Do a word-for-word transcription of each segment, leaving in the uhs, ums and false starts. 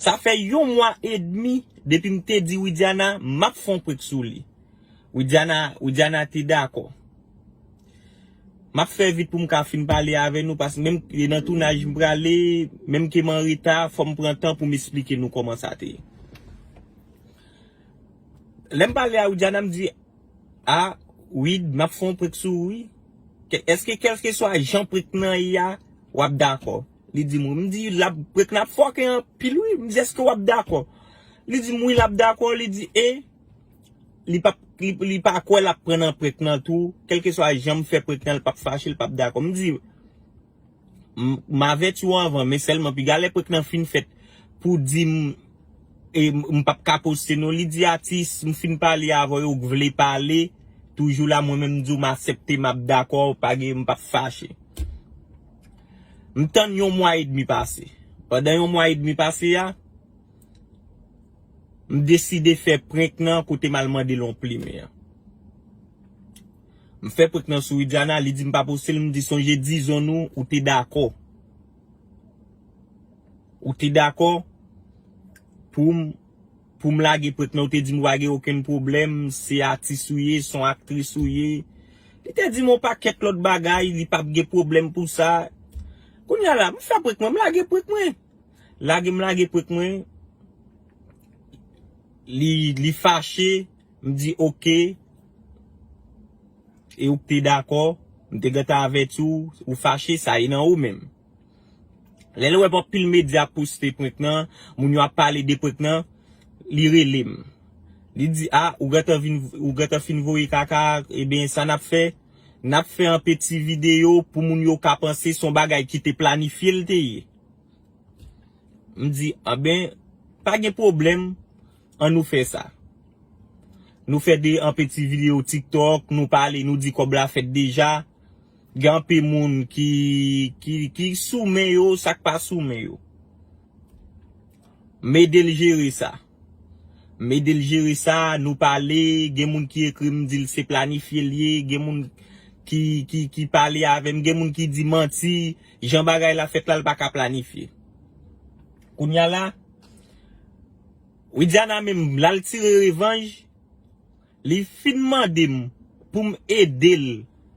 Sa fè yon mwa edmi depi m te di Widiana m ap fè yon prank sou li. Widiana, Widiana te dakò. M ap fè vit pou m ka fin pale avè nou, paske menm e nan tounaj m prale, menm ke m an reta, fò m pran tan pou m esplike nou kòman sa te ye. Lè m pale a Widiana, m di, "A, Wid, m ap fè yon prank sou ou, wi. Kè- Èske kèlkeswa jan prank nan ye a, w ap dakò?" Li di m, wi. M di, "L ap, prank nan ap fòke anpil, wi." M di, "Èske w ap dakò?" Li di m, "Wi, l ap dakò." Li di, e li p ap, li, li pa kwè l ap pran nan prank nan tou. Kèlkeswa jan m fè prank nan, l p ap fache, l p ap dakò. M di, m, m avèti w anvan, men sèlman piga lè prank nan fin fèt pou di m, e, m, m p ap ka poste non. Li di, "Atis, m fin pale avè w, ou vle pale, toujou la, mwen menm m di w m aksepte, m ap dakò, pa gen, m p ap fache." M tann yon mwa edmi pase. Pandan yon mwa edmi pase a, m deside fè prank nan kote m al mande l yon plimen an. M fè prank nan sou Widiana, li di m pa poste l, m di, "Sonje dizon nou, ou te dakò. Ou te dakò pou m, pou m lage prank nan, ou te di m pa gen okenn pwoblèm, se atis ou ye, se yon aktris ou ye." Li te di m yon pakèt lòt bagay, li p ap gen pwoblèm pou sa. Kounye a la, m fè prank mwen, m lage prank mwen. Lage m lage prank mwen. Li, li fache, m di, "Oke. E ou te dakò, m te gentan avèti w, ou fache, sa e nan ou menm." Lè l wè anpil medya ap poste prank nan, moun yo ap pale de prank nan, li rele m. Li di, "A, ou gentan vin, ou gentan fin voye kaka, ebyen, sa n ap fè, n ap fè anpe ti videyo pou moun yo ka panse se yon bagay ki te planifye l te ye." M di, "Anben, pa gen pwoblèm, ann nou fè sa." Nou fè de anpe ti videyo TikTok, nou pale, nou di kòb la fèt deja. Gen anpe moun ki, ki, ki sou men yo, sa k pa sou men yo. M ede l jere sa. M ede l jere sa, nou pale, gen moun ki ekri m di l se planifye l ye, gen moun ki, ki, ki pale avè m, gen moun ki di manti, jan bagay la fèt la, l pa ka planifye. Kounye a la, Widiana menm, l al tire revanj, li fin mande m pou m ede l,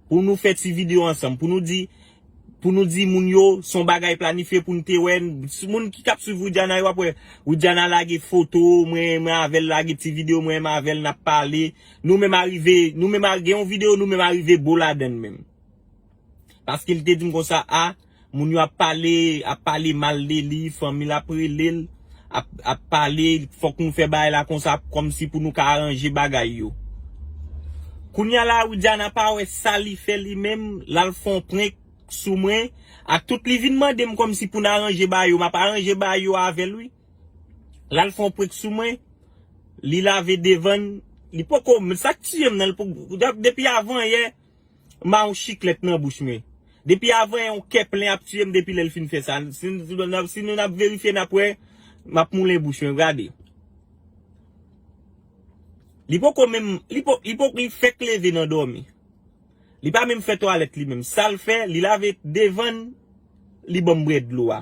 pou nou fè ti videyo ansanm, pou nou di, pou nou di moun yo, se yon bagay planifye pou n te wè. Moun ki k ap swiv Widiana yo ap wè, Widiana lage foto mwen, mwen avè l, lage ti videyo mwen, mwen avè l, n ap pale. Nou menm arive, nou menm a- gen yon videyo, nou menm arive bo ladann menm. Paske li te di m konsa, a, moun yo ap pale, ap pale mal de li, fanmi l ap rele l, ap, ap pale, fòk nou fè bagay la konsa, kòmsi pou nou ka aranje bagay yo. Kounye a la, Widiana pa wè sa li fè li menm, l al fè yon prank sou mwen, ak tout li vin mande m kòmsi pou n aranje bagay yo, m ap aranje bagay yo avè l, wi. L al fè yon prank sou mwen, li lave devan l, li poko, men sa k tiye m nan, li poko, depi avan yè, m a yon chiklèt nan bouch mwen. Depi avan yon kè plen ap tiye m depi lè l fin fè sa. Si, si, si nou n ap verifye, n ap wè, m ap moulen bouch mwen, gade. Li poko menm, li po, li po, li fèk leve nan dòmi. Li pa menm fè twalèt li menm. Sa l fè, li lave devan l, li ban m bwè dlo a.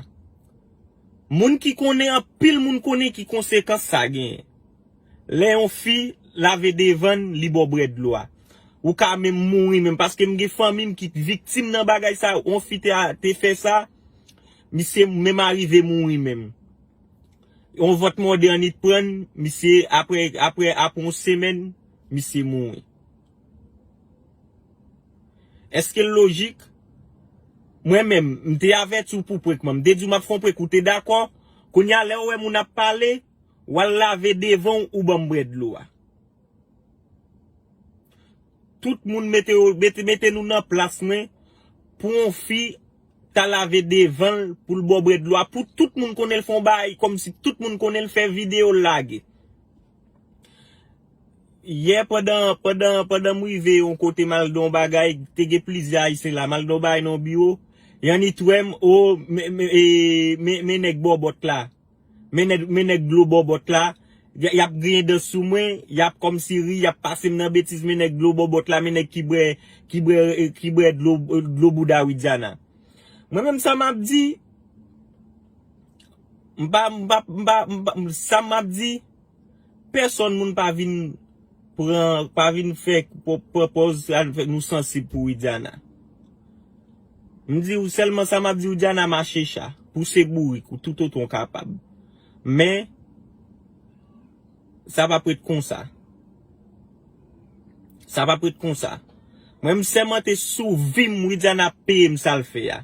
Moun ki konnen, anpil moun konnen ki konsekans sa genyen. Lè yon fi lave devan l, li ba w bwè dlo a. Ou ka menm mouri menm, paske m gen fanmi m ki viktim nan bagay sa, yon fi te, te fè sa, misye menm arive mouri menm. Yon vant mòde annik pran l, misye, apre, apre, apre yon semèn, misye mouri. Èske l lojik? Mwen menm, m te avèti w pou prank mwen. M te di w m ap fè yon prank, ou te dakò. Kounye a, lè w wè moun ap pale, w al lave devan w, ou ban m bwè dlo a. Tout moun mete, mete, mete nou nan plas mwen pou yon fi ta lave devan l pou l ba w bwè dlo a. Pou tout moun konnen l fè yon bagay, kòmsi tout moun konnen l fè videyo l lage. Yè pandan, pandan, pandan m rive yon kote m al nan yon bagay, te gen plizyè Ayisyen la, m al nan yon bagay nan yon biwo, y annik wè m, o, men, men, e, men, men nèg bòbòt la, men nèg, men nèg dlo bòbòt la, y, y ap griyen dan sou mwen, y ap kòmsi ri, y ap pase m nan betiz, men nèg dlo bòbòt la, men nèg ki bwè, ki bwè, e, ki bwè dlo, dlo bouda Widiana. Mwen menm sa m ap di, M pa, m pa, m pa, m pa, sa m ap di, pèsonn moun pa vin pran, pa vin fè pò-, pran pòz sa nou fè, nou sansib pou Widiana. M di w sèlman sa m ap di, Widiana mache cha, pouse bourik ou toutotan w kapab. Men, sa p ap ret konsa. Sa p ap ret konsa. Mwen, m sèmante sou vi m, Widiana ap peye m sa l fè a.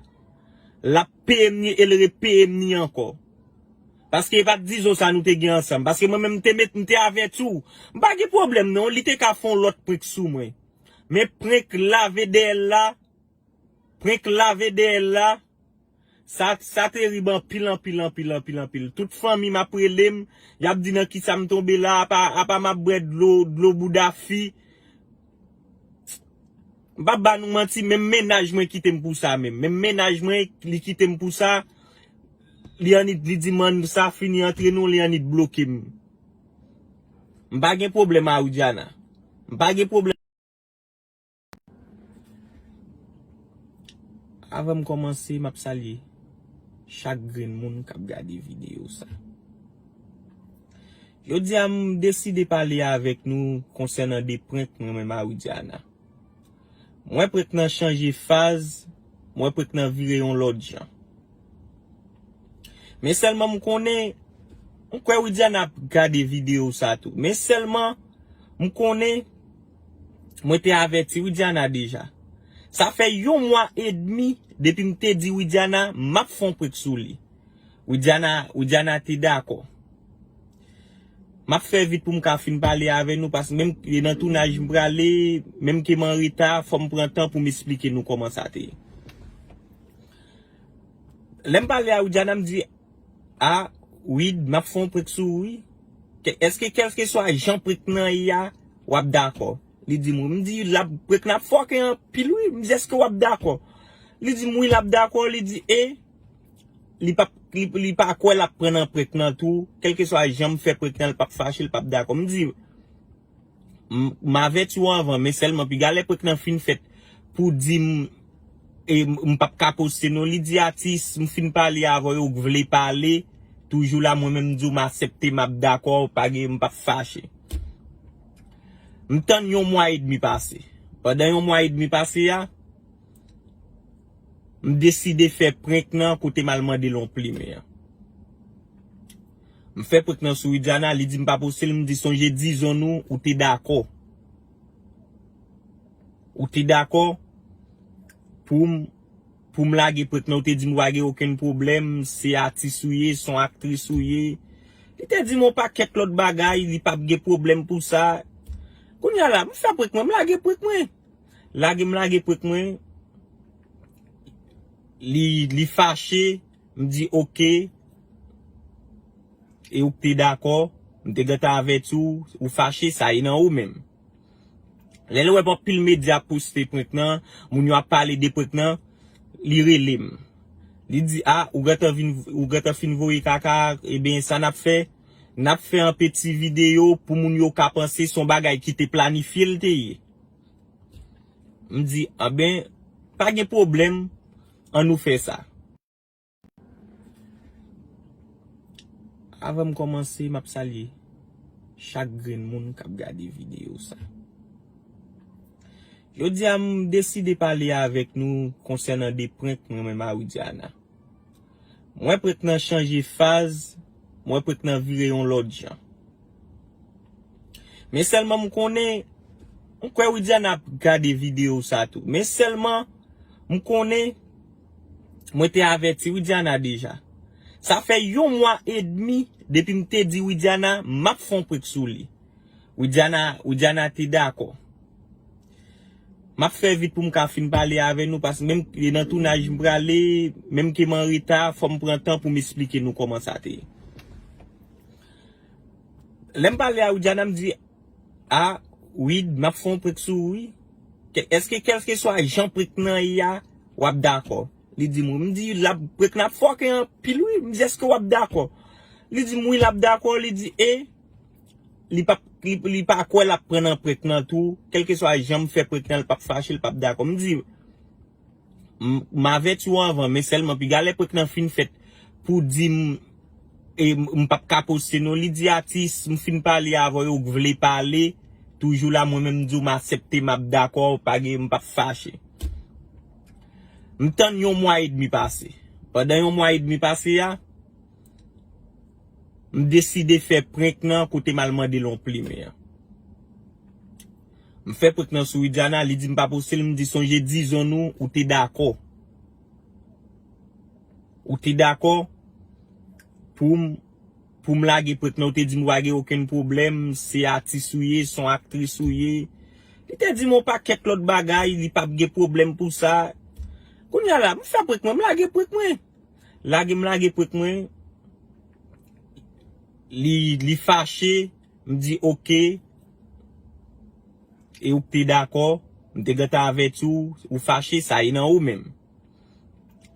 L ap peye m ni e l repeye m ni ankò. Paske e pa t dizon sa nou te gen ansanm. Paske mwen menm, m te met, m te avèti w. M pa gen pwoblèm non, li te ka fè yon lòt prank sou mwen. Men prank lave dèyè l la, prank lave dèyè l la, sa, sa terib anpil, anpil, anpil, anpil, anpil. Tout fanmi m ap rele m, y ap di nan kisa m tonbe la, apa, apa m ap bwè dlo, dlo bouda fi. M p ap ba nou manti, menm mennaj mwen kite m pou sa menm. Menm mennaj mwen, li kite m pou sa. Li annik, li di m, "Ann, sa fini antre nou," li annik bloke m. M pa gen pwoblèm a Widiana. M pa gen pwoblèm. Avan m kòmanse, m ap salye chak grenn moun k ap gade videyo sa. Jodi a, m deside pale avèk nou konsènan de prank mwen menm a Widiana. M wè prank nan chanje faz, m wè prank nan vire yon lòt jan. Men sèlman m konnen, m kwè Widiana ap gade videyo sa tou. Men sèlman, m konnen, mwen te avèti Widiana deja. Sa fè yon mwa edmi depi m te di Widiana, m ap fè yon prank sou li. Widiana, Widiana te dakò. M ap fè vit pou m ka fin pale avè nou, paske menm e nan tounaj m prale, menm ke m an reta, fò m pran tan pou m esplike nou kòman sa te ye. Lè m pale a Widiana, m di, "A, Wid, m ap fè yon prank sou ou, wi. Kè-, èske kèlkeswa jan prank nan ye a, w ap dakò?" Li di m, wi. M di, "L ap, prank nan ap fòkè anpil, wi." M di, "Èske w ap dakò?" Li di m, "Wi, l ap dakò." Li di, e li p ap, li, li pa kwè l ap pran nan prank nan tou. Kèlkeswa jan m fè prank nan, l p ap fache, l p ap dakò. M di, m, m avèti w anvan, men sèlman piga lè prank nan fin fèt pou di m, e m, m p ap ka poste non. Li di, "Atis, m fin pale avè w, ou vle pale, toujou la, mwen menm m di w m aksepte, m ap dakò, pa gen, m p ap fache." M tann yon mwa edmi pase. Pandan yon mwa edmi pase a, m deside fè prank nan kote m al mande l yon plimen an. M fè prank nan sou Widiana, li di m pa poste l, m di, "Sonje dizon nou, ou te dakò. Ou te dakò pou m, pou m lage prank nan, ou te di m ou pa gen okenn pwoblèm, se atis ou ye, se yon aktris ou ye." Li te di m yon pakèt lòt bagay, li p ap gen pwoblèm pou sa. Kounye a la, m fè prank mwen, m lage prank mwen. Lage m lage prank mwen. Li, li fache, m di, "Oke. E ou te dakò, m te gentan avèti w, ou fache, sa e nan ou menm." Lè l wè anpil medya ap poste prank nan, moun yo ap pale de prank nan, li rele m. Li di, "A, ou gentan vin, ou gentan fin voye kaka, ebyen, sa n ap fè? N ap fè yon peti videyo pou moun yo ka panse se yon bagay ki te planifye l te ye." M di, "Anben, pa gen pwoblèm, ann nou fè sa." Avan m kòmanse, m ap salye chak grenn moun k ap gade videyo sa. Jodi a, m deside pale avèk nou konsènan de prank mwen menm a Widiana. M wè prank nan chanje faz, m wè prank nan vire yon lòt jan. Men sèlman m konnen, m kwè Widiana ap gade videyo sa tou. Men sèlman m konnen, mwen te avèti Widiana deja. Sa fè yon mwa edmi depi m te di Widiana, m ap fè yon prank sou li. Widiana, Widiana te dakò. M ap fè vit pou m ka fin pale avè nou, paske menm e nan tounaj m prale, menm ke m an reta, fò m pran tan pou m esplike nou kòman sa te ye. Lè m pale a Widiana, m di, "A, Wid, m ap fè yon prank sou ou, wi. Kè-, èske kèlkeswa jan prank nan ye a, w ap dakò?" Li di m, wi. M di, "L ap, prank nan ap fòkè anpil, wi." M di, "Èske w ap dakò?" Li di m, "Wi, l ap dakò." Li di, e li p ap, li, li pa kwè l ap pran nan prank nan tou. Kèlkeswa jan m fè prank nan, l p ap fache, l p ap dakò. M di, "M, m avèti w anvan, men sèlman piga lè prank nan fin fèt pou di m, e m, m p ap ka poste non. Li di, atis, m fin pale avè w, ou vle pale, toujou la, mwen menm m di w m aksepte, m ap dakò, pa gen, m p ap fache. M tann yon mwa edmi pase. Pandan yon mwa edmi pase a, m deside fè prank nan kote m al mande l yon plimen an. M fè prank nan sou Widiana, li di m pa poste l, m di sonje dizon nou, ou te dakò. Ou te dakò pou m, pou m lage prank nan, ou te di m ou pa gen okenn pwoblèm, se atis ou ye, se yon aktris ou ye. Li te di m yon pakèt lòt bagay, li p ap gen pwoblèm pou sa. Kounye a la, m fè prank mwen, m lage prank mwen. Lage m lage prank mwen. Li, li fache, m di oke. E ou te dakò, m te gentan avèti w, ou fache, sa e nan ou menm.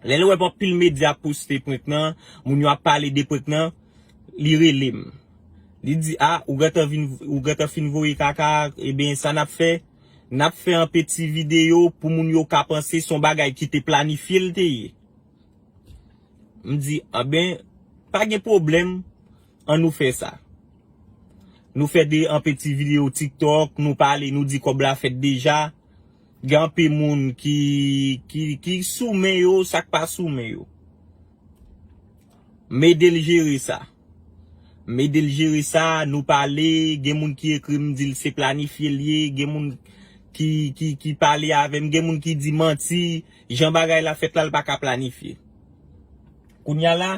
Lè l wè anpil medya ap poste prank nan, moun yo ap pale de prank nan, li rele m. Li di, a, ou gentan vin, ou gentan fin voye kaka, ebyen, sa n ap fè, n ap fè anpe ti videyo pou moun yo ka panse se yon bagay ki te planifye l te ye. M di, anben, pa gen pwoblèm, ann nou fè sa. Nou fè de anpe ti videyo TikTok, nou pale, nou di kòb la fèt deja. Gen anpe moun ki, ki, ki sou men yo, sa k pa sou men yo. M ede l jere sa. M ede l jere sa, nou pale, gen moun ki ekri m, di l se planifye l ye, gen moun ki, ki, ki pale avè m, gen moun ki di manti, jan bagay la fèt la, l pa ka planifye. Kounye a la,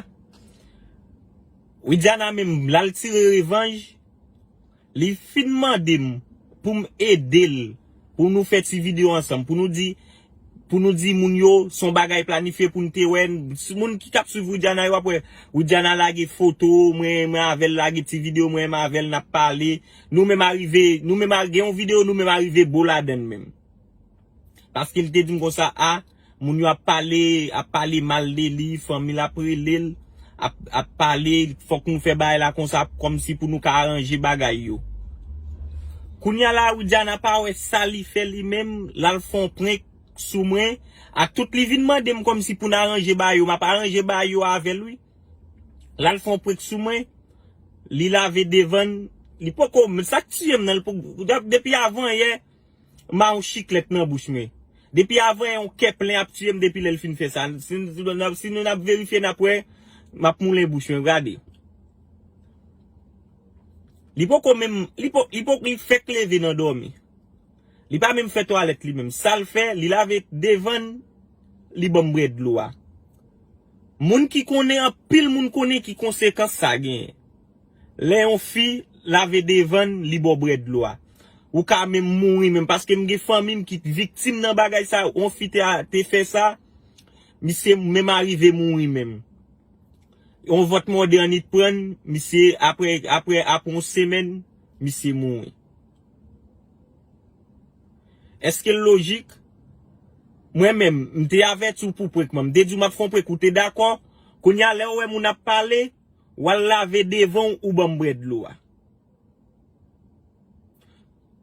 Widiana menm, l al tire revanj, li fin mande m pou m ede l, pou nou fè ti videyo ansanm, pou nou di, pou nou di moun yo, se yon bagay planifye pou n te wè, moun ki t ap swiv Widiana yo ap wè, Widiana lage foto, mwen, mwen avè l lage ti videyo, mwen, mwen avè l n ap pale, nou menm arive, nou menm a-, gen yon videyo, nou menm arive bo ladann menm. Paske li te di m konsa, a, moun yo ap pale, ap pale mal de li, fanmi l ap rele l, ap, ap pale, fòk nou fè bagay la konsa, kòmsi pou nou ka aranje bagay yo. Kounye a la, Widiana pa wè sa li fè li menm, l al fè yon prank sou mwen, ak tout li vin mande m kòmsi pou n aranje bagay yo, m ap aranje bagay yo avè l, wi. L al fè yon prank sou mwen, li lave devan l, li poko, sa k tiye m nan, li poko, depi avan yè, m a yon chiklèt nan bouch mwen. Depi avan yon kè plen ap tiye m depi lè l fin fè sa. Si, si, si nou n ap verifye, n ap wè, m ap moulen bouch mwen, gade. Li poko menm, li po, li po, li fèk leve nan dòmi. Li pa menm fè twalèt li menm. Sa l fè, li lave devan l, li ban m bwè dlo a. Moun ki konnen, anpil moun konnen ki konsekans sa genyen. Lè yon fi lave devan l, li ba w bwè dlo a. Ou ka menm mouri menm, paske m gen fanmi m ki viktim nan bagay sa, yon fi te, te fè sa, misye menm arive mouri menm. Yon vòt mòde annit pran l, misye, apre, apre, apre yon semèn, misye mouri. Èske l lojik? Mwen menm, m te avèti w pou prank mwen. M te di w m ap fè yon prank, ou te dakò. Kounye a, lè w wè moun ap pale, w al lave devan w, ou ban m bwè dlo a.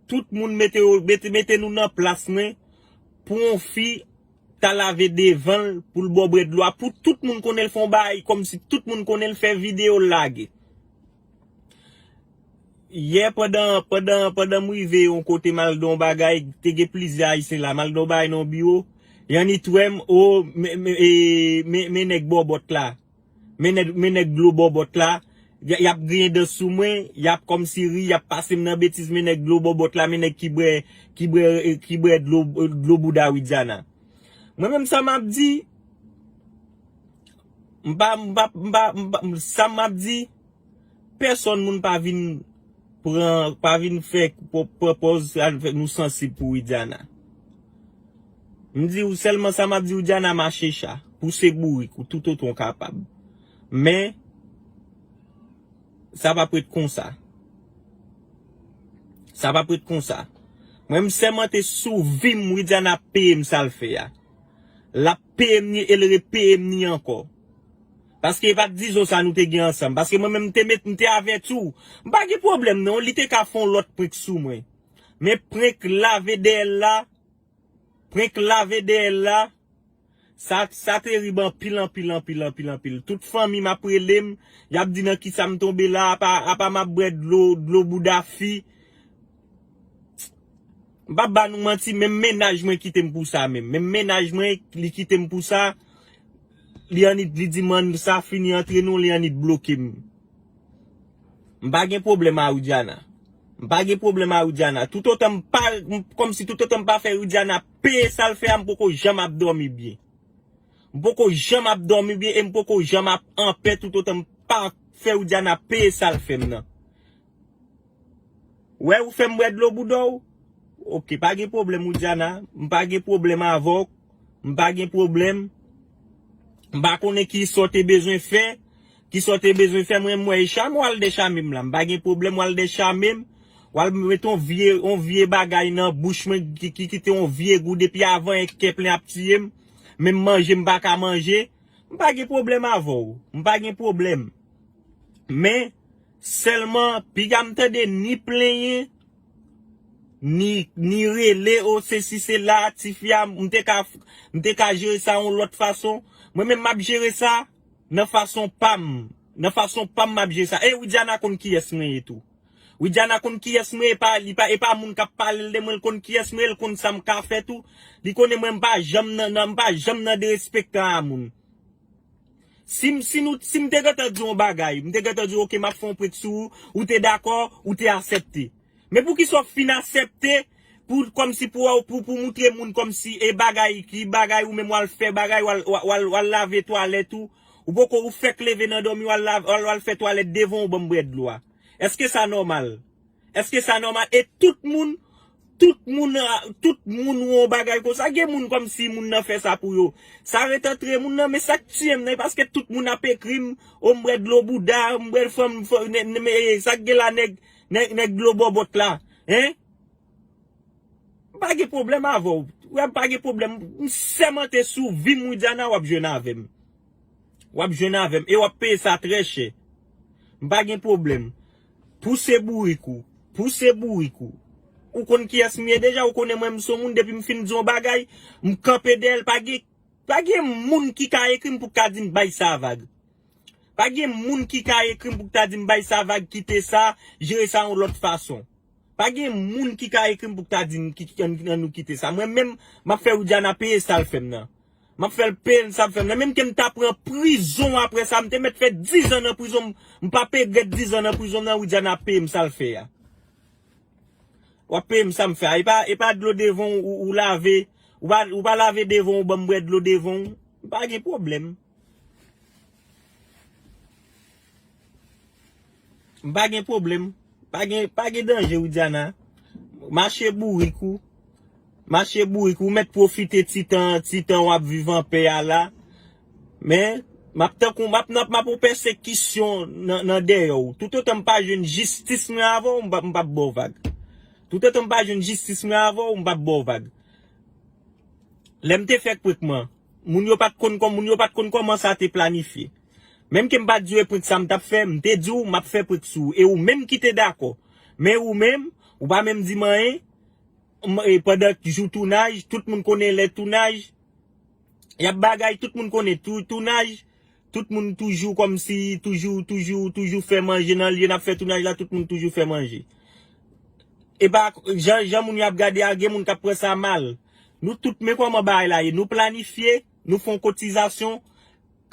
Tout moun mete, mete, mete nou nan plas mwen pou yon fi ta lave devan l pou l ba w bwè dlo a. Pou tout moun konnen l fè yon bagay, kòmsi tout moun konnen l fè videyo l lage. Yè pandan, pandan, pandan m rive yon kote m al nan yon bagay, te gen plizyè Ayisyen la, m al nan yon bagay nan yon biwo, y annit wè m, o, men, men, e, men, men nèg bòbòt la. Men nèg, men nèg dlo bòbòt la, y, y ap griyen dan sou mwen, y ap kòmsi ri, y ap pase m nan betiz, men nèg dlo bòbòt la, men nèg ki bwè, ki bwè, ki bwè dlo, dlo bouda Widiana. Mwen menm sa m ap di, m pa, m pa, m pa, m pa, sa m ap di, pèsòn moun pa vin pran, pa vin fè, pran, pran pòz, al fè nou sansib pou Widiana. M di w sèlman sa m ap di w, Widiana mache cha, pouse bourik ou toutotan w kapab. Men, sa p ap ret konsa. Sa p ap ret konsa. Mwen, m sèmante sou vi m, Widiana ap peye m sa l fè a. L ap peye m ni, e l repeye m ni ankò. Paske e pa t dizon sa nou te gen ansanm. Paske mwen menm, m te met, m te avèti w. M pa gen pwoblèm non, li te ka fè yon lòt prank sou mwen. Men prank lave dèyè l la, prank lave dèyè l la, Sa, sa terib anpil, anpil, anpil, anpil, anpil. Tout fanmi m ap rele m, y ap di nan kisa m tonbe la, apa, apa m ap bwè dlo, dlo bouda fi. M p ap ba nou manti, menm mennaj mwen kite m pou sa menm. Menm mennaj mwen, li kite m pou sa. Li annik, li di m sa fini antre nou, li annik bloke m. M pa gen pwoblèm a Widiana. M pa gen pwoblèm a Widiana. Toutotan m pa, m, kòmsi toutotan m pa fè Widiana peye sa l fè a, m poko janm ap dòmi byen. M poko janm ap dòmi byen e m poko janm ap anpè toutotan m pa fè Widiana peye sa l fè m nan. Wè ou fè m bwè dlo bouda w. Ok, pa gen pwoblèm Widiana. M pa gen pwoblèm avè w. M pa gen pwoblèm. M pa konnen ki sa w te bezwen fè. Ki sa w te bezwen fè, mwen, mwen, e chame w al dechame m la. M pa gen pwoblèm w al dechame m. W al mete yon vye, yon vye bagay nan bouch mwen ki, ki kite yon vye gou depi avan e kè plen ap tiye m. Menm manje m pa ka manje. M pa gen pwoblèm avè w. M pa gen pwoblèm. Men, sèlman, piga m tande ni plenyen, ni, ni rele, o, sesi, sela, tifi a, m te ka, m te ka jere sa yon lòt fason. Mwen menm, m ap jere sa nan fason pa m. Nan fason pa m, m ap jere sa. E Widiana konn kiyès mwen ye tou. Widiana konn kiyès mwen ye, e pa, li pa, e pa moun k ap pale l de mwen, l konn kiyès mwen ye, l konn sa m ka fè tou. Li konnen mwen, m pa janm nan, nan, m pa janm nan derespektan a moun. Si m, si nou, si m te gentan di yon bagay, m te gentan di, "Ok, m ap fè yon prank sou ou," ou te dakò, ou te aksepte. Men poukisa w fin aksepte pou, kòmsi pou, pou, pou moutre moun kòmsi e bagay, ki bagay ou menm w al fè, bagay w al, w al, w al, w al lave twalèt ou, ou poko, ou fèk leve nan dòmi, w al lave, w al, w al fè twalèt devan w ban m bwè dlo a? Èske sa nòmal? Èske sa nòmal? E tout moun, tout moun, a, tout moun wè yon bagay konsa. Gen moun kòmsi moun nan fè sa pou yo. Sa ret antre moun nan, men sa k tiye m nan, e paske tout moun ap ekri m, o m bwè dlo bouda, m bwè fanm, fanm, nè, nè, men, e, sa k gen la nèg, nèg, nèg dlo bòbòt la, en? M pa gen pwoblèm avè w. Wè, m pa gen pwoblèm. M sèmante sou vi m, Widiana, w ap jwenn avè m. W ap jwenn avè m. E w ap peye sa trè chè. M pa gen pwoblèm. Pouse bourik ou. Pouse bourik ou. Ou konn kiyès m ye deja, ou konnen mwen m se yon moun, depi m fin di yon bagay, m kanpe dèyè l, pa gen, pa gen moun ki ka ekri m pou ka di m bay sa vag. Pa gen moun ki ka ekri m pou ta di m bay sa vag, kite sa, jere sa yon lòt fason. Pa gen moun ki ka ekri m pou ta di m ki, ki, ann, ann nou kite sa. Mwen menm, m ap fè Widiana peye sa l fè m nan. M ap fè l peye sa l fè m nan. Menm ke m ta pran prizon apre sa, m te mèt fè dizan nan prizon, m, m p ap regrèt dizan nan prizon nan, Widiana ap peye m sa l fè a. W ap peye m sa m fè a. E pa, e pa dlo devan w, ou, ou lave, ou pa, ou pa lave devan w, ban m bwè dlo devan w. M pa gen pwoblèm. M pa gen pwoblèm. Pa gen, pa gen danje, Widiana. Mache bourik ou. Mache bourik ou. Ou mèt pwofite ti tan, ti tan w ap viv anpè a la. Men, m ap tankou, m ap nan, m ap yon pèsekisyon nan, nan dèyè w. Toutotan m pa jwenn jistis mwen avè w, m p ap, m p ap ba w vag. Toutotan m pa jwenn jistis mwen avè w, m p ap ba w vag. Lè m te fè prank mwen, moun yo pa t konn kò-, moun yo pa t konn kòman sa te planifye. Menm ke m pa t di w e prank sa m t ap fè, m te di w m ap fè prank sou ou. E ou menm ki te dakò. Men ou menm, ou pa menm di m anyen. M, e pandan jou tounaj, tout moun konnen lè tounaj, y ap bagay, tout moun konnen tou, tounaj, tout moun toujou kòmsi, toujou, toujou, toujou fè manje nan lye n ap fè tounaj la, tout moun toujou fè manje. E pa, jan, jan moun yo ap gade a, gen moun k ap pran sa mal. Nou tout, men kòman bagay la ye. Nou planifye, nou fè yon kotizasyon,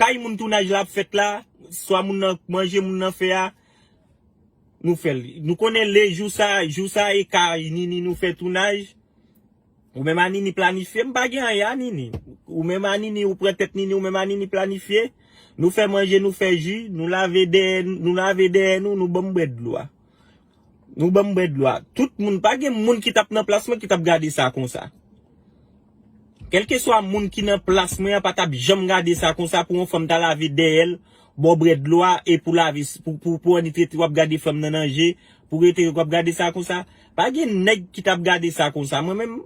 kay moun tounaj la ap fèt la, swa moun nan manje moun nan fè a, nou fè l. Nou konnen le jou sa, jou sa e kay Nini nou fè tounaj. Ou menm a Nini planifye, m pa gen anyen a Nini. Ou menm a Nini, ou pran tèt Nini, ou menm a Nini planifye. Nou fè manje, nou fè ji, nou lave dèyè, nou lave dèyè nou, nou ban m bwè dlo a. Nou ban m bwè dlo a. Tout moun, pa gen moun ki t ap nan plas mwen ki t ap gade sa konsa. Kèlkeswa moun ki nan plas mwen an pa t ap janm gade sa konsa pou yon fanm ta lave dèyè l, ba w bwè dlo a, e pou lave, pou, pou, pou annik rete w ap gade fanm nan nan je, pou rete w ap gade sa konsa. Pa gen nèg ki t ap gade sa konsa. Mwen menm,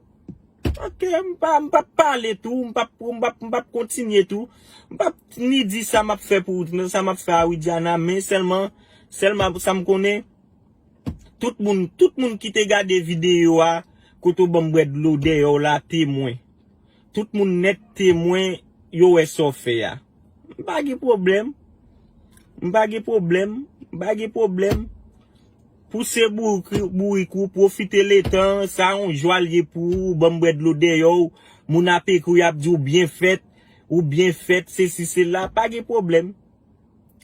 ok, m pa, m p ap pale tou, m p ap, m p ap, m p ap kontinye tou. M p ap ni di sa m ap fè pou, sa m ap fè a Widiana, men sèlman, sèlman sa m konnen, tout moun, tout moun ki te gade videyo a, kote w ban m bwè dlo dèyè w la, temwen. Tout moun nèt temwen, yo wè sa w fè a. M pa gen pwoblèm. M pa gen pwoblèm. M pa gen pwoblèm. Pouse bourik, bourik ou, pwofite letan, sa yon jwa l ye pou ou, ban m bwè dlo dèyè w, moun ap ekri w, y ap di w byen fèt, ou byen fèt, sesi, sela, pa gen pwoblèm.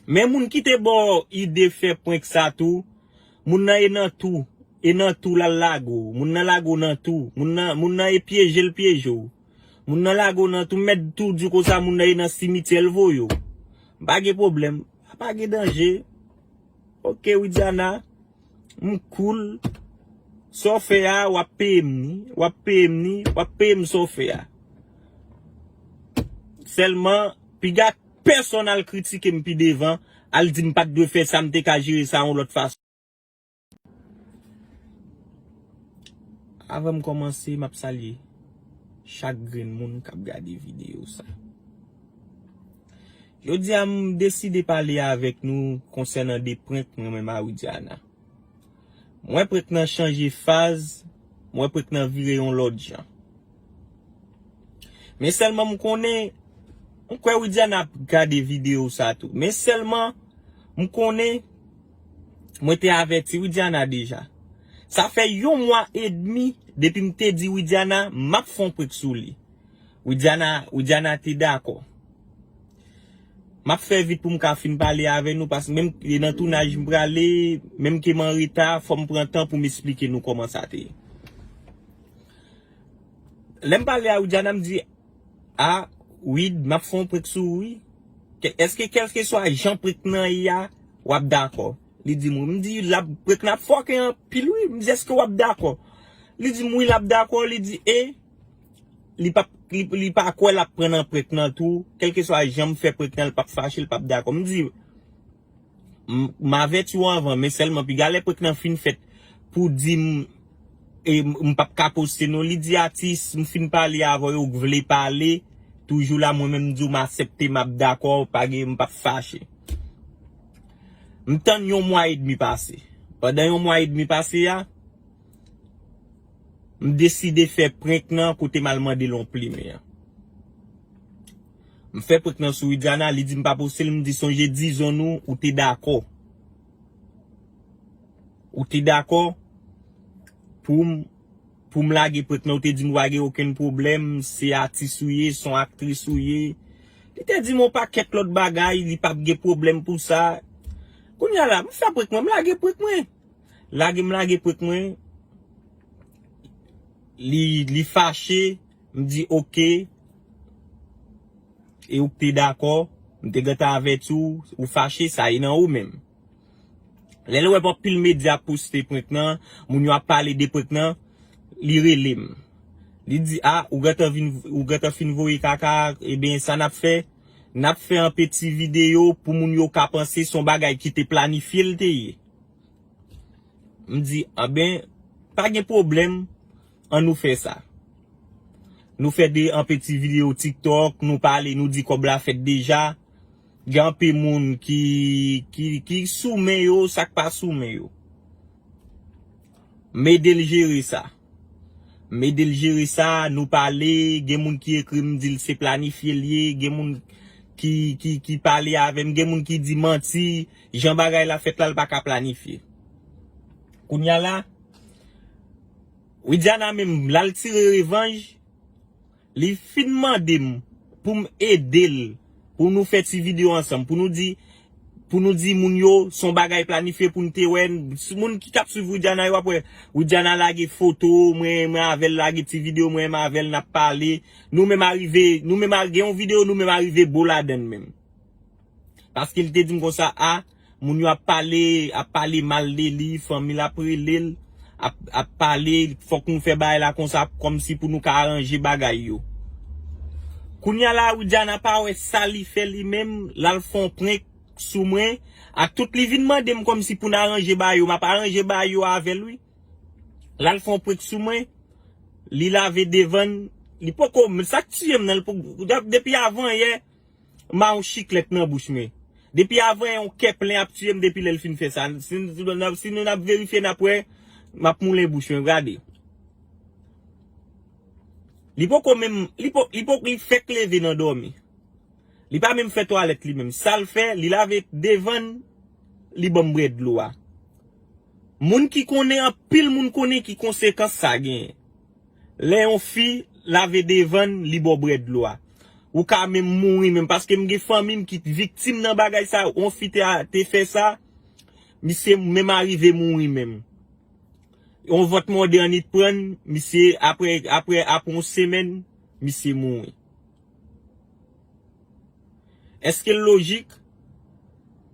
Men moun ki te ba w ide fè prank sa tou, moun nan e nan tou, e nan tou l al lage w, moun nan lage w nan tou, moun nan, moun nan e pyeje l pyeje w. Moun nan lage w nan tou, m mèt tou di w konsa, moun nan e nan simityè l voye w. M pa gen pwoblèm, pa gen danje. Ok, Widiana, m cool. Sa w fè a, w ap peye m ni, w ap peye m ni, w ap peye m sa w fè a. Sèlman, piga pèsonn al kritike m pi devan, al di m pa t dwe fè sa, m te ka jere sa yon lòt fason. Avan m kòmanse, m ap salye chak grenn moun k ap gade videyo sa. Jodi a, m deside pale avèk nou konsènan de prank mwen menm a Widiana. M wè prank nan chanje faz, m wè prank nan vire yon lòt jan. Men sèlman m konnen, m kwè Widiana ap gade videyo sa tou. Men sèlman, m konnen, mwen te avèti Widiana deja. Sa fè yon mwa edmi depi m te di Widiana, m ap fè yon prank sou li. Widiana, Widiana te dakò. M ap fè vit pou m ka fin pale avè nou, paske menm e nan tounaj m prale, menm ke m an reta, fò m pran tan pou m esplike nou kòman sa te ye. Lè m pale a Widiana, m di, "A, Wid, m ap fè yon prank sou ou, wi. Kè-, èske kèlkeswa jan prank nan ye a, w ap dakò?" Li di m, wi. M di, "L ap, prank nan ap fòke anpil, wi." M di, "Èske w ap dakò?" Li di m, "Wi, l ap dakò." Li di, "E, li p ap, li, li pa kwè l ap pran nan prank nan tou. Kèlkeswa jan m fè prank nan, l p ap fache, l p ap dakò." M di, M, m avèti w anvan, men sèlman piga lè prank nan fin fèt pou di m, e, m, m p ap ka poste non. Li di, "Atis, m fin pale avè w, ou vle pale, toujou la, mwen menm m di w m aksepte, m ap dakò, pa gen, m p ap fache." M tann yon mwa edmi pase. Pandan yon mwa edmi pase a, m deside fè prank nan kote m al mande l yon plimen an. M fè prank nan sou Widiana, li di m pa poste l, m di, "Sonje dizon nou, ou te dakò. Ou te dakò pou m, pou m lage prank nan, ou te di m ou pa gen okenn pwoblèm, se atis ou ye, se yon aktris ou ye." Li te di m yon pakèt lòt bagay, li p ap gen pwoblèm pou sa. Kounye a la, m fè prank mwen, m lage prank mwen. Lage m lage prank mwen. Li, li fache, m di, "Ok. E ou te dakò, m te gentan avèti w, ou fache, sa e nan ou menm." Lè l wè anpil medya ap poste prank nan, moun yo ap pale de prank nan, li rele m. Li di, "A, ou gentan vin, ou gentan fin voye kaka, ebyen, sa n ap fè? N ap fè yon peti videyo pou moun yo ka panse se yon bagay ki te planifye l te ye." M di, "Anben, pa gen pwoblèm, ann nou fè sa." Nou fè de, yon peti videyo TikTok, nou pale, nou di kòb la fèt deja. Gen anpil moun ki, ki, ki sou men yo, sa k pa sou men yo. M ede l jere sa. M ede l jere sa, nou pale, gen moun ki ekri m, di l se planifye l ye, gen moun ki, ki, ki pale avè m, gen moun ki di manti, jan bagay la fèt la, l pa ka planifye. Kounye a la, Widiana menm, l al tire revanj, li fin mande m pou m ede l, pou nou fè ti videyo ansanm, pou nou di, pou nou di moun yo, se yon bagay planifye pou n te wè, moun ki t ap swiv Widiana yo ap wè, Widiana lage foto mwen, mwen avè l lage ti videyo mwen, mwen avè l n ap pale, nou menm arive, nou menm a-, gen yon videyo, nou menm arive bo ladan l menm. Paske li te di m konsa, a, moun yo ap pale, ap pale mal de li, fanmi l ap rele l, ap, ap pale, fòk nou fè bagay la konsa, kòmsi pou nou ka aranje bagay yo. Kounye a la, Widiana pa wè sa li fè li menm, l al fè yon prank sou mwen, ak tout li vin mande m kòmsi pou n aranje bagay yo, m ap aranje bagay yo avè l, wi. L al fè yon prank sou mwen, li lave devan l, li poko, sa k tiye m nan, li poko, depi avan yè, m a yon chiklèt nan bouch mwen. Depi avan yon kè plen ap tiye m depi lè l fin fè sa. Si, si nou n ap, si nou n ap verifye, n ap wè, m ap moulen bouch mwen, gade. Li poko menm, li po, li poko, li fèk leve nan dòmi. Li pa menm fè twalèt li menm. Sa l fè, li lave devan l, li ban m bwè dlo a. Moun ki konnen, anpil moun konnen ki konsekans sa genyen. Lè yon fi lave devan l, li ba w bwè dlo a. Ou ka menm mouri menm, paske m gen fanmi m ki viktim nan bagay sa, yon fi te, te fè sa, misye menm arive mouri menm. Yon vant modèn li t pran, misye, apre, apre, apre yon semèn, misye mouri. Èske l lojik?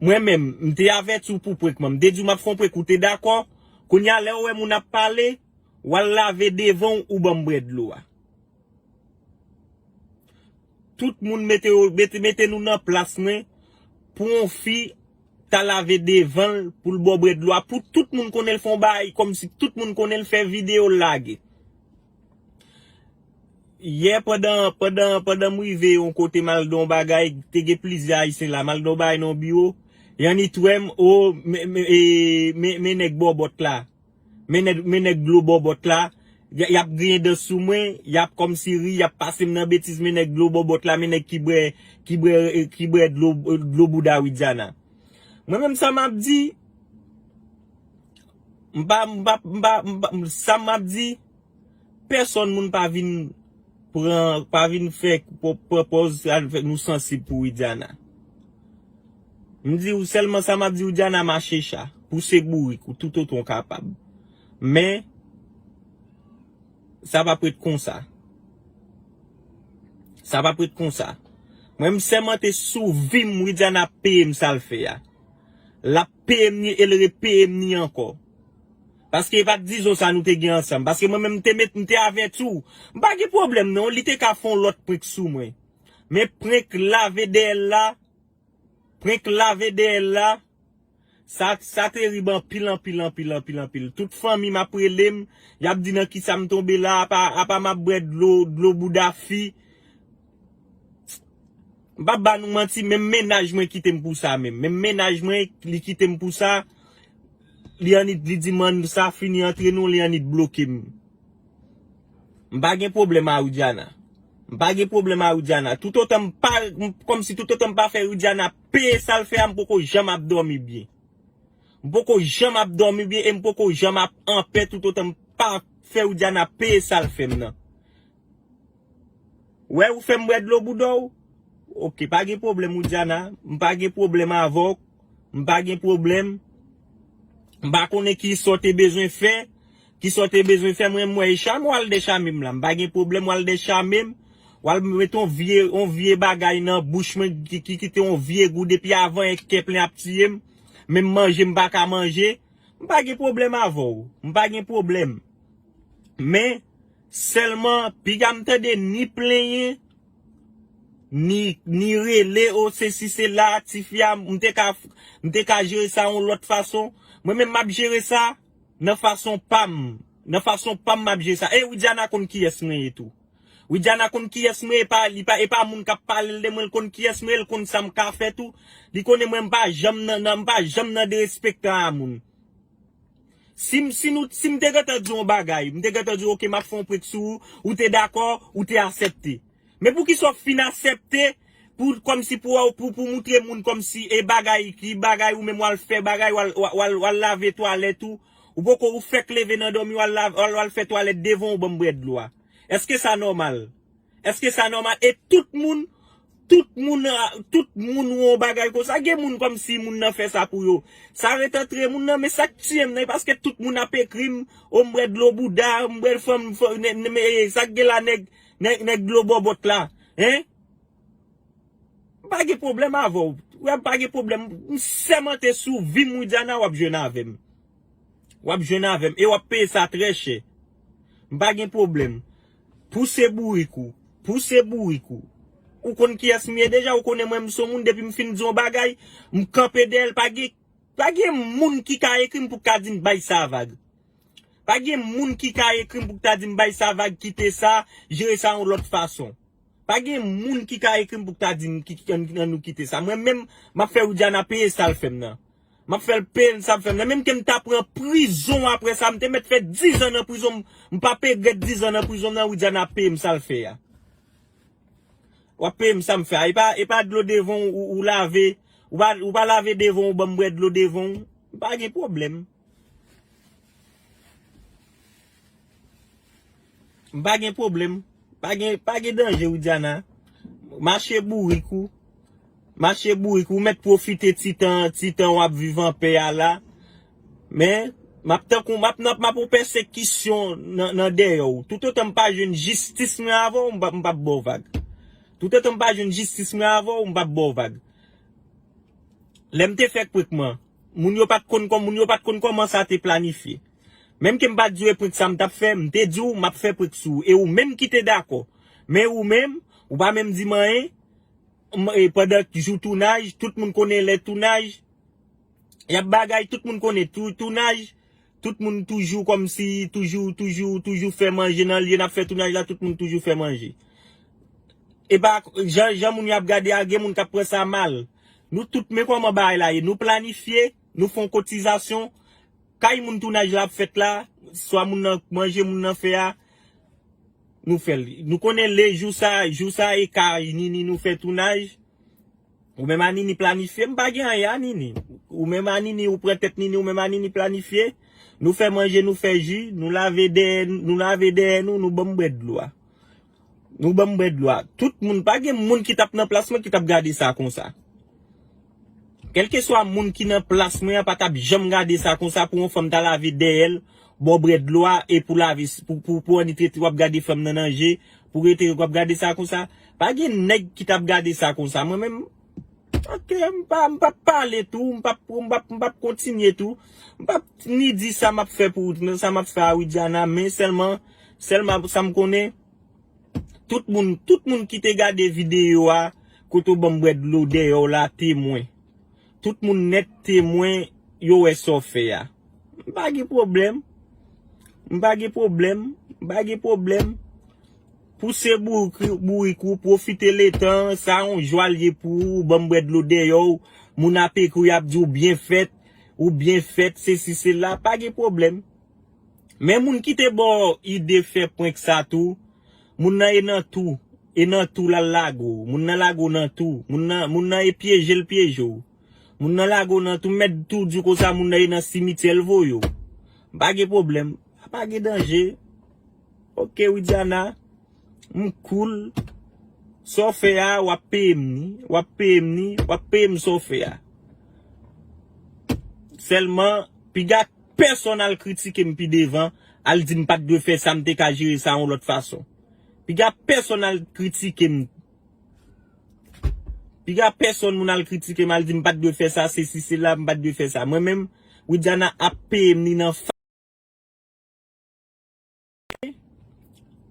Mwen menm, m te avèti w pou prank mwen. M te di w m ap fè yon prank, ou te dakò. Kounye a, lè w wè moun ap pale, w al lave devan w, ou ban m bwè dlo a. Tout moun mete, yo, mete, mete nou nan plas mwen pou yon fi ta lave devan l pou l ba w bwè dlo a. Pou tout moun konnen l fè yon bagay, kòmsi tout moun konnen l fè videyo l lage. Yè, pandan, pandan, pandan m rive yon kote m al di yon bagay, te gen plizyè Ayisyen la, m al di yon bagay nan yon biwo, y annik wè m, o, men, men, e, men, men nèg bòbòt la. Men nèg, men nèg dlo bòbòt la, y, y ap griyen dan sou mwen, y ap kòmsi ri, y ap pase m nan betiz, men nèg dlo bòbòt la, men nèg ki bwè, ki bwè, ki bwè dlo, dlo bouda Widiana. Mwen menm sa m ap di, m pa, m pa, m pa, m pa, sa m ap di, pèsòn moun pa vin pran, pa vin fè, pran pòz, al fè nou sansib pou Widiana. M di w sèlman sa m ap di w, Diana, mache cha, pouse bourik ou toutotan w kapab. Men, sa p ap ret konsa. Sa p ap ret konsa. Mwen, m sèmante sou vi m, Widiana ap peye m sa l fè a. L ap peye m ni e l repeye m ni ankò. Paske e pa t dizon sa nou te gen ansanm. Paske mwen menm, m te met, m te avèti w. M pa gen pwoblèm non, li te ka fè yon lòt prank sou mwen. Men prank lave dèyè l la, prank lave dèyè l la, sa, sa terib anpil, anpil, anpil, anpil, anpil. Tout fanmi m ap rele m, y ap di nan kisa m tonbe la, apa, apa m ap bwè dlo, dlo bouda fi. M p ap ba nou manti, menm mennaj mwen kite m pou sa menm. Menm mennaj mwen, li kite m pou sa, li annik, li di m ann sa fini antre nou, li annik bloke m. M pa gen pwoblèm a Widiana. M pa gen pwoblèm a Widiana. Toutotan m pa, m, kòmsi toutotan m pa fè Widiana peye sa l fè a, m poko janm ap dòmi byen. M poko janm ap dòmi byen e m poko janm ap anpè toutotan m pa fè Widiana peye sa l fè m nan. Wè ou fè m bwè dlo bouda w? Oke, pa gen pwoblèm, Widiana. M pa gen pwoblèm avè w. M pa gen pwoblèm. M pa konnen kisa w te bezwen fè. Kisa w te bezwen fè, mwen, m wè e chame w al dechame m la. M pa gen pwoblèm, w al dechame m. W al met yon vye, yon vye bagay nan bouch mwen ki, ki kite yon vye gou depi avan yè kè plen ap tiye m. Menm manje m pa ka manje. M pa gen pwoblèm avè w. M pa gen pwoblèm. Men, sèlman, piga m tande ni plenyen, ni, ni rele, o sesi sela, tifi a, m te ka, m te ka jere sa yon lòt fason. Mwen menm m ap jere sa nan fason pa m. Nan fason pa m, m ap jere sa. E Widiana konn kiyès mwen ye tou. Widiana konn kiyès mwen ye, e pa, li pa, e pa moun k ap pale l de mwen, l konn kiyès mwen ye, l konn sa m ka fè tou. Li konnen mwen, m pa janm nan, nan, m pa janm nan derespektan a moun. Si m, si nou, si m te gentan di yon bagay, m te gentan di, oke, m ap fè yon prank sou ou, ou te dakò, ou te asèpte. Men poukisa w fin asèpte pou, kòmsi pou, pou, pou moutre moun kòmsi e bagay, ki bagay ou menm w al fè bagay, w al, w al, w al, w al lave twalèt ou, ou poko, ou fèk leve nan dòmi, w al lave, w al, w al fè twalèt devan w ban m bwè dlo a. Èske sa nòmal? Èske sa nòmal? E tout moun, tout moun, a, tout moun wè yon bagay konsa. Gen moun kòmsi moun nan fè sa pou yo. Sa ret antre moun nan, men sa k tiye m nan, e paske tout moun ap ekri m, o m bwè dlo bouda, m bwè fanm, fanm, nè, nè, men, e, sa k gen la nèg, nèg, nèg dlo bòbòt la, en? M pa gen pwoblèm avè w. Wè, m pa gen pwoblèm. M sèmante sou vi m, Widiana, w ap jwenn avè m. W ap jwenn avè m. E w ap peye sa trè chè. M pa gen pwoblèm. Pouse bourik ou. Pouse bourik ou. Ou konn kiyès m ye deja, ou konnen mwen, m se yon moun, depi m fin di yon bagay, m kanpe dèyè l, pa gen, pa gen moun ki ka ekri m pou k ta di m bay sa vag. Pa gen moun ki ka ekri m pou k ta di m bay sa vag, kite sa, jere sa yon lòt fason. Pa gen moun ki ka ekri m pou k ta di m ki, ki, ann, ann nou kite sa. Mwen menm, m ap fè Widiana peye sa l fè m nan. M ap fè l peye sa l fè m nan. Menm ke m ta pran prizon apre sa, m te mèt fè dizan nan prizon, m, m p ap regrèt dizan nan prizon nan, Widiana ap peye m sa l fè a. W ap peye m sa m fè a. E pa, e pa dlo devan w ou, ou lave. Ou pa, ou pa lave devan w, ou ban m bwè dlo devan w. M pa gen pwoblèm. M pa gen pwoblèm. Pa gen, pa gen danje, Widiana. Mache bourik ou. Mache bourik ou. Ou mèt pwofite ti tan, ti tan w ap viv anpè a la. Men, m ap tankou, m ap nan, m ap yon pèsekisyon nan, nan dèyè w. Toutotan m pa jwenn jistis mwen avè w, m p ap, m p ap ba w vag. Toutotan m pa jwenn jistis mwen avè w, m p ap ba w vag. Lè m te fè prank mwen, moun yo pa t konn kòm, moun yo pa t konn kòman sa te planifye. Menm ke m pa t di w e prank sa m t ap fè, m te di w m ap fè prank sou ou. E ou menm ki te dakò. Men ou menm, ou pa menm di m anyen. M, e pandan jou tounaj, tout moun konnen lè tounaj, y ap bagay, tout moun konnen tou, tounaj, tout moun toujou kòmsi, toujou, toujou, toujou fè manje nan lye n ap fè tounaj la, tout moun toujou fè manje. E pa, jan, jan moun yo ap gade a, gen moun k ap pran sa mal. Nou tout, men kòman bagay la ye. Nou planifye, nou fè yon kotizasyon, kay moun tounaj la ap fèt la, swa moun nan manje moun nan fè a, nou fè l. Nou konnen le jou sa, jou sa e kay Nini nou fè tounaj. Ou menm a Nini planifye, m pa gen anyen a Nini. Ou menm a Nini, ou pran tèt Nini, ou menm a Nini planifye. Nou fè manje, nou fè ji, nou lave dèyè, nou lave dèyè nou, nou ban m bwè dlo a. Nou ban m bwè dlo a. Tout moun, pa gen moun ki t ap nan plas mwen ki t ap gade sa konsa. Kèlkeswa moun ki nan plas mwen an pa t ap janm gade sa konsa pou yon fanm ta lave dèyè l, ba w bwè dlo a, e pou lave, pou, pou, pou annik rete w ap gade fanm nan nan je, pou rete w ap gade sa konsa. Pa gen nèg ki t ap gade sa konsa. Mwen menm, ok, m pa, m p ap pale tou, m p ap, m p ap, m p ap kontinye tou. M p ap ni di sa m ap fè pou, sa m ap fè a Widiana, men sèlman, sèlman sa m konnen, tout moun, tout moun ki te gade videyo a, kote w ban m bwè dlo dèyè w la, temwen. Tout moun nèt temwen, yo wè sa w fè a. M pa gen pwoblèm. M pa gen pwoblèm. M pa gen pwoblèm. Pouse bourik, bourik ou, pwofite letan, sa yon jwa l ye pou ou, ban m bwè dlo dèyè w, moun ap ekri, y ap di w byen fèt, ou byen fèt, sesi, sela, pa gen pwoblèm. Men moun ki te ba w ide fè prank sa tou, moun nan e nan tou, e nan tou l al lage w, moun nan lage w nan tou, moun nan, moun nan e pyeje l pyeje w. Moun nan lage w nan tou, m mèt tou di w konsa, moun nan e nan simityè l voye w. Pa gen pwoblèm, pa gen danje. Ok, Widiana, m cool. Sa w fè a, w ap peye m ni, w ap peye m ni, w ap peye m sa w fè a. Sèlman, piga pèsonn al kritike m pi devan, al di m pa t dwe fè sa, m te ka jere sa yon lòt fason. Piga pèsonn al kritike m. Piga pèsonn moun al kritike m, al di m pa t dwe fè sa, sesi, sela, m pa t dwe fè sa. Mwen menm, Widiana ap peye m ni nan fa-,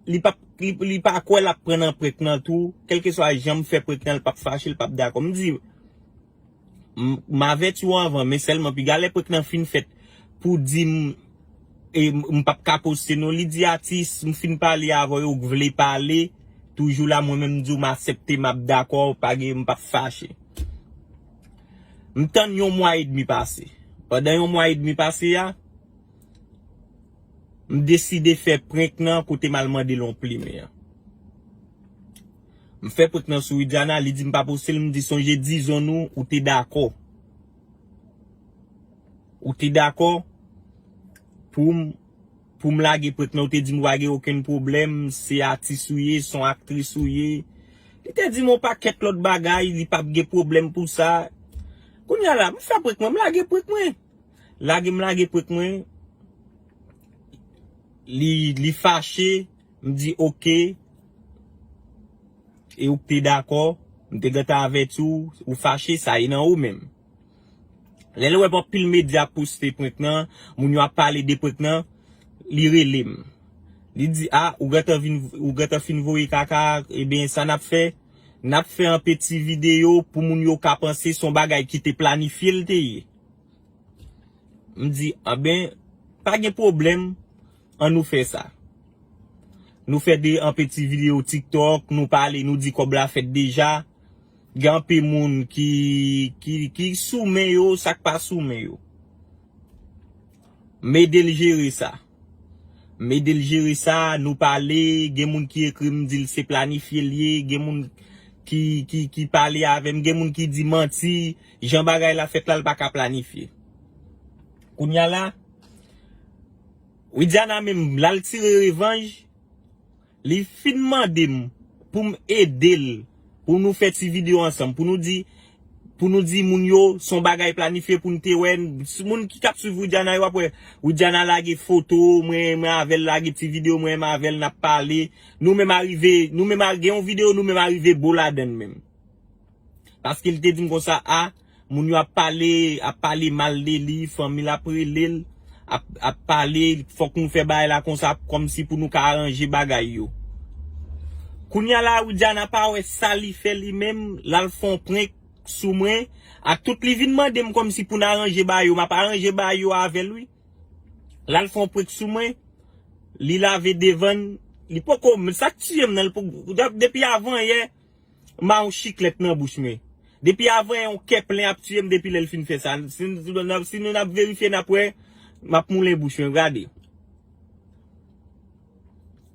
li p ap, li, li pa kwè l ap pran nan prank nan tou, kèlkeswa jan m fè prank nan, l p ap fache, l p ap dakò. M di, m, m avèti w anvan, men sèlman piga lè prank nan fin fèt pou di m, e, m, m p ap ka poste non. Li di, atis, m fin pale avè w, ou vle pale, toujou la, mwen menm m di w m aksepte, m ap dakò, pa gen, m p ap fache. M tann yon mwa edmi pase. Pandan yon mwa edmi pase a, m deside fè prank nan kote m al mande l yon plimen an. M fè prank nan sou Widiana, li di m pa poste l, m di sonje dizon nou, ou te dakò. Ou te dakò pou m, pou m lage prank nan, ou te di m ou pa gen okenn pwoblèm, se atis ou ye, se yon aktris ou ye. Li te di m yon pakèt lòt bagay, li p ap gen pwoblèm pou sa. Kounye a la, m fè prank mwen, m lage prank mwen. Lage m lage prank mwen. Li, li fache, m di oke. E ou te dakò, m te gentan avèti w, ou fache, sa e nan ou menm. Lè l wè anpil medya ap poste prank nan, moun yo ap pale de prank nan, li rele m. Li di, a, ou gentan vin, ou gentan fin voye kaka, ebyen, sa n ap fè? N ap fè yon peti videyo pou moun yo ka panse se yon bagay ki te planifye l te ye. M di, anben, pa gen pwoblèm, ann nou fè sa. Nou fè de, yon peti videyo TikTok, nou pale, nou di kòb la fèt deja. Gen anpil moun ki, ki, ki sou men yo, sa k pa sou men yo. M ede l jere sa. M ede l jere sa, nou pale, gen moun ki ekri m di l se planifye l ye, gen moun, ki, ki, ki pale avè m, gen moun ki di manti, jan bagay la fèt la, l pa ka planifye. Kounye a la, Widiana menm, l al tire revanj, li fin mande m pou m ede l, pou nou fè ti videyo ansanm, pou nou di, pou nou di moun yo, se yon bagay planifye pou n te wè, moun ki t ap swiv Widiana yo ap wè, Widiana lage foto, mwen, mwen avè l lage ti videyo, mwen, mwen avè l n ap pale, nou menm arive, nou menm a-, gen yon videyo, nou menm arive bo ladann menm. Paske l te di m konsa, a, moun yo ap pale, ap pale mal de li, fanmi l ap rele l, ap, ap pale, fòk nou fè bagay la konsa, kòmsi pou nou ka aranje bagay yo. Kounye a la, Widiana pa wè sa li fè li menm, l al fè yon prank sou mwen, ak tout li vin mande m kòmsi pou n aranje bagay yo, m ap aranje bagay yo avè l wi. L al fè yon prank sou mwen, li lave devan l, li poko, sa k tiye m nan, li poko, depi avan yè, m a yon chiklèt nan bouch mwen. Depi avan yon kè plen ap tiye m depi lè l fin fè sa. Si, si nou n ap verifye, n ap wè, m ap moulen bouch mwen, gade.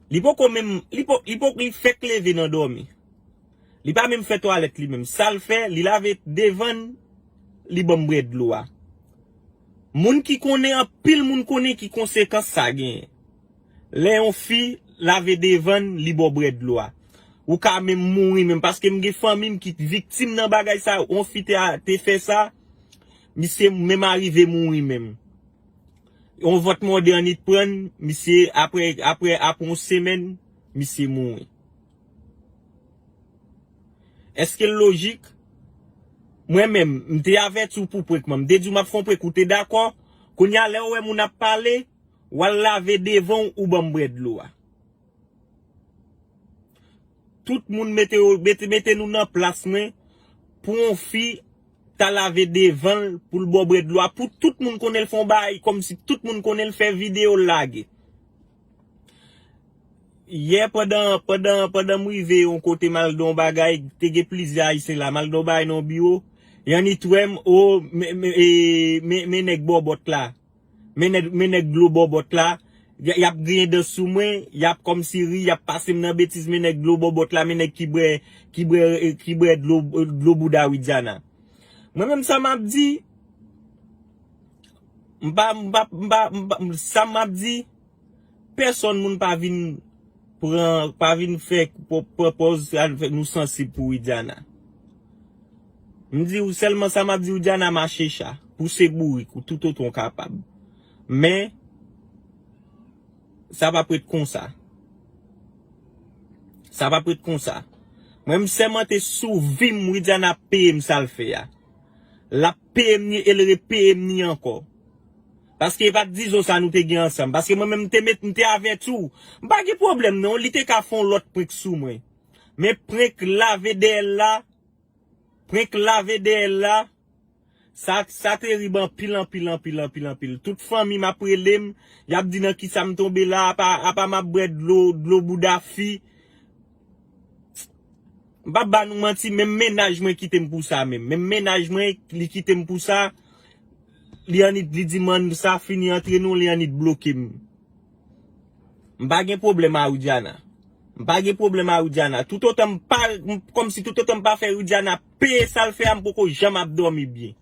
Li poko menm, li po, li po, li fèk leve nan dòmi. Li pa menm fè twalèt li menm. Sa l fè, li lave devan l, li ban m bwè dlo a. Moun ki konnen, anpil moun konnen ki konsekans sa genyen. Lè yon fi lave devan l, li ba w bwè dlo a. Ou ka menm mouri menm, paske m gen fanmi m ki viktim nan bagay sa, yon fi te, te fè sa, misye menm arive mouri menm. Yon vòt mòde annik pran l, misye apre, apre, apre yon semèn, misye mouri. Èske l lojik? Mwen menm, m te avèti w pou prank mwen. M te di w m ap fè yon prank, ou te dakò. Kounye a, lè w wè moun ap pale, w al lave devan w, ou ban m bwè dlo a. Tout moun mete, mete, mete nou nan plas mwen pou yon fi ta lave devan l pou l ba w bwè dlo a. Pou tout moun konnen l fè yon bagay, kòmsi tout moun konnen l fè videyo l lage. Yè pandan, pandan, pandan m rive yon kote m al di yon bagay, te gen plizyè Ayisyen la, m al di yon bagay nan yon biwo, y annik wè m, o, men, men, e, men, men nèg bòbòt la. Men nèg, men nèg dlo bòbòt la, y, y ap griyen dan sou mwen, y ap kòmsi ri, y ap pase m nan betiz, men nèg dlo bòbòt la, men nèg ki bwè, ki bwè, ki bwè dlo, dlo bouda Widiana. Mwen menm sa m ap di, m pa, m pa, m pa, m pa, sa m ap di, pèsonn moun pa vin pran, pa vin fè, pran, pran pòz, sa fè nou sansib pou Widiana. M di w sèlman sa m ap di w, Widiana mache cha, pouse bourik ou toutotan w kapab. Men, sa p ap ret konsa. Sa p ap ret konsa. Mwen, m sèmante sou vi m, Widiana ap peye m sa l fè a. L ap peye m ni e l repeye m ni ankò. Paske e pa t dizon sa nou te gen ansanm. Paske mwen menm, m te met, m te avèti w. M pa gen pwoblèm non, li te ka fè yon lòt prank sou mwen. Men prank lave dèyè l la, prank lave dèyè l la, sa, sa terib anpil, anpil, anpil, anpil, anpil. Tout fanmi m ap rele m, y ap di nan kisa m tonbe la, apa, apa m ap bwè dlo, dlo bouda fi. M p ap ba nou manti, menm mennaj mwen kite m pou sa menm. Menm mennaj mwen, li kite m pou sa. Li annik, li di m, "Ann, sa fini antre nou," li annik bloke m. M pa gen pwoblèm a Widiana. M pa gen pwoblèm a Widiana. Toutotan m pa, m, kòmsi toutotan m pa fè Widiana peye sa l fè a, m poko janm ap dòmi byen.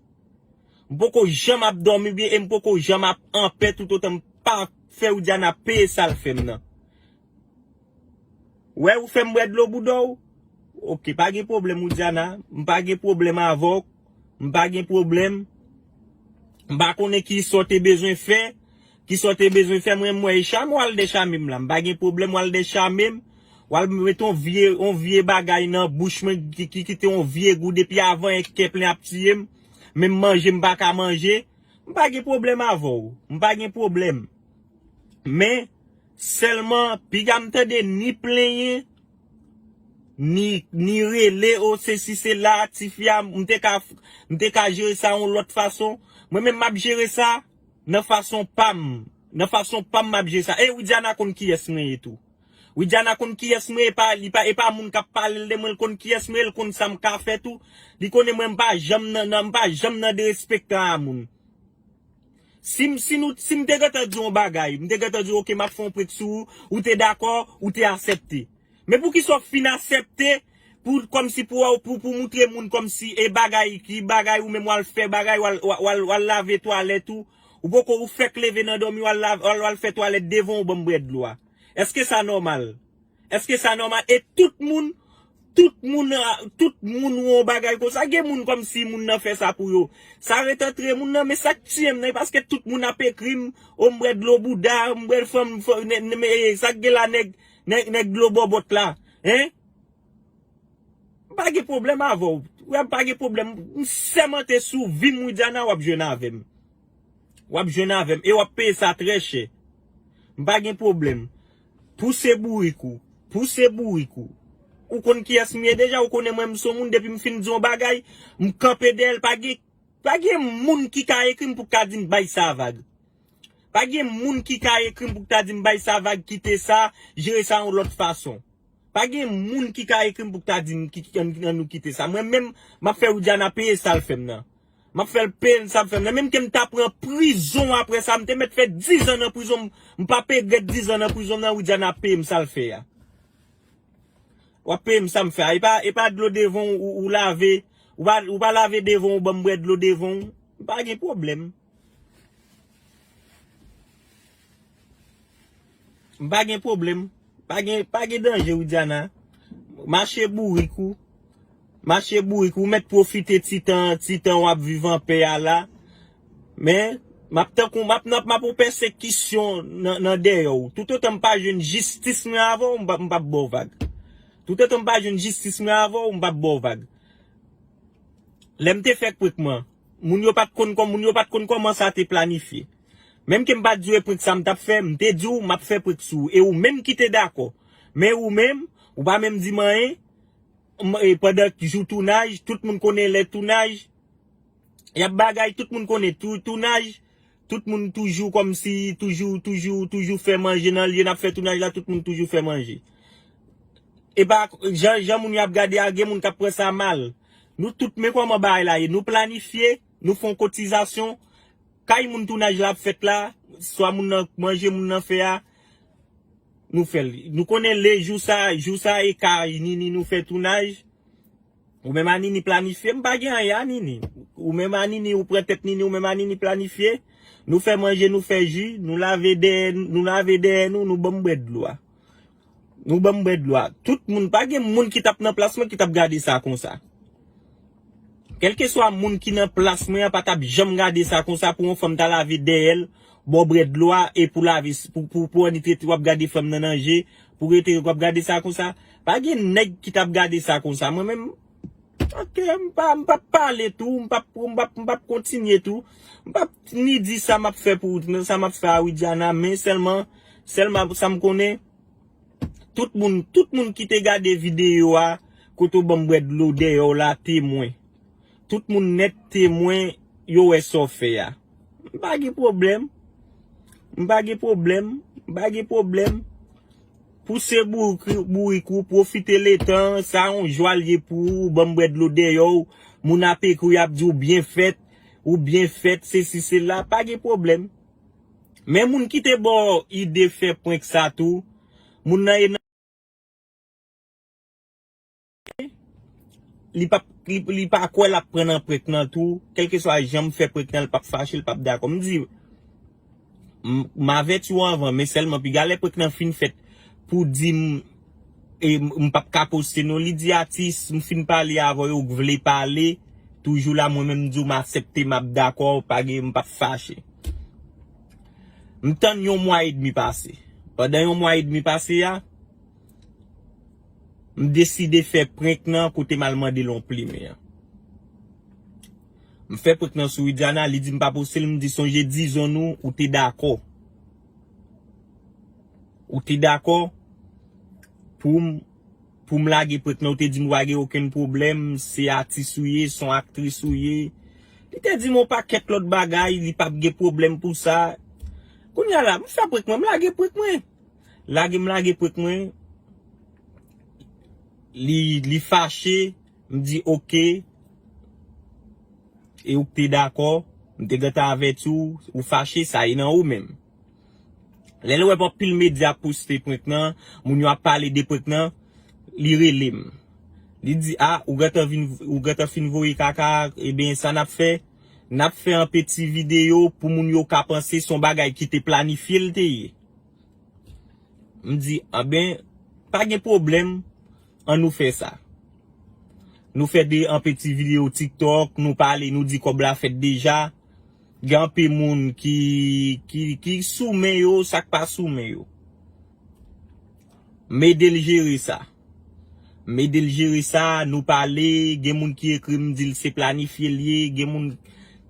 M poko janm ap dòmi byen e m poko janm ap anpè toutotan m pa fè Widiana peye sa l fè m nan. Wè, ou fè m bwè dlo bouda w? Oke, pa gen pwoblèm, Widiana. M pa gen pwoblèm avè w. M pa gen pwoblèm. M pa konnen kisa w te bezwen fè. Kisa w te bezwen fè, mwen, m wè e chame w al dechame m la. M pa gen pwoblèm w al dechame m. W al mete yon vye, yon vye bagay nan bouch mwen ki, ki kite yon vye gou depi avan, yon kè plen ap tiye m. Menm manje m pa ka manje. M pa gen pwoblèm avè w. M pa gen pwoblèm. Men, sèlman, piga m tande ni plenyen, ni, ni rele, o, sesi, sela, tifi a, m te ka, m te ka jere sa yon lòt fason. Mwen menm, m ap jere sa nan fason pa m. Nan fason pa m, m ap jere sa. E Widiana konn kiyès mwen ye tou. Widiana konn kiyès mwen ye, e pa, li pa, e pa moun k ap pale l de mwen, l konn kiyès mwen ye, l konn sa m ka fè tou. Li konnen mwen, m pa janm nan, nan, m pa janm nan derespektan a moun. Si m, si nou, si m te gentan di yon bagay, m te gentan di, "Oke, m ap fè yon prank sou ou," ou te dakò, ou te aksepte. Men poukisa w fin aksepte Pou, kòmsi pou, pou, pou moutre moun kòmsi e bagay, ki bagay ou menm w al fè, bagay w al, w al, w al, w al lave twalèt ou, ou poko, ou fèk leve nan dòmi, w al lave, w al, w al fè twalèt devan w, ban m bwè dlo a. Èske sa nòmal? Èske sa nòmal? E tout moun, tout moun, ah, tout moun wè yon bagay konsa, gen moun kòmsi moun nan fè sa pou yo. Sa ret antre moun nan, men sa k tiye m nan, e paske tout moun ap ekri m, o m bwè dlo bouda, m bwè fanm, fanm, nè, nè, men, sa k gen la nèg, nèg, nèg dlo bòbòt la, en? M pa gen pwoblèm avè w. Ou wè, m pa gen pwoblèm. M sèmante sou vi m, Widiana, w ap jwenn avè m. W ap jwenn avè m. E w ap peye sa trè chè. M pa gen pwoblèm. Pouse bourik ou. Pouse bourik ou. Ou konn kiyès m ye deja, ou konnen mwen m se yon moun, depi m fin di yon bagay, m kanpe dèyè l, pa gen, pa gen moun ki ka ekri m pou ka di m bay sa vag. Pa gen moun ki ka ekri m pou ta di m bay sa vag, kite sa, jere sa yon lòt fason. Pa gen moun ki ka ekri m pou ta di m ki, ki, ann, ann nou kite sa. Mwen menm, m ap fè Widiana peye sa l fè m nan. M ap fè l peye sa l fè m nan. Menm ke m ta pran prizon apre sa, m te mèt fè dizan nan prizon, m, m p ap regrèt dizan nan prizon nan, Widiana ap peye m sa l fè a. W ap peye m sa m fè a. E pa, e pa dlo devan w, ou, ou lave, ou pa, ou pa lave devan w, ban m bwè dlo devan w. M pa gen pwoblèm. M pa gen pwoblèm. Pa gen, pa gen danje, Widiana. Mache bourik ou. Mache bourik ou. Ou mèt pwofite ti tan, ti tan w ap viv anpè a la. Men, m ap tankou, m ap nan, m ap yon pèsekisyon nan, nan dèyè w. Toutotan m pa jwenn jistis mwen avè w, m p ap, m p ap ba w vag. Toutotan m pa jwenn jistis mwen avè w, m p ap ba w vag. Lè m te fè prank mwen, moun yo pa t konn kòm, moun yo pa t konn kòman sa te planifye. Menm ke m pa t di w e prank sa m t ap fè, m te di w m ap fè prank sou ou. E ou menm ki te dakò. Men ou menm, ou pa menm di m anyen. M, e pandan jou tounaj, tout moun konnen lè tounaj. Y ap bagay, tout moun konnen tou, tounaj. Tout moun toujou kòmsi, toujou, toujou, toujou fè manje nan lye, n ap fè tounaj la, tout moun toujou fè manje. E pa, jan, jan moun yo ap gade a, gen moun k ap pran sa mal. Nou tout, men kòman bagay la ye. Nou planifye, nou fè yon kotizasyon. Kay moun tounaj la ap fèt la, swa moun nan manje moun nan fè a, nou fè l. Nou konnen le jou sa, jou sa e kay Nini nou fè tounaj. Ou menm a Nini planifye, m pa gen anyen a Nini. Ou menm a Nini, ou pran tèt Nini, ou menm a Nini planifye. Nou fè manje, nou fè ji, nou lave dèyè, nou lave dèyè nou, nou ban m bwè dlo a. Nou ban m bwè dlo a. Tout moun, pa gen moun ki t ap nan plas mwen ki t ap gade sa konsa. Kèlkeswa moun ki nan plas mwen an pa t ap janm gade sa konsa pou yon fanm ta lave dèyè l, ba w bwè dlo a, e pou lave, pou, pou, pou annik rete w ap gade fanm nan nan je, pou rete w ap gade sa konsa. Pa gen nèg ki t ap gade sa konsa. Mwen menm, ok, m pa, m p ap pale tou, m p ap, m p ap, m p ap kontinye tou. M p ap ni di sa m ap fè pou, sa m ap fè a Widiana, men sèlman, sèlman sa m konnen, tout moun, tout moun ki te gade videyo a, kote w ban m bwè dlo dèyè w la, temwen. Tout moun nèt temwen, yo wè sa w fè a. M pa gen pwoblèm. M pa gen pwoblèm. M pa gen pwoblèm. Pouse bourik, bourik ou, pwofite letan, sa yon jwa l ye pou ou, ban m bwè dlo dèyè w, moun ap ekri, y ap di w byen fèt, ou byen fèt, sesi, sela, pa gen pwoblèm. Men moun ki te ba w ide fè prank sa tou, moun nan ye nan li p ap, li, li pa kwè l ap pran nan prank nan tou, kèlkeswa jan m fè prank nan, l p ap fache, l p ap dakò. M di, m, m avèti w anvan, men sèlman piga lè prank nan fin fèt pou di m, e, m, m p ap ka poste non. Li di atis, m fin pale avè w, ou vle pale, toujou la, mwen menm m di w m aksepte, m ap dakò, pa gen, m p ap fache. M tann yon mwa edmi pase. Pandan yon mwa edmi pase a, m deside fè prank nan kote m al mande l yon plimen an. M fè prank nan sou Widiana, li di m pa poste l, m di sonje dizon nou, ou te dakò. Ou te dakò pou m, pou m lage prank nan, ou te di m pa gen okenn pwoblèm, se atis ou ye, se yon aktris ou ye. Li te di m yon pakèt lòt bagay, li p ap gen pwoblèm pou sa. Kounye a la, m fè prank mwen, m lage prank mwen. Lage m lage prank mwen. Li, li fache, m di oke. E ou k te dakò, m te gentan avèti w, ou fache, sa e nan ou menm. Lè l wè anpil medya ap poste prank nan, moun yo ap pale de prank nan, li rele m. Li di, a, ou gentan vin, ou gentan fin voye kaka, ebyen, sa n ap fè, n ap fè anpe ti videyo pou moun yo ka panse se yon bagay ki te planifye l te ye. M di, anben, pa gen pwoblèm, ann nou fè sa. Nou fè de anpe ti videyo TikTok, nou pale, nou di kòb la fèt deja. Gen anpe moun ki, ki, ki sou men yo, sa k pa sou men yo. M ede l jere sa. M ede l jere sa, nou pale, gen moun ki ekri m di l se planifye l ye, gen moun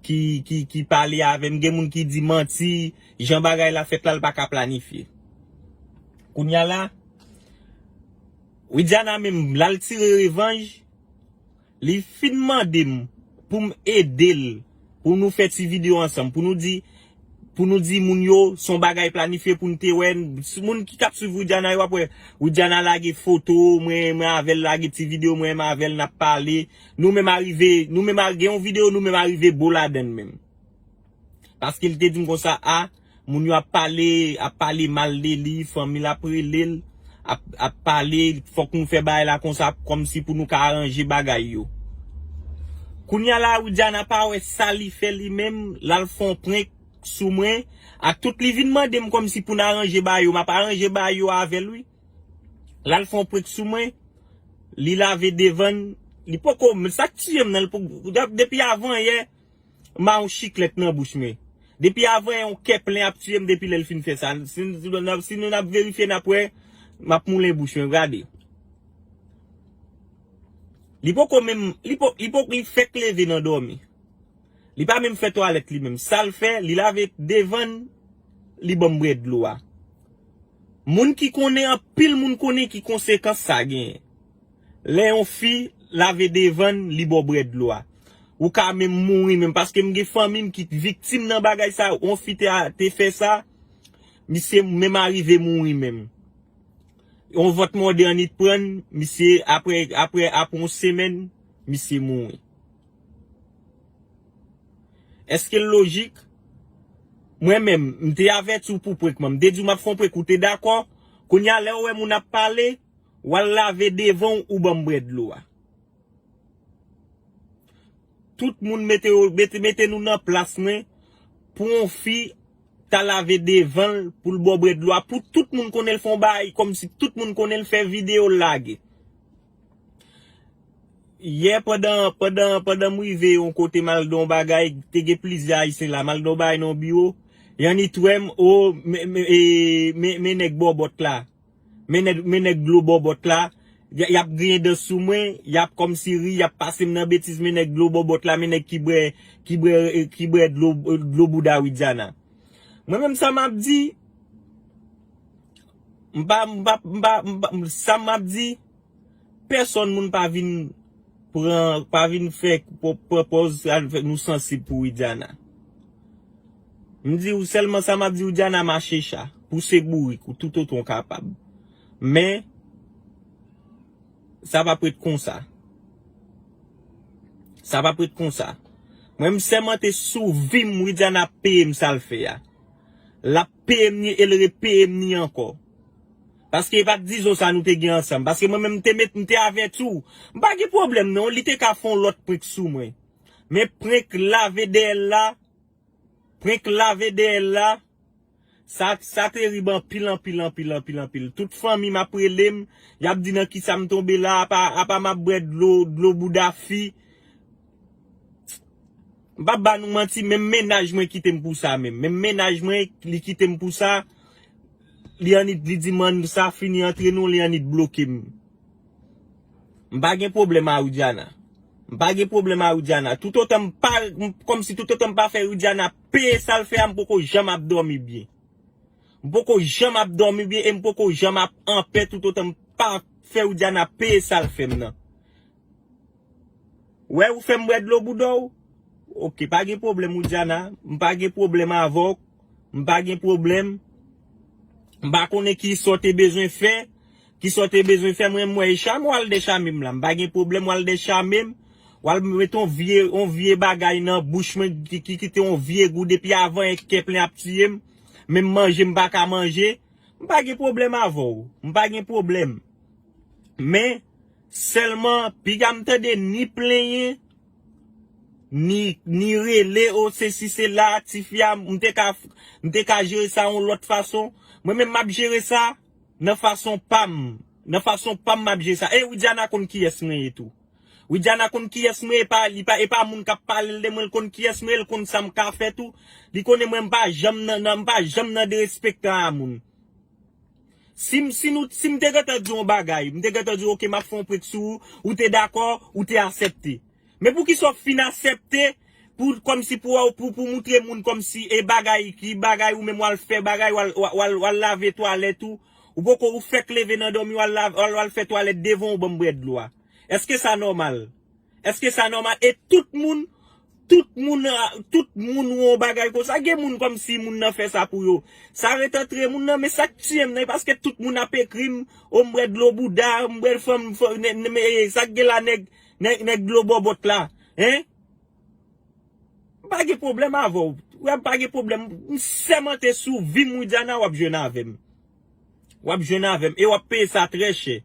ki, ki, ki pale avè m, gen moun ki di manti, jan bagay la fèt la, l pa ka planifye. Kounye a la, Widiana menm, l al tire revanj, li fin mande m pou m ede l, pou nou fè ti videyo ansanm, pou nou di, pou nou di moun yo, se yon bagay planifye pou n te wè. Moun ki t ap swiv Widiana yo ap wè, Widiana lage foto, mwen, mwen avè l lage ti videyo, mwen menm avè l n ap pale. Nou menm arive, nou menm a, gen yon videyo, nou menm arive bo ladann menm. Paske li te di m konsa, a, moun yo ap pale, ap pale mal de li, fanmi l ap rele l, ap, ap pale, fòk nou fè bagay la konsa, kòmsi pou nou ka aranje bagay yo. Kounye a la, Widiana pa wè sa li fè li menm, l al fè yon prank sou mwen, ak tout li vin mande m kòmsi pou n aranje bagay yo, m ap aranje bagay yo avè l, wi. L al fè yon prank sou mwen, li lave devan l, li poko, men sa k tiye m nan, li poko, depi avan yè, m a yon chiklèt nan bouch mwen. Depi avan yon kè plen ap tiye m depi lè l fin fè sa. Si, si, si nou n ap verifye, n ap wè, m ap moulen bouch mwen, gade. Li poko menm, li po, li po, li fèk leve nan dòmi. Li pa menm fè twalèt li menm. Sa l fè, li lave devan l, li ban m bwè dlo a. Moun ki konnen, anpil moun konnen ki konsekans sa genyen. Lè yon fi lave devan l, li ba w bwè dlo a. Ou ka menm mouri menm, paske m gen fanmi m ki viktim nan bagay sa, yon fi te, te fè sa, misye menm arive mouri menm. Yon vant mòde annik pran l, misye, apre, apre, apre yon semèn, misye mouri. Èske l lojik? Mwen menm, m te avèti w pou prank mwen. M te di w m ap fè yon prank, ou te dakò. Kounye a, lè w wè moun ap pale, w al lave devan w, ou ban m bwè dlo a. Tout moun mete, mete, mete nou nan plas mwen pou yon fi ta lave devan l pou l ba w bwè dlo a. Pou tout moun konnen l fè yon bagay, kòmsi tout moun konnen l fè videyo l lage. Yè pandan, pandan, pandan m rive yon kote m al nan yon bagay, te gen plizyè Ayisyen la, m al nan yon bagay nan yon biwo, y annik wè m, o, men, men, e, men, men nèg bòbòt la. Men nèg, men nèg dlo bòbòt la, y, y ap griyen dan sou mwen, y ap kòmsi ri, y ap pase m nan betiz, men nèg dlo bòbòt la, men nèg ki bwè, ki bwè, ki bwè dlo, dlo bouda Widiana. Mwen menm sa m ap di, m pa, m pa, m pa, m pa, sa m ap di, pèsòn moun pa vin pran, pa vin fè, pran pòz, sa fè nou sansib pou Widiana. M di w sèlman sa m ap di w, Diana mache cha, pouse bourik ou toutotan w kapab. Men, sa p ap ret konsa. Sa p ap ret konsa. Mwen, m sèmante sou vi m, Widiana ap peye m sa l fè a. L ap peye m ni e l repeye m ni ankò. Paske e pa t dizon sa nou te gen ansanm. Paske mwen menm, m te met, m te avèti w. M pa gen pwoblèm non, li te ka fè yon lòt prank sou mwen. Men prank lave dèyè l la, prank lave dèyè l la, sa, sa terib anpil, anpil, anpil, anpil, anpil. Tout fanmi m ap rele m, y ap di nan kisa m tonbe la, apa, apa m ap bwè dlo, dlo bouda fi. M p ap ba nou manti, menm mennaj mwen kite m pou sa menm. Menm mennaj mwen, li kite m pou sa, li annik, li di m ann sa fini antre nou, li annik bloke m. M pa gen pwoblèm a Widiana. M pa gen pwoblèm a Widiana. Toutotan m pa, m, kòmsi toutotan m pa fè Widiana peye sa l fè a, m poko janm ap dòmi byen. M poko janm ap dòmi byen e m poko janm ap anpè toutotan m pa fè Widiana peye sa l fè m nan. Wè ou fè m bwè dlo bouda w? Oke, pa gen pwoblèm Widiana. M pa gen pwoblèm avè w. M pa gen pwoblèm. M pa konnen kisa w te bezwen fè. Kisa w te bezwen fè, mwen, m wè e chame w al dechame m la. M pa gen pwoblèm w al dechame m. W al mete yon vye, yon vye bagay nan bouch mwen ki, ki kite yon vye gou depi avan e kè plen ap tiye m. Menm manje m pa ka manje. M pa gen pwoblèm avè w. M pa gen pwoblèm. Men, Sèlman, piga m tande ni plenyen, ni, ni rele, o, sesi, sela, tifi a, m te ka, m te ka jere sa yon lòt fason. Mwen menm, m ap jere sa nan fason pa m. Nan fason pa m, m ap jere sa. E Widiana konn kiyès mwen ye tou. Widiana konn kiyès mwen, e pa, li pa, e pa moun k ap pale l de mwen, l konn kiyès mwen, l konn sa m ka fè tou. Li konnen mwen, m pa janm nan, nan, m pa janm nan derespektan a moun. Si m, si nou, si m te gentan di yon bagay, m te gentan di, "Ok, m ap fè yon prank sou ou," ou te dakò, ou te asèpte. Men poukisa w fin asèpte pou, kòmsi pou, pou, pou moutre moun kòmsi e bagay, ki bagay ou menm w al fè, bagay w al, w al, w al lave twalèt ou, ou poko, ou fèk leve nan dòmi, w al lave, w al, w al fè twalèt devan w, ban m bwè dlo a. Èske sa nòmal? Èske sa nòmal? E tout moun, tout moun, ah, tout moun wè yon bagay konsa. Gen moun kòmsi moun nan fè sa pou yo. Sa ret antre moun nan, men sa k tiye m nan, e paske tout moun ap ekri m, o m bwè dlo bouda, m bwè fanm, fanm, nè, nè, men, eh, sa k gen la nèg, nèg, nèg dlo bòbòt la, hein? M pa gen pwoblèm avè w. Wè, m pa gen pwoblèm. M sèmante sou vi m, Widiana, w ap jwenn avè m. W ap jwenn avè m. E w ap peye sa trè chè.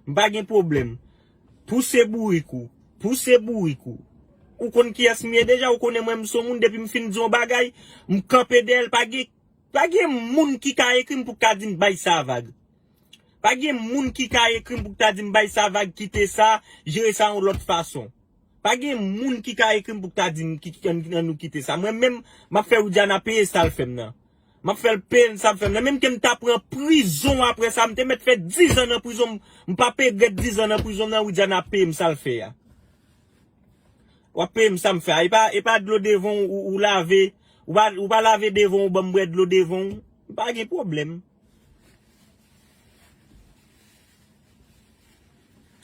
M pa gen pwoblèm. Pouse bourik ou. Pouse bourik ou. Ou konn kiyès m ye deja, ou konnen mwen, m se yon moun, depi m fin di yon bagay, m kanpe dèyè l, pa gen, pa gen moun ki ka ekri m pou ka di m bay sa vag. Pa gen moun ki ka ekri m pou ta di m bay sa vag, kite sa, jere sa yon lòt fason. Pa gen moun ki ka ekri m pou ta di m ki, ki, ann, ann nou kite sa. Mwen menm, m ap fè Widiana peye sa l fè m nan. M ap fè l peye m sa l fè m nan. Menm ke m ta pran prizon apre sa, m te mèt fè dizan nan prizon, m, m p ap regrèt dizan nan prizon nan, Widiana ap peye m sa l fè a. W ap peye m sa m fè a. E pa, e pa dlo devan w, ou, ou lave, ou pa, ou pa lave devan w, ou ban m bwè dlo devan w. M pa gen pwoblèm.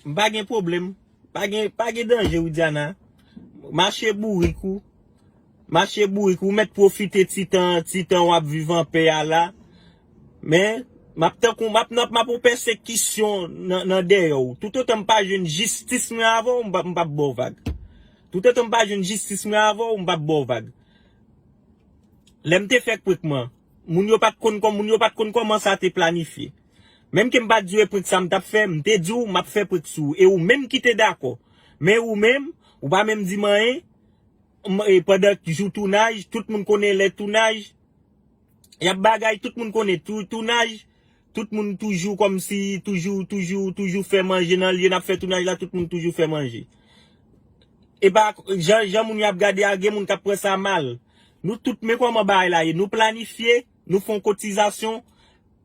M pa gen pwoblèm. Pa gen, pa gen danje, Widiana. Mache bourik ou. Mache bourik ou. Ou mèt pwofite ti tan, ti tan w ap viv anpè a la. Men, m ap tankou, m ap nan, m ap yon pèsekisyon nan, nan dèyè w. Toutotan m pa jwenn jistis mwen avè w, m p ap, m p ap ba w vag. Toutotan m pa jwenn jistis mwen avè w, m p ap ba w vag. Lè m te fè prank mwen, moun yo pa t konn kòm, moun yo pa t konn kòman sa te planifye. Menm ke m pa t di w e prank sa m t ap fè, m te di w m ap fè prank sou ou. E ou menm ki te dakò. Men ou menm, ou pa menm di m anyen. M, e pandan jou tounaj, tout moun konnen lè tounaj, y ap bagay, tout moun konnen tou, tounaj, tout moun toujou kòmsi, toujou, toujou, toujou fè manje nan lye n ap fè tounaj la, tout moun toujou fè manje. E pa, jan, jan moun yo ap gade a, gen moun k ap pran sa mal. Nou tout, men kòman bagay la ye. Nou planifye, nou fè yon kotizasyon,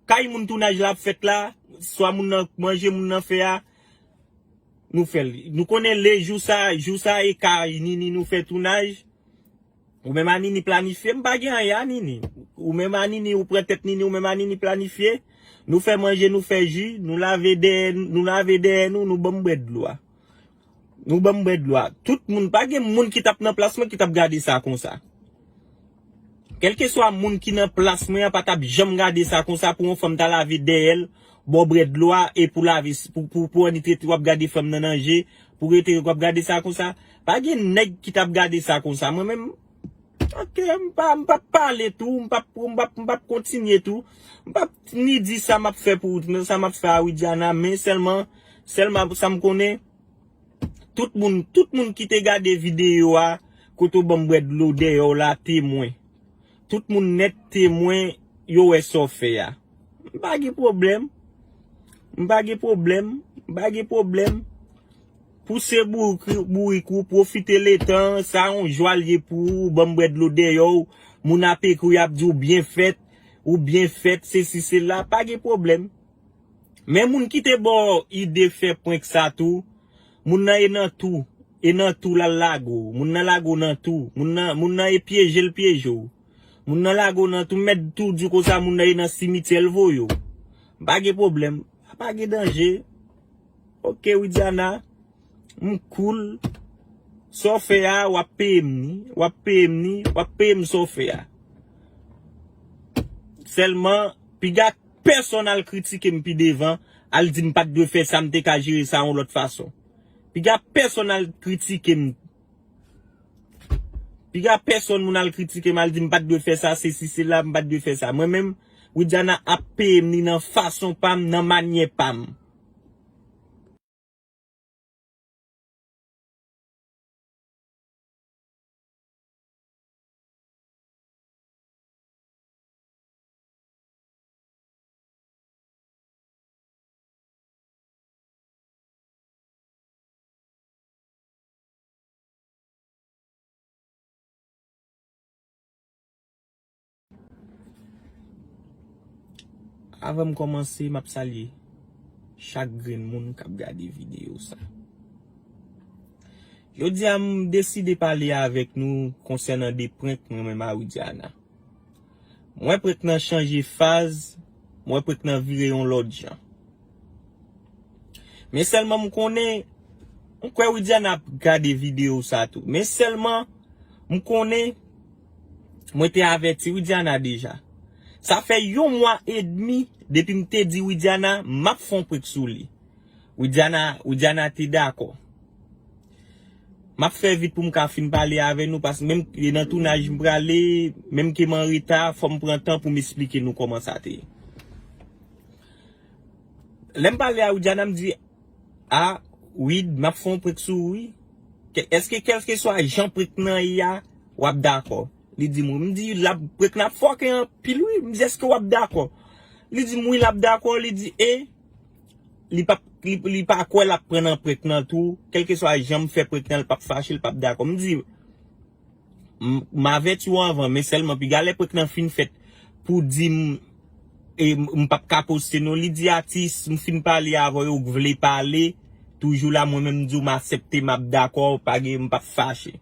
kay moun tounaj la ap fèt la, swa moun nan manje moun nan fè a, nou fè l. Nou konnen le jou sa, jou sa e kay Nini nou fè tounaj. Ou menm a Nini planifye, m pa gen anyen a Nini. Ou menm a Nini, ou pran tèt Nini, ou menm a Nini planifye. Nou fè manje, nou fè ji, nou lave dèyè, nou lave dèyè nou, nou ban m bwè dlo a. Nou ban m bwè dlo a. Tout moun, pa gen moun ki t ap nan plas mwen ki t ap gade sa konsa. Kèlkeswa moun ki nan plas mwen an pa t ap janm gade sa konsa pou yon fanm ta lave dèyè l, ba w bwè dlo a, e pou lave, pou, pou, pou annik rete w ap gade fanm nan nan je, pou rete w ap gade sa konsa. Pa gen nèg ki t ap gade sa konsa. Mwen menm, ok, m pa, m p ap pale tou, m p ap, m p ap, m p ap kontinye tou. M p ap ni di sa m ap fè pou, sa m ap fè a Widiana, men sèlman, sèlman sa m konnen, tout moun, tout moun ki te gade videyo a, kote w ban m bwè dlo dèyè w la, temwen. Tout moun nèt temwen, yo wè sa w fè a. M pa gen pwoblèm. M pa gen pwoblèm. M pa gen pwoblèm. Pouse bourik, bourik ou, pwofite letan, sa yon jwa l ye pou ou, ban m bwè dlo dèyè w, moun ap ekri w, y ap di w byen fèt, ou byen fèt, sesi, sela, pa gen pwoblèm. Men moun ki te ba w ide fè prank sa tou, moun nan e nan tou, e nan tou l al lage w, moun nan lage w nan tou, moun nan, moun nan e pyeje l pyeje w. Moun nan lage w nan tou, m mèt tou di w konsa, moun nan e nan simityè l voye w. Pa gen pwoblèm, pa gen danje. Ok, Widiana, m cool. Sa w fè a, w ap peye m ni, w ap peye m ni, w ap peye m sa w fè a. Sèlman, piga pèsonn al kritike m pi devan, al di m pa t dwe fè sa, m te ka jere sa yon lòt fason. Piga pèsonn al kritike m. Piga pèsonn moun al kritike m, al di m pa t dwe fè sa, sesi, sela, m pa t dwe fè sa. Mwen menm, Widiana ap peye m ni nan fason pa m, nan manyè pa m. Avan m kòmanse, m ap salye chak grenn moun k ap gade videyo sa. Jodi a, m deside pale avèk nou konsènan de prank mwen menm a Widiana. M wè prank nan chanje faz, m wè prank nan vire yon lòt jan. Men sèlman m konnen, m kwè Widiana ap gade videyo sa tou. Men sèlman, m konnen, mwen te avèti Widiana deja. Sa fè yon mwa edmi depi m te di Widiana, m ap fè yon prank sou li. Widiana, Widiana te dakò. M ap fè vit pou m ka fin pale avè nou, paske menm ke nan tounaj m prale, menm ke m an reta, fò m pran tan pou m esplike nou kòman sa te ye. Lè m pale a Widiana, m di, a, Wid, m ap fè yon prank sou ou, wi. Ke- Èske kèlkeswa jan prank nan ye a, w ap dakò? Li di m, wi. M di, l ap, prank nan ap fòke anpil, wi. M di, èske w ap dakò? Li di m, wi, l ap dakò. Li di, e, li p ap, li, li pa kwè l ap pran nan prank nan tou. Kèlkeswa jan m fè prank nan, l p ap fache, l p ap dakò. M di, m, m avèti w anvan, men sèlman piga lè prank nan fin fèt pou di m, e, m, m p ap ka poste non. Li di, atis, m fin pale avè w, ou vle pale, toujou la, mwen menm m di w m aksepte, m ap dakò, pa gen, m p ap fache.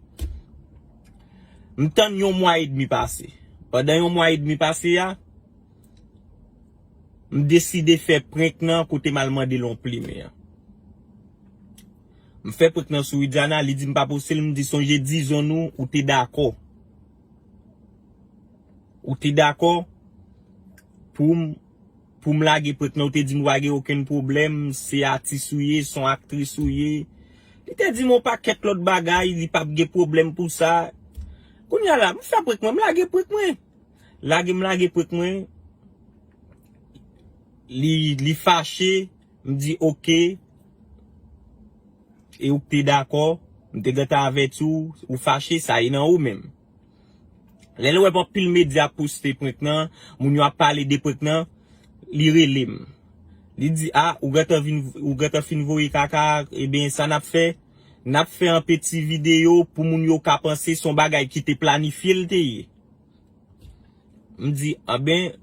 M tann yon mwa edmi pase. Pandan yon mwa edmi pase a, m deside fè prank nan kote m al mande l yon plimen an. M fè prank nan sou Widiana, li di m pa poste l, m di sonje dizon nou, ou te dakò. Ou te dakò pou m, pou m lage prank nan, ou te di m pa gen okenn pwoblèm, se atis ou ye, se yon aktris ou ye. Li te di m yon pakèt lòt bagay, li p ap gen pwoblèm pou sa. Kounye a la, m fè prank mwen, m lage prank mwen. Lage m lage prank mwen. Li, li fache, m di oke. E ou te dakò, m te gentan avèti w, ou fache, sa e nan ou menm. Lè l wè anpil medya ap poste prank nan, moun yo ap pale de prank nan, li rele m. Li di, a, ou gentan vin, ou gentan fin voye kaka, ebyen, sa n ap fè, n ap fè yon peti videyo pou moun yo ka panse se yon bagay ki te planifye l te ye. M di, anben,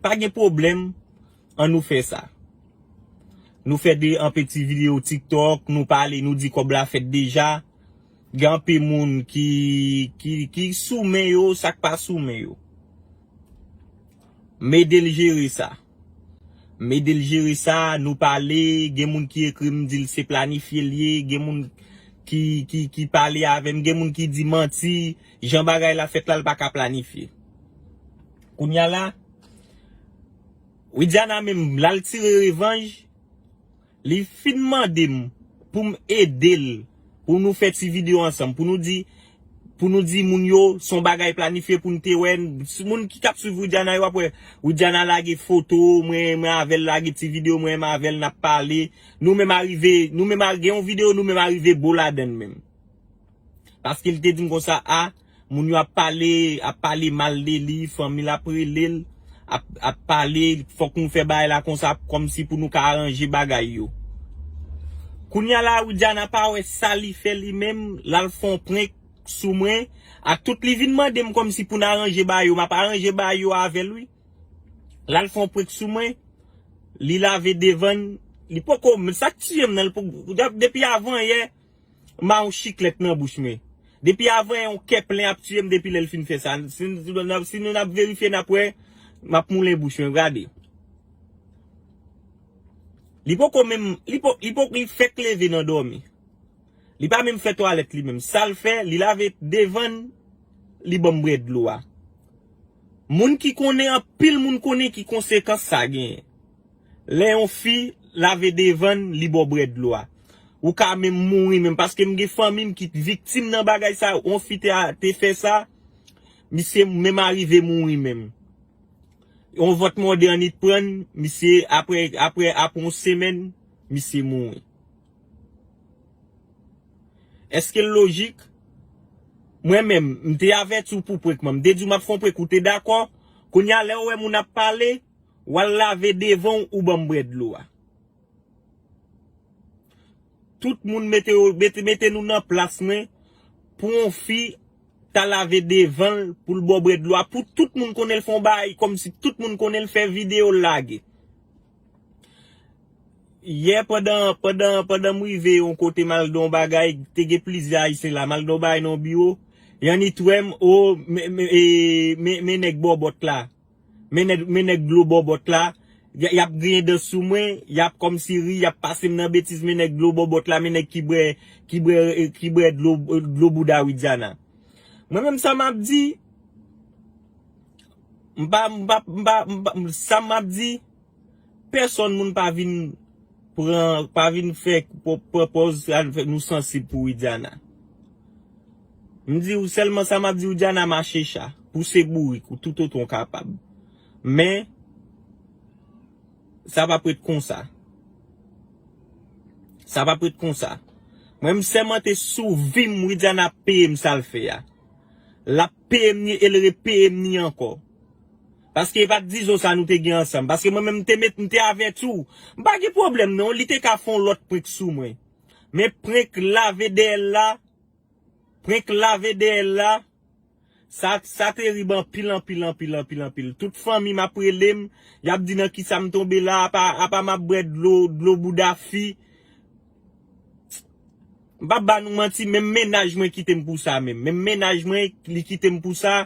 pa gen pwoblèm, ann nou fè sa. Nou fè de, yon peti videyo TikTok, nou pale, nou di kòb la fèt deja. Gen anpil moun ki, ki, ki sou men yo, sa k pa sou men yo. M ede l jere sa. M ede l jere sa, nou pale, gen moun ki ekri m, di l se planifye l ye, gen moun ki, ki, ki pale avè m, gen moun ki di manti, jan bagay la fèt la, l pa ka planifye. Kounye a la, Widiana menm, l al tire revanj, li fin mande m pou m ede l, pou nou fè ti videyo ansanm, pou nou di, pou nou di moun yo, se yon bagay planifye pou n te wè, moun ki t ap swiv Widiana yo ap wè, Widiana lage foto, mwen, mwen avè l lage ti videyo, mwen, mwen avè l n ap pale, nou menm arive, nou menm a- gen yon videyo, nou menm arive bo ladann menm. Paske li te di m konsa, a, moun yo ap pale, ap pale mal de li, fanmi l ap rele l, ap, ap pale, fòk nou fè bagay la konsa, kòmsi pou nou ka aranje bagay yo. Kounye a la, Widiana pa wè sa li fè li menm, l al fè yon prank sou mwen, ak tout li vin mande m kòmsi pou n aranje bagay yo, m ap aranje bagay yo avè l, wi. L al fè yon prank sou mwen, li lave devan l, li poko, sa k tiye m nan, li poko, depi avan yè, m a yon chiklèt nan bouch mwen. Depi avan yon kè plen ap tiye m depi lè l fin fè sa. Si, si nou n ap verifye, n ap wè, m ap moulen bouch mwen, gade. Li poko menm, li po, li po, li fèk leve nan dòmi. Li pa menm fè twalèt li menm. Sa l fè, li lave devan l, li ban m bwè dlo a. Moun ki konnen, anpil moun konnen ki konsekans sa genyen. Lè yon fi lave devan l, li ba w bwè dlo a. Ou ka menm mouri menm, paske m gen fanmi m ki viktim nan bagay sa, yon fi te, te fè sa, misye menm arive mouri menm. Yon vòt mòde annit pran l, misye, apre, apre, apre yon semèn, misye mouri. Èske l lojik? Mwen menm, m te avèti w pou prank mwen. M te di w m ap fè yon prank, ou te dakò. Kounye a, lè w wè moun ap pale, w al lave devan w, ou ban m bwè dlo a. Tout moun mete, mete, mete nou nan plas mwen pou yon fi ta lave devan l, pou l ba w bwè dlo a, pou tout moun konnen l fè yon bagay, kòmsi tout moun konnen l fè videyo l lage. Yè pandan, pandan, pandan m rive yon kote m al di yon bagay, te gen plizyè Ayisyen la, m al di yon bagay nan yon biwo, y annik wè m, o, men, men, e, men, men nèg bòbòt la. Men nèg, men nèg dlo bòbòt la, y, y ap griyen dan sou mwen, y ap kòmsi ri, y ap pase m nan betiz, men nèg dlo bòbòt la, men nèg ki bwè, ki bwè, ki bwè dlo, dlo bouda Widiana. Mwen menm sa m ap di, m pa, m pa, m pa, m pa, sa m ap di, pèsonn moun pa vin pran, pa vin fè, pran pòz nou sansib pou Widiana. M di w sèlman sa m ap di w, Diana, mache cha, pouse bourik ou tout otan w kapab. Men, sa p ap ret konsa. Sa p ap ret konsa. Mwen, m sèmante sou vi m, Widiana ap peye m sa l fè a. L ap peye m ni, e l repeye m ni ankò. Paske e pa t dizon sa nou te gen ansanm. Paske mwen menm, m te met, m te avèti w. M pa gen pwoblèm, non. Li te ka fè yon lòt prank sou mwen. Men prank lave dèyè l la, prank lave dèyè l la, sa, sa terib anpil, anpil, anpil, anpil, anpil. Tout fanmi m ap rele m, y ap di nan kisa m tonbe la, apa, apa m ap bwè dlo, dlo bouda fi. M p ap ba nou manti, menm mennaj mwen kite m pou sa menm. Menm mennaj mwen, li kite m pou sa.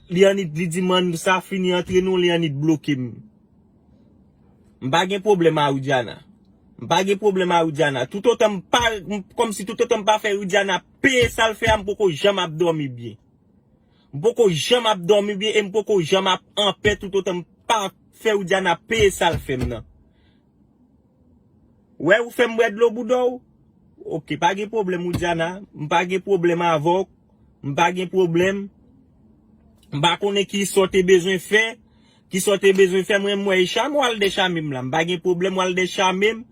Li annik, li di m, "Ann, sa fini antre nou," li annik bloke m. M pa gen pwoblèm a Widiana. M pa gen pwoblèm a Widiana. Toutotan m pa, m, kòmsi toutotan m pa fè Widiana peye sa l fè a, m poko janm ap dòmi byen. M poko janm ap dòmi byen e m poko janm ap anpè toutotan m pa fè Widiana peye sa l fè m nan. Wè, ou fè m bwè dlo bouda w? Oke, pa gen pwoblèm, Widiana. M pa gen pwoblèm avè w. M pa gen pwoblèm. M pa konnen ki sa w te bezwen fè. Ki sa w te bezwen fè, mwen, m wè e chame w al dechame m la. M pa gen pwoblèm, w al dechame m.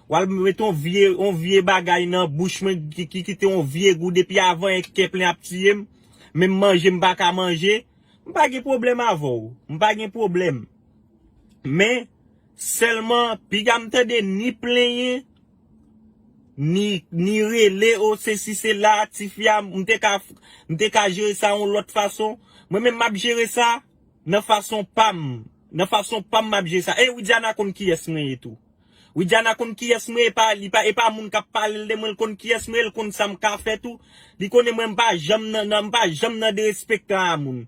W al met yon vye, yon vye bagay nan bouch mwen ki, ki kite yon vye gou depi avan, e kè plen ap tiye m. Menm manje, m pa ka manje. M pa gen pwoblèm avè w. M pa gen pwoblèm. Men, sèlman, piga m tande ni plenyen, ni, ni rele, o, sesi, sela, tifi a, m te ka, m te ka jere sa yon lòt fason. Mwen menm, m ap jere sa nan fason pa m. Nan fason pa m, m ap jere sa. E Widiana konn kiyès mwen ye tou. Widiana konn kiyès mwen, e pa, li pa, e pa moun k ap pale l de mwen, l konn kiyès mwen, l konn sa m ka fè tou. Li konnen mwen, m pa janm nan, nan, m pa janm nan derespektan a moun.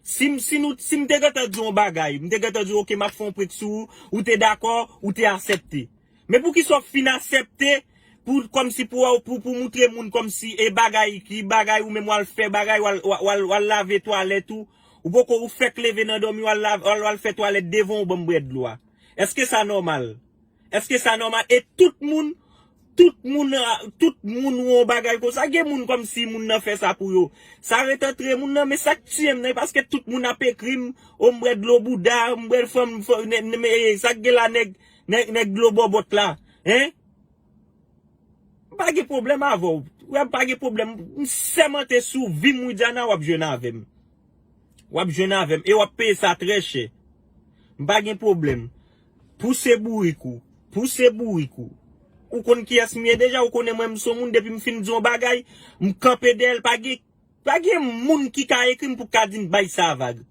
Si m, si nou, si m te gentan di w yon bagay, m te gentan di w, "Oke, m ap fè yon prank sou ou," ou te dakò, ou te asèpte. Men poukisa w fin asèpte pou, kòmsi pou, pou, pou moutre moun kòmsi e bagay, ki bagay ou menm w al fè bagay, w al, w al, w al, w al lave twalèt ou, ou poko, ou fèk leve nan dòmi, w al lave, w al, w al fè twalèt devan w ban m bwè dlo a. Èske sa nòmal? Èske sa nòmal? E tout moun, tout moun, ah, tout moun wè yon bagay konsa. Gen moun kòmsi moun nan fè sa pou yo. Sa ret antre moun nan, men sa k tiye m nan, e paske tout moun ap ekri m, o m bwè dlo bouda, m bwè fanm, fanm, nè, nè, men, eh, sa k gen la nèg, nèg, nèg dlo bòbòt la, hein? M pa gen pwoblèm avè w. Wè, m pa gen pwoblèm. M sèmante sou vi m, Widiana, w ap jwenn avè m. W ap jwenn avè m. E w ap peye sa trè chè. M pa gen pwoblèm. Pouse bourik ou. Pouse bourik ou. Ou konn kiyès m ye deja, ou konnen mwen m se yon moun depi m fin di yon bagay, m kanpe dèyè l, pa gen, pa gen moun ki ka ekri m pou k ka di m bay sa vag.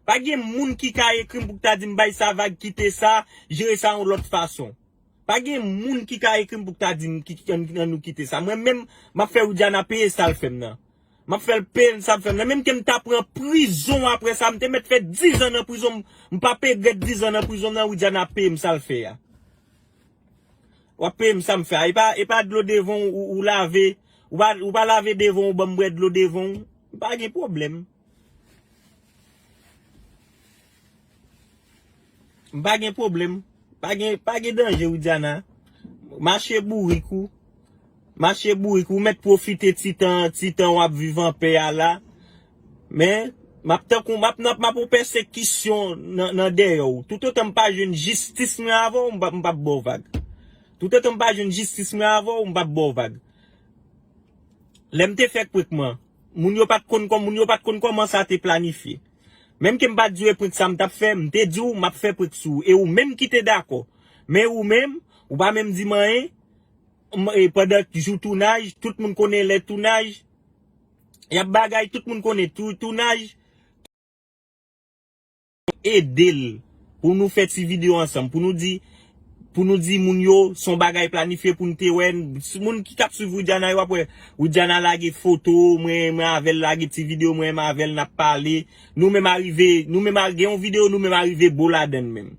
Pa gen moun ki ka ekri m pou k ta di m bay sa vag, kite sa, jere sa yon lòt fason. Pa gen moun ki ka ekri m pou k ta di m ki, ki, ann, ann nou kite sa. Mwen menm, m ap fè Widiana peye sa l fè m nan. M ap fè l peye sa l fè m nan. Menm ke m ta pran prizon apre sa, m te mèt fè dizan nan prizon, m, m p ap regrèt dizan nan prizon nan, Widiana ap peye m sa l fè a. W ap peye m sa m fè a. E pa, e pa dlo devan w, ou, ou lave, ou pa, ou pa lave devan w, ou ban m bwè dlo devan w. M pa gen pwoblèm. M pa gen pwoblèm. Pa gen, pa gen danje, Widiana. Mache bourik ou. Mache bourik ou. Mèt pwofite ti tan, ti tan w ap viv anpè a la. Men, m ap tankou, m ap nan, m ap yon pèsekisyon nan, nan dèyè w. Toutotan m pa jwenn jistis mwen avè w, m p ap, m p ap ba w vag. Toutotan m pa jwenn jistis mwen avè w, m p ap ba w vag. Lè m te fè prank mwen, moun yo pa t konn kòm, moun yo pa t konn kòman sa te planifye. Menm ke m pa t di w e prank sa m t ap fè, m te di w m ap fè prank sou ou. E ou menm ki te dakò. Men ou menm, ou pa menm di m anyen. M, e pandan jou tounaj, tout moun konnen lè tounaj, y ap bagay, tout moun konnen tou, tounaj. Ede l pou nou fè ti videyo ansanm, pou nou di, pou nou di moun yo, se yon bagay planifye pou n te wè. Moun ki t ap swiv Widiana yo ap wè, Widiana lage foto, mwen, mwen avè l lage ti videyo, mwen, mwen avè l n ap pale. Nou menm arive, nou menm a, gen yon videyo, nou menm arive bo ladann menm.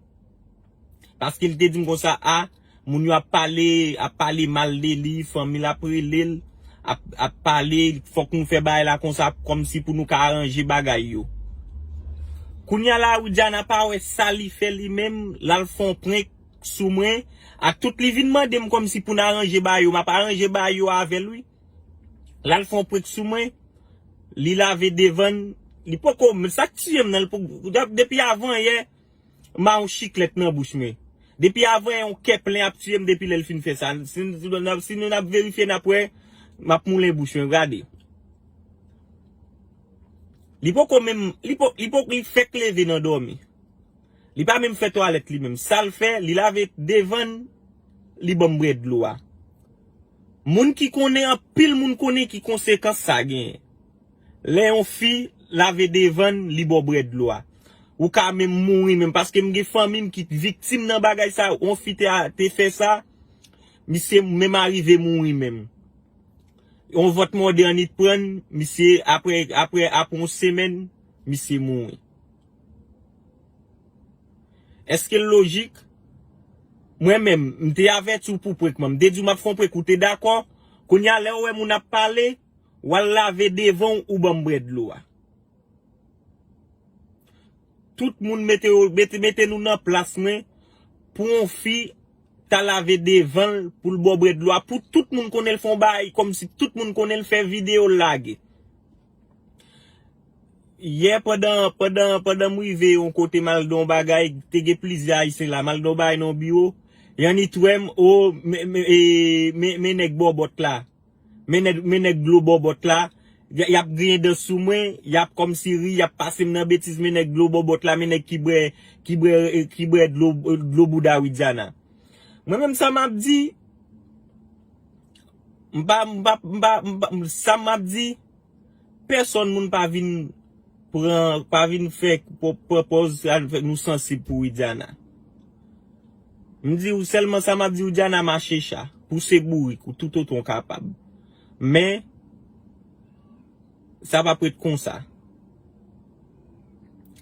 Paske li te di m konsa, a, moun yo ap pale, ap pale mal de li, fanmi l ap rele l, ap, ap pale, fòk nou fè bagay la konsa, kòmsi pou nou ka aranje bagay yo. Kounye a la, Widiana pa wè sa li fè li menm, l al fè yon prank sou mwen, ak tout li vin mande m kòmsi pou n aranje bagay yo, m ap aranje bagay yo avè l, wi. L al fè yon prank sou mwen, li lave devan l, li poko, men sa k tiye m nan, li poko, depi avan yè, m a yon chiklèt nan bouch mwen. Depi avan yon kè plen ap tiye m depi lè l fin fè sa. Si, si nou n ap verifye, n ap wè, m ap moulen bouch mwen, gade. Li poko menm, li po, li po, li fèk leve nan dòmi. Li pa menm fè twalèt li menm. Sa l fè, li lave devan l, li ban m bwè dlo a. Moun ki konnen, anpil moun konnen ki konsekans sa genyen. Lè yon fi lave devan l, li ba w bwè dlo a. Ou ka menm mouri menm, paske m gen fanmi m ki viktim nan bagay sa, yon fi te, te fè sa, misye menm arive mouri menm. Yon vant mòde annik pran l, misye, apre, apre, apre yon semèn, misye mouri. Èske l lojik? Mwen menm, m te avèti w pou prank mwen. M te di w m ap fè yon prank, ou te dakò. Kounye a, lè w wè moun ap pale, w al lave devan w, ou ban m bwè dlo a. Tout moun mete, mete, mete nou nan plas mwen pou yon fi ta lave devan l pou l ba w bwè dlo a. Pou tout moun konnen l fè yon bagay, kòmsi tout moun konnen l fè videyo l lage. Yè pandan, pandan, pandan m rive yon kote m al nan yon bagay, te gen plizyè Ayisyen la, m al nan yon bagay nan yon biwo, y annik wè m, o, men, men, e, men, men nèg bòbòt la. Men nèg, men nèg dlo bòbòt la, y, y ap griyen dan sou mwen, y ap kòmsi ri, y ap pase m nan betiz, men nèg dlo bòbòt la, men nèg ki bwè, ki bwè, ki bwè dlo, dlo bouda Widiana. Mwen menm sa m ap di, m pa, m pa, m pa, m pa, sa m ap di, pèsòn moun pa vin pran, pa vin fè, pran, pran pòz, sa fè nou sansib pou Widiana. M di w sèlman sa m ap di w, Widiana mache cha, pouse bourik ou toutotan w kapab. Men, sa p ap ret konsa.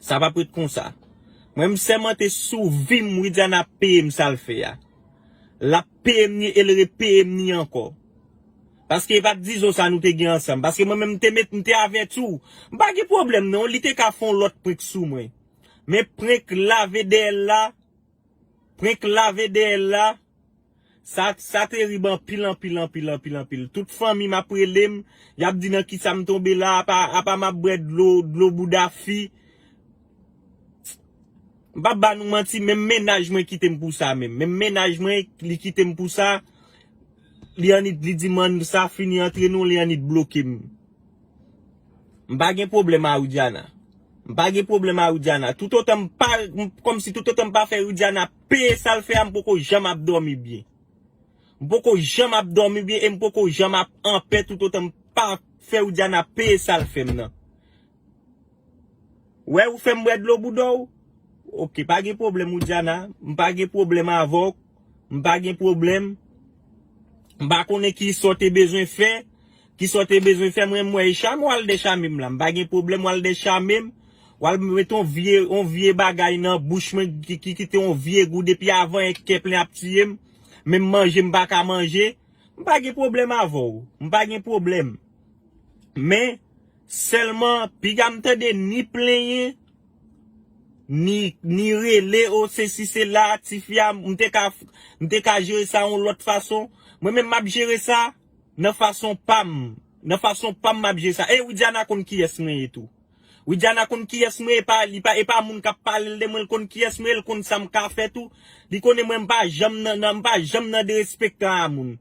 Sa p ap ret konsa. Mwen, m sèmante sou vi m, Widiana ap peye m sa l fè a. L ap peye m ni e l repeye m ni ankò. Paske e pa t dizon sa nou te gen ansanm. Paske mwen menm, m te met, m te avèti w. M pa gen pwoblèm non, li te ka fè yon lòt prank sou mwen. Men prank lave dèyè l la, prank lave dèyè l la, sa, sa terib anpil, anpil, anpil, anpil, anpil. Tout fanmi m ap rele m, y ap di nan kisa m tonbe la, apa, apa m ap bwè dlo, dlo bouda fi. M p ap ba nou manti, menm mennaj mwen kite m pou sa menm. Menm mennaj mwen, li kite m pou sa. Li annik, li di m ann sa fini antre nou, li annik bloke m. M pa gen pwoblèm a Widiana. M pa gen pwoblèm a Widiana. Toutotan m pa, m, kòmsi toutotan m pa fè Widiana peye sa l fè a, m poko janm ap dòmi byen. M poko janm ap dòmi byen e m poko janm ap anpè toutotan m pa fè Widiana peye sa l fè m nan. Wè ou fè m bwè dlo bouda w? Oke, pa gen pwoblèm, Widiana. M pa gen pwoblèm avè w. M pa gen pwoblèm. M pa konnen ki sa w te bezwen fè. Ki sa w te bezwen fè, mwen, m wè e chame w al dechame m la. M pa gen pwoblèm, w al dechame m. W al met yon vye, yon vye bagay nan bouch mwen ki, ki kite yon vye gou depi avan, e kè plen ap tiye m. Menm manje, m pa ka manje. M pa gen pwoblèm avè w. M pa gen pwoblèm. Men, sèlman, piga m tande ni plenyen, ni, ni rele, o, sesi, sela, tifi a, m te ka, m te ka jere sa yon lòt fason. Mwen menm, m ap jere sa nan fason pa m. Nan fason pa m, m ap jere sa. E Widiana konn kiyès mwen ye tou. Widiana konn kiyès mwen ye, e pa, li pa, e pa moun k ap pale l de mwen, l konn kiyès mwen ye, l konn sa m ka fè tou. Li konnen mwen, m pa janm nan, nan, m pa janm nan derespektan a moun.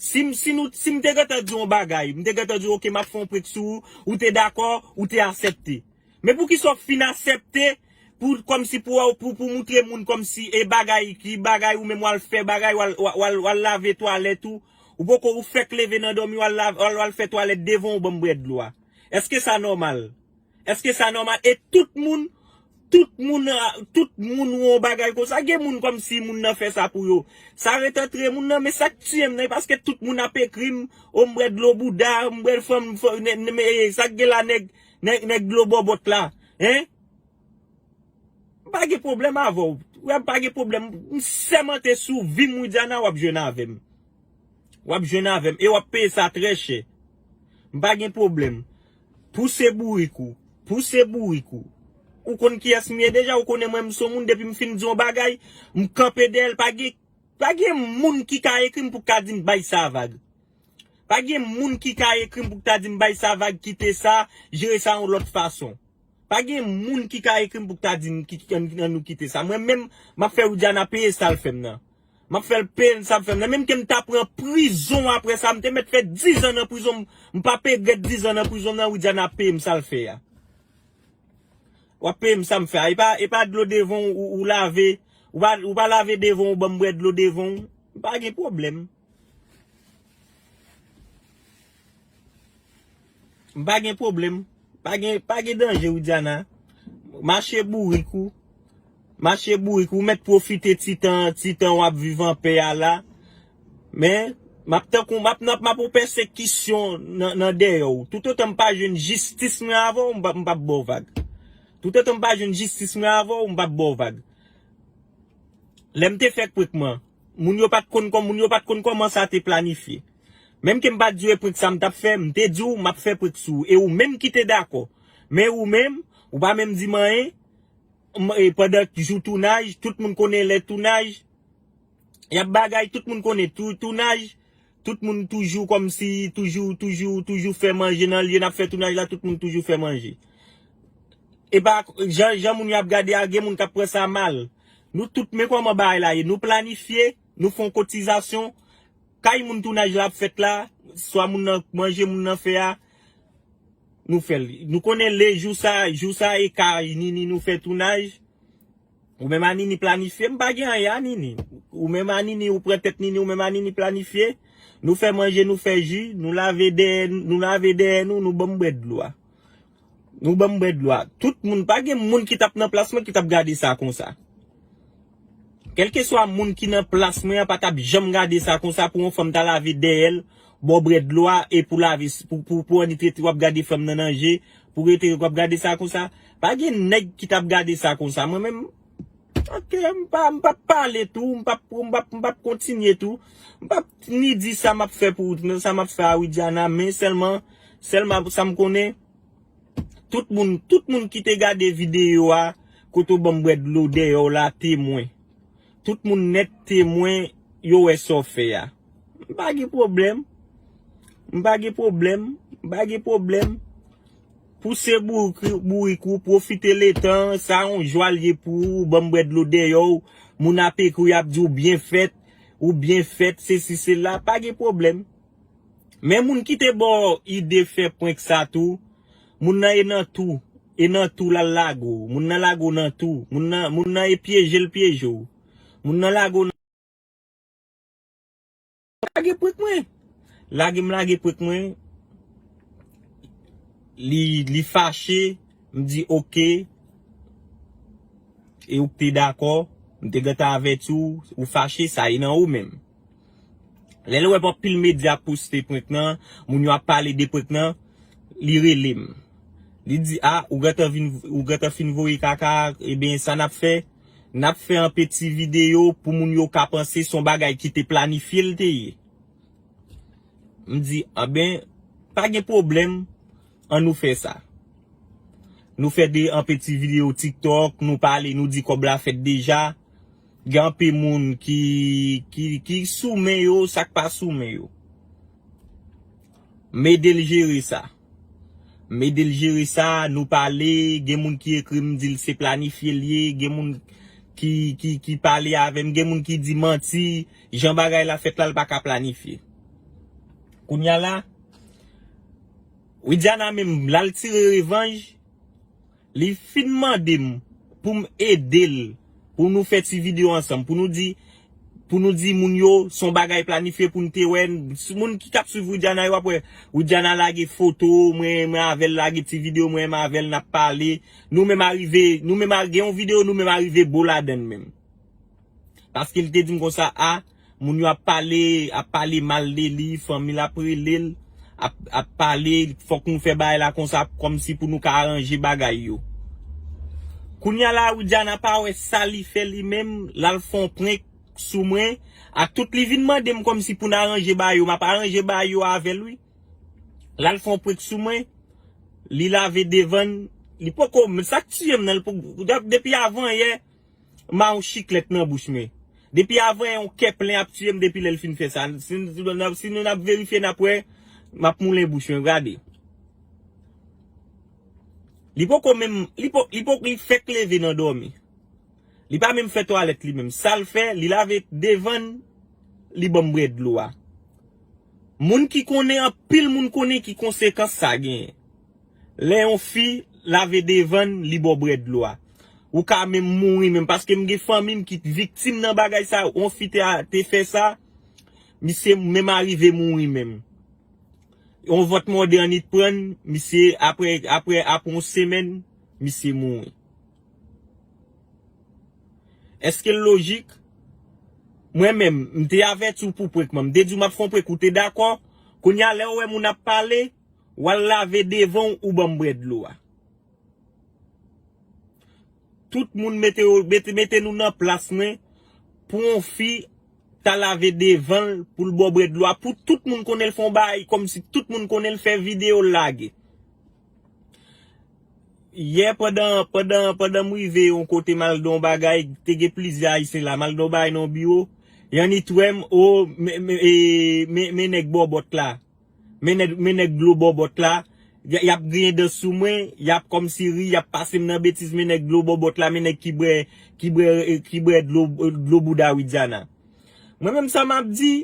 Si m, si nou, si m te gentan di yon bagay, m te gentan di, oke, m ap fè yon prank sou ou, ou te dakò, ou te asèpte. Men poukisa w fin asèpte pou, kòmsi pou, pou, pou moutre moun kòmsi e bagay, ki bagay ou menm w al fè bagay, w al, w al, w al, w al lave twalèt ou, ou poko, ou fèk leve nan dòmi, w al lave, w al, w al fè twalèt devan w ban m bwè dlo a. Èske sa nòmal? Èske sa nòmal? E tout moun, Tout moun, tout moun wè yon bagay konsa. Gen moun kòmsi moun nan fè sa pou yo. Sa ret antre moun nan, men sa k tiye m nan, e paske tout moun ap ekri m, o m bwè dlo bouda, m bwè fanm, fanm, nè, nè, men, e, sa k gen la nèg, nèg, nèg dlo bòbòt la, en? M pa gen pwoblèm avè w. Wè, m pa gen pwoblèm. M sèmante sou vi m, Widiana, w ap jwenn avè m. W ap jwenn avè m. E w ap peye sa trè chè. M pa gen pwoblèm. Pouse bourik ou. Pouse bourik ou. Ou konn kiyès m ye deja, ou konnen mwen, m se yon moun, depi m fin di yon bagay, m kanpe dèyè l, pa gen, pa gen moun ki ka ekri m pou ka di m bay sa vag. Pa gen moun ki ka ekri m pou ta di m bay sa vag, kite sa, jere sa yon lòt fason. Pa gen moun ki ka ekri m pou ta di m ki, ki, ann nou kite sa. Mwen menm, m ap fè Widiana peye sa l fè m nan. M ap fè l peye sa l fè m nan. Menm ke m ta pran prizon apre sa, m te mèt fè dizan nan prizon, m, m p ap regrèt dizan nan prizon nan, Widiana ap peye m sa l fè a. W ap peye m sa m fè a. E pa, e pa dlo devan w ou, ou lave, ou pa, ou pa lave devan w, ou ban m bwè dlo devan w. M pa gen pwoblèm. M pa gen pwoblèm. Pa gen, pa gen danje, Widiana. Mache bourik ou. Mache bourik ou. Mèt pwofite ti tan, ti tan w ap viv an pè a la. Men, m ap tankou, m ap, m ap, m ap yon pèsekisyon nan, nan dèyè w. Toutotan m pa jwenn jistis mwen avè w, m p ap, m p ap ba w vag. Toutotan m pa jwenn jistis mwen avè w, m p ap ba w vag. Lè m te fè prank mwen, moun yo pa t konn kòm, moun yo pa t konn kòman sa te planifye. Menm ke m pa t di w e prank sa m t ap fè, m te di w m ap fè prank sou ou. E ou menm ki te dakò. Men ou menm, ou pa menm di m anyen. M, e pandan jou tounaj, tout moun konnen lè tounaj, y ap bagay, tout moun konnen tou, tounaj, tout moun toujou kòmsi, toujou, toujou, toujou fè manje nan lye n ap fè tounaj la, tout moun toujou fè manje. E pa, jan, jan moun yo ap gade a, gen moun k ap pran sa mal. Nou tout, men kòman bagay la ye. Nou planifye, nou fè yon kotizasyon. Kay moun tounaj la ap fèt la, swa moun nan manje moun nan fè a, nou fè l. Nou konnen le jou sa, jou sa e kay Nini nou fè tounaj. Ou menm a Nini planifye, m pa gen anyen a Nini. Ou menm a Nini, ou pran tèt Nini, ou menm a Nini planifye. Nou fè manje, nou fè ji, nou lave dèyè, nou lave dèyè nou, nou ban m bwè dlo a. Nou ban m bwè dlo a. Tout moun, pa gen moun ki t ap nan plas mwen ki t ap gade sa konsa. Kèlkeswa moun ki nan plas mwen an pa t ap janm gade sa konsa pou yon fanm ta lave dèyè l, ba w bwè dlo a, e pou lave, pou, pou, pou annik rete w ap gade fanm nan nan je, pou rete w ap gade sa konsa. Pa gen nèg ki t ap gade sa konsa. Mwen menm, ok, m pa, m p ap pale tou, m p ap, m p ap, m p ap kontinye tou. M p ap ni di sa m ap fè pou, sa m ap fè a Widiana, men sèlman, sèlman sa m konnen, tout moun, tout moun ki te gade videyo a, kote w ban m bwè dlo dèyè w la, temwen. Tout moun nèt temwen, yo wè sa w fè a. M pa gen pwoblèm. M pa gen pwoblèm. M pa gen pwoblèm. Pouse bourik, bourik ou, pwofite letan, sa yon jwa l ye pou ou, ban m bwè dlo dèyè w, moun ap ekri w, y ap di w byen fèt, ou byen fèt, sesi, sela, pa gen pwoblèm. Men moun ki te ba w ide fè prank sa tou, moun nan e nan tou, e nan tou l al lage w, moun nan lage w nan tou, moun nan, moun nan e pyeje l pyeje w, moun nan lage w nan Lage prank mwen. Lage m lage prank mwen. Li, li fache, m di ok. E ou k te dakò, m te gentan avèti w, ou fache, sa e nan ou menm. Lè l wè anpil medya ap poste prank nan, moun yo ap pale de prank nan, li rele m. Li di, a, ou gentan vin, ou gentan fin voye kaka, ebyen, sa n ap fè, n ap fè anpe ti videyo pou moun yo ka panse se yon bagay ki te planifye l te ye. M di, anben, pa gen pwoblèm, ann nou fè sa. Nou fè de anpe ti videyo TikTok, nou pale, nou di kòb la fèt deja. Gen anpe moun ki, ki, ki sou men yo, sa k pa sou men yo. M ede l jere sa. M ede l jere sa, nou pale, gen moun ki ekri m, di l se planifye l ye, gen moun ki, ki, ki pale avè m, gen moun ki di manti, jan bagay la fèt la, l pa ka planifye. Kounye a la, Widiana menm, l al tire revanj, li fin mande m pou m ede l, pou nou fè ti videyo ansanm, pou nou di, pou nou di moun yo, se yon bagay planifye pou n te wè. Moun ki t ap swiv Widiana yo ap wè, Widiana lage foto, mwen, mwen avè l lage ti videyo, mwen, mwen avè l n ap pale. Nou menm arive, nou menm a, gen yon videyo, nou menm arive bo ladan l menm. Paske li te di m konsa, a, moun yo ap pale, ap pale mal de li, fanmi l ap rele l, ap, ap pale, fòk nou fè bagay la konsa, kòmsi pou nou ka aranje bagay yo. Kounye a la, Widiana pa wè sa li fè li menm, l al fè yon prank sou mwen, ak tout li vin mande m kòmsi pou n aranje bagay yo, m ap aranje bagay yo avè l, wi. L al fè yon prank sou mwen, li lave devan l, li poko, sa k tiye m nan, li poko, depi avan yè, m a yon chiklèt nan bouch mwen. Depi avan yon kè plen ap tiye m depi lè l fin fè sa. Si, si nou n ap verifye, n ap wè, m ap moulen bouch mwen, gade. Li poko menm, li po, li po, li fèk leve nan dòmi. Li pa menm fè twalèt li menm. Sa l fè, li lave devan l, li ban m bwè dlo a. Moun ki konnen, anpil moun konnen ki konsekans sa genyen. Lè yon fi lave devan l, li ba w bwè dlo a. Ou ka menm mouri menm, paske m gen fanmi m ki viktim nan bagay sa, yon fi te, te fè sa, misye menm arive mouri menm. Yon vant mòde annik pran l, misye, apre, apre, apre yon semèn, misye mouri. Èske l lojik? Mwen menm, m te avèti w pou prank mwen. M te di w m ap fè yon prank, ou te dakò. Kounye a, lè w wè moun ap pale, w al lave devan w, ou ban m bwè dlo a. Tout moun mete, mete, mete nou nan plas mwen pou yon fi ta lave devan l pou l ba w bwè dlo a. Pou tout moun konnen l fè yon bagay, kòmsi tout moun konnen l fè videyo l lage. Yè pandan, pandan, pandan m rive yon kote m al di yon bagay, te gen plizyè Ayisyen la, m al di yon bagay nan yon biwo, y annik wè m, o, men, men, e, men, men nèg bòbòt la, men nèg, men nèg dlo bòbòt la, y, y ap griyen dan sou mwen, y ap kòmsi ri, y ap pase m nan betiz, men nèg dlo bòbòt la, men nèg ki bwè, ki bwè, ki bwè dlo, dlo bouda Widiana. Mwen menm sa m ap di,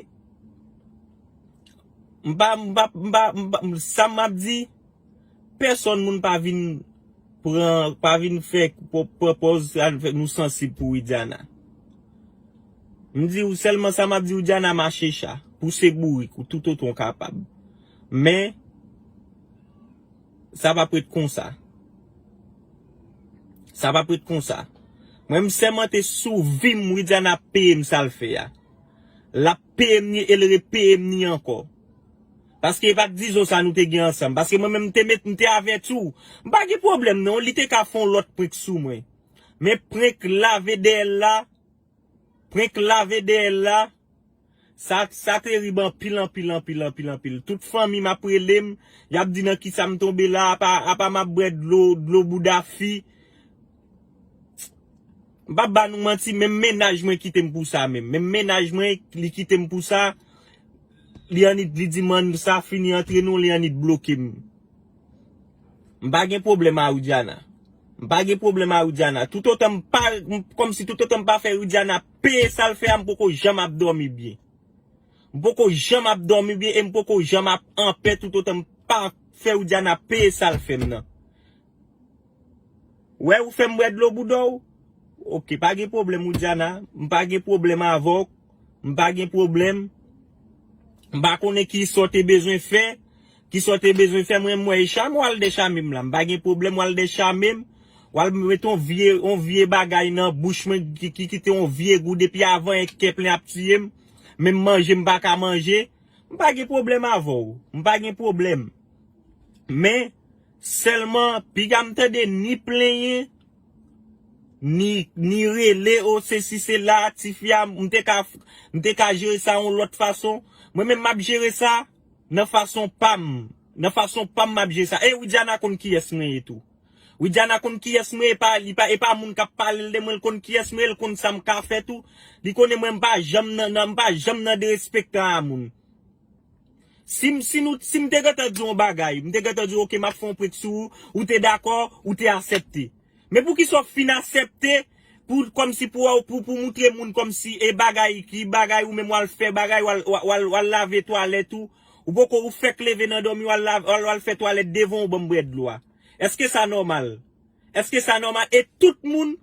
m pa, m pa, m pa, m pa, sa m ap di, pèsòn moun pa vin pran, pa vin fè, pran pòz nou sansib pou Widiana. M di w sèlman sa m ap di, Widiana mache cha, pouse bourik ou toutotan w kapab. Men, sa p ap ret konsa. Sa p ap ret konsa. Mwen, m sèmante sou vi m, Widiana ap peye m sa l fè a. L ap peye m ni e l repeye m ni ankò. Paske e pa t dizon sa nou te gen ansanm. Paske mwen menm, m te met, m te avèti w. M pa gen pwoblèm non, li te ka fè yon lòt prank sou mwen. Men prank lave dèyè l la, prank lave dèyè l la, sa, sa terib anpil, anpil, anpil, anpil, anpil. Tout fanmi m ap rele m, y ap di nan kisa m tonbe la, apa, apa m ap bwè dlo, dlo bouda fi. M p ap ba nou manti, menm mennaj mwen kite m pou sa menm. Menm mennaj mwen, li kite m pou sa. Li annik, li di m ann sa fini antre nou, li annik bloke m. M pa gen pwoblèm a Widiana. M pa gen pwoblèm a Widiana. Toutotan m pa, m, kòmsi toutotan m pa fè Widiana peye sa l fè a, m poko janm ap dòmi byen. M poko janm ap dòmi byen e m poko janm ap anpè toutotan m pa fè Widiana peye sa l fè m nan. Wè ou fè m bwè dlo bouda w? Oke, pa gen pwoblèm, Widiana. M pa gen pwoblèm avè w. M pa gen pwoblèm. M pa konnen ki sa w te bezwen fè. Ki sa w te bezwen fè, mwen, m wè e chame w al dechame m la. M pa gen pwoblèm, w al dechame m. W al met yon vye, yon vye bagay nan bouch mwen ki, ki kite yon vye gou depi avan, e kè plen ap tiye m. Menm manje, m pa ka manje. M pa gen pwoblèm avè w. M pa gen pwoblèm. Men, sèlman, piga m tande ni plenyen, ni, ni rele, o, sesi, sela, tifi a, m te ka, m te ka jere sa yon lòt fason. Mwen menm, m ap jere sa nan fason pa m. Nan fason pa m, m ap jere sa. E Widiana konn kiyès mwen ye tou. Widiana konn kiyès mwen ye, e pa, li pa, e pa moun k ap pale l de mwen, l konn kiyès mwen ye, l konn sa m ka fè tou. Li konnen mwen, m pa janm nan, nan, m pa janm nan derespektan a moun. Si m, si nou, si m te gentan di yon bagay, m te gentan di, oke, m ap fè yon prank sou ou, ou te dakò, ou te aksepte. Men poukisa w fin aksepte pou, kòmsi pou, pou, pou moutre moun kòmsi e bagay, ki bagay ou menm w al fè, bagay w al, w al, w al, w al lave twalèt ou, ou poko, ou fèk leve nan dòmi, w al lave, w al, w al fè twalèt devan w ban m bwè dlo a. Èske sa nòmal? Èske sa nòmal? E tout moun,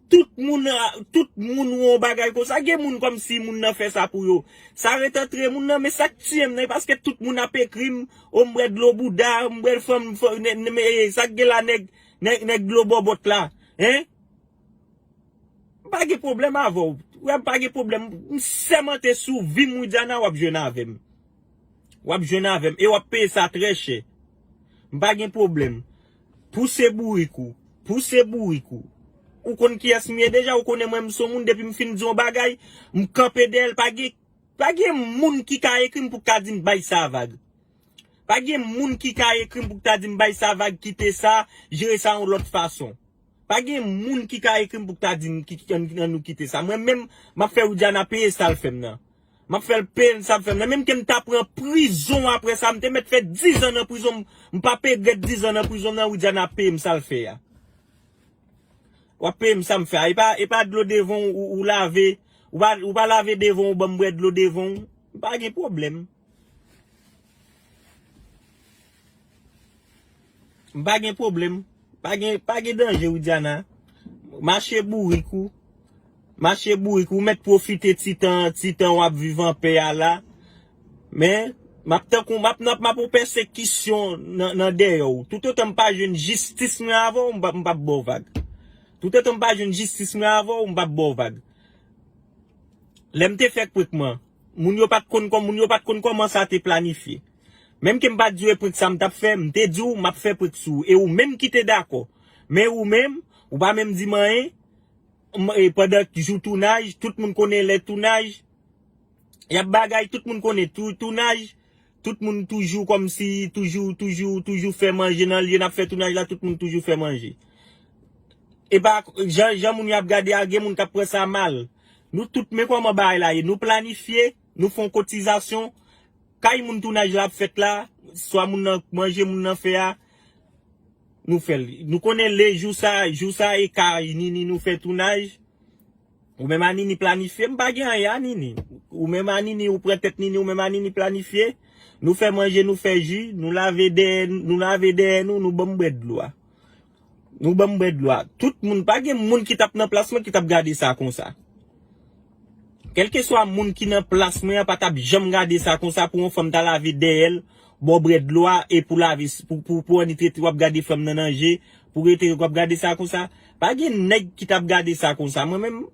Tout moun, tout moun wè yon bagay konsa. Gen moun kòmsi moun nan fè sa pou yo. Sa ret antre moun nan, men sa k tiye m nan, e paske tout moun ap ekri m, o m bwè dlo bouda, m bwè fanm, fanm, nè, nè, men, sa k gen la nèg, nèg, nèg dlo bòbòt la, en? M pa gen pwoblèm avè w. Wè, m pa gen pwoblèm. M sèmante sou vi m, Widiana, w ap jwenn avè m. W ap jwenn avè m. E w ap peye sa trè chè. M pa gen pwoblèm. Pouse bourik ou. Pouse bourik ou. Ou konn kiyès m ye deja, ou konnen mwen, m se yon moun, depi m fin di yon bagay, m kanpe dèyè l, pa gen, pa gen moun ki ka ekri m pou ka di m bay sa vag. Pa gen moun ki ka ekri m pou ta di m bay sa vag, kite sa, jere sa yon lòt fason. Pa gen moun ki ka ekri m pou ta di m ki, ki, ann, ann nou kite sa. Mwen menm, m ap fè Widiana peye sa l fè m nan. M ap fè l peye sa l fè m nan. Menm ke m ta pran prizon apre sa, m te mèt fè dizan nan prizon, m, m p ap regrèt dizan nan prizon nan, Widiana ap peye m sa l fè a. W ap peye m sa m fè a. E pa, e pa dlo devan w ou, ou lave, ou pa, ou pa lave devan w, ou ban m bwè dlo devan w. M pa gen pwoblèm. M pa gen pwoblèm. Pa gen, pa gen danje, Widiana. Mache bourik ou. Mache bourik ou. Mèt pwofite ti tan, ti tan w ap viv anpè a la. Men, m ap tankou, m ap, m ap, m ap yon pèsekisyon nan, nan dèyè w. Toutotan m pa jwenn jistis mwen avè w, m p ap, m p ap ba w vag. Toutotan m pa jwenn jistis mwen avè w, m p ap ba w vag. Lè m te fè prank mwen, moun yo pa t konn kòm, moun yo pa t konn kòman sa te planifye. Menm ke m pa t di w e prank sa m t ap fè, m te di w m ap fè prank sou ou. E ou menm ki te dakò. Men ou menm, ou pa menm di m anyen. M, e pandan jou tounaj, tout moun konnen lè tounaj, y ap bagay, tout moun konnen tou, tounaj, tout moun toujou kòmsi, toujou, toujou, toujou fè manje nan lye n ap fè tounaj la, tout moun toujou fè manje. E pa, jan, jan moun yo ap gade a, gen moun k ap pran sa mal. Nou tout, men kòman bagay la ye. Nou planifye, nou fè yon kotizasyon. Kay moun tounaj la ap fèt la, swa moun nan manje moun nan fè a, nou fè l. Nou konnen le jou sa, jou sa e kay Nini nou fè tounaj. Ou menm a Nini planifye, m pa gen anyen a Nini. Ou menm a Nini, ou pran tèt Nini, ou menm a Nini planifye. Nou fè manje, nou fè ji, nou lave dèyè, nou lave dèyè nou, nou ban m bwè dlo a. Nou ban m bwè dlo a. Tout moun, pa gen moun ki t ap nan plas mwen ki t ap gade sa konsa. Kèlkeswa moun ki nan plas mwen an pa t ap janm gade sa konsa pou yon fanm ta lave dèyè l, ba w bwè dlo a, e pou lave, pou, pou, pou annik rete w ap gade fanm nan nan je, pou rete w ap gade sa konsa. Pa gen nèg ki t ap gade sa konsa. Mwen menm,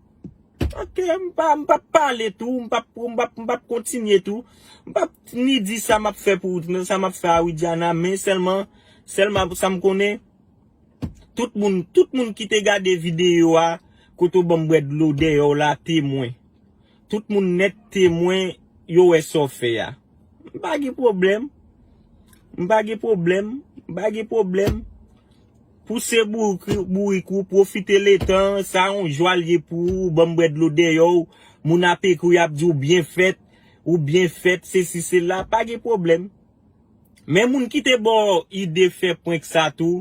ok, m pa, m p ap pale tou, m p ap, m p ap, m p ap kontinye tou. M p ap ni di sa m ap fè pou, sa m ap fè a Widiana, men sèlman, sèlman sa m konnen, tout moun, tout moun ki te gade videyo a, kote w ban m bwè dlo dèyè w la, temwen. Tout moun nèt temwen, yo wè sa w fè a. M pa gen pwoblèm. M pa gen pwoblèm. M pa gen pwoblèm. Pouse bourik, bourik ou, pwofite letan, sa yon jwa l ye pou ou, ban m bwè dlo dèyè w. Moun ap ekri w, y ap di w byen fèt, ou byen fèt, sesi, sela, pa gen pwoblèm. Men moun ki te ba w ide fè prank sa tou,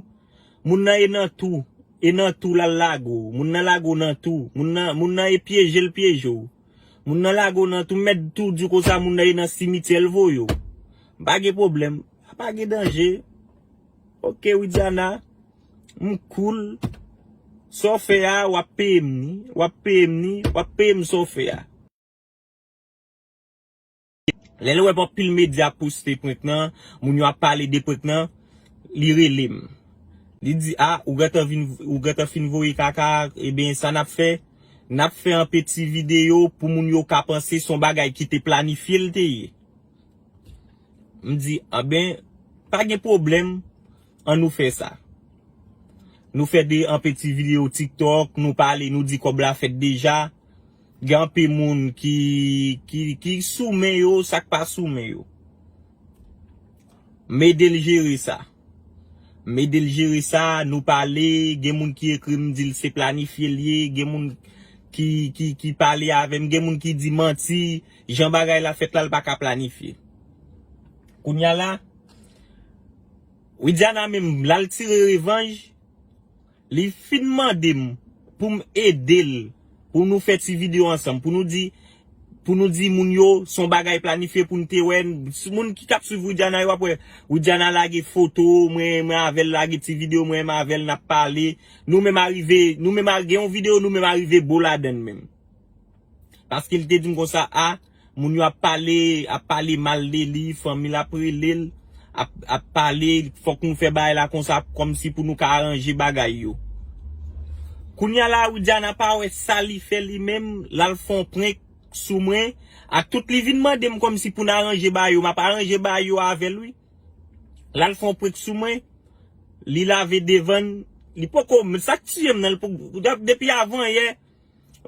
moun nan e nan tou, e nan tou l al lage w. Moun nan lage w nan tou. Moun nan, moun nan e pyeje l pyeje w. Moun nan lage w nan tou, m mèt tou di w konsa, moun nan e nan simityè l voye w. Pa gen pwoblèm. Pa gen danje. Ok, Widiana. M cool. Sa w fè a, w ap peye m ni. W ap peye m ni. W ap peye m sa w fè a. Lè l wè anpil medya ap poste prank nan, moun yo ap pale de prank nan, li rele m. Li di, "A, ou gentan vin, ou gentan fin voye kaka, ebyen, sa n ap fè? N ap fè anpe ti videyo pou moun yo ka panse se yon bagay ki te planifye l te ye." M di, "Anben, pa gen pwoblèm, ann nou fè sa." Nou fè de anpe ti videyo TikTok, nou pale, nou di kòb la fèt deja. Gen anpe moun ki, ki, ki sou men yo, sa k pa sou men yo. M ede l jere sa. M ede l jere sa, nou pale, gen moun ki ekri m di l se planifye l ye, gen moun ki, ki, ki pale avè m, gen moun ki di manti, jan bagay la fèt la, l pa ka planifye. Kounye a la, Widiana menm, l al tire revanj, li fin mande m pou m ede l, pou nou fè ti videyo ansanm, pou nou di, pou nou di moun yo, se yon bagay planifye pou n te wè. Moun ki t ap swiv Widiana yo ap wè, Widiana lage foto mwen, mwen avè l, lage ti videyo mwen, mwen avè l, n ap pale. Nou menm arive, nou menm a, gen yon videyo, nou menm arive bo ladann menm. Paske li te di m konsa, a, moun yo ap pale, ap pale mal de li, fanmi l ap rele l, ap, ap pale, fòk nou fè bagay la konsa, kòmsi pou nou ka aranje bagay yo. Kounye a la, Widiana pa wè sa li fè li menm, l al fè yon prank sou mwen, ak tout li vin mande m kòmsi pou n aranje bagay yo, m ap aranje bagay yo avè l, wi. L al fè yon prank sou mwen, li lave devan l, li poko, sa k tiye m nan, li poko, depi avan yè,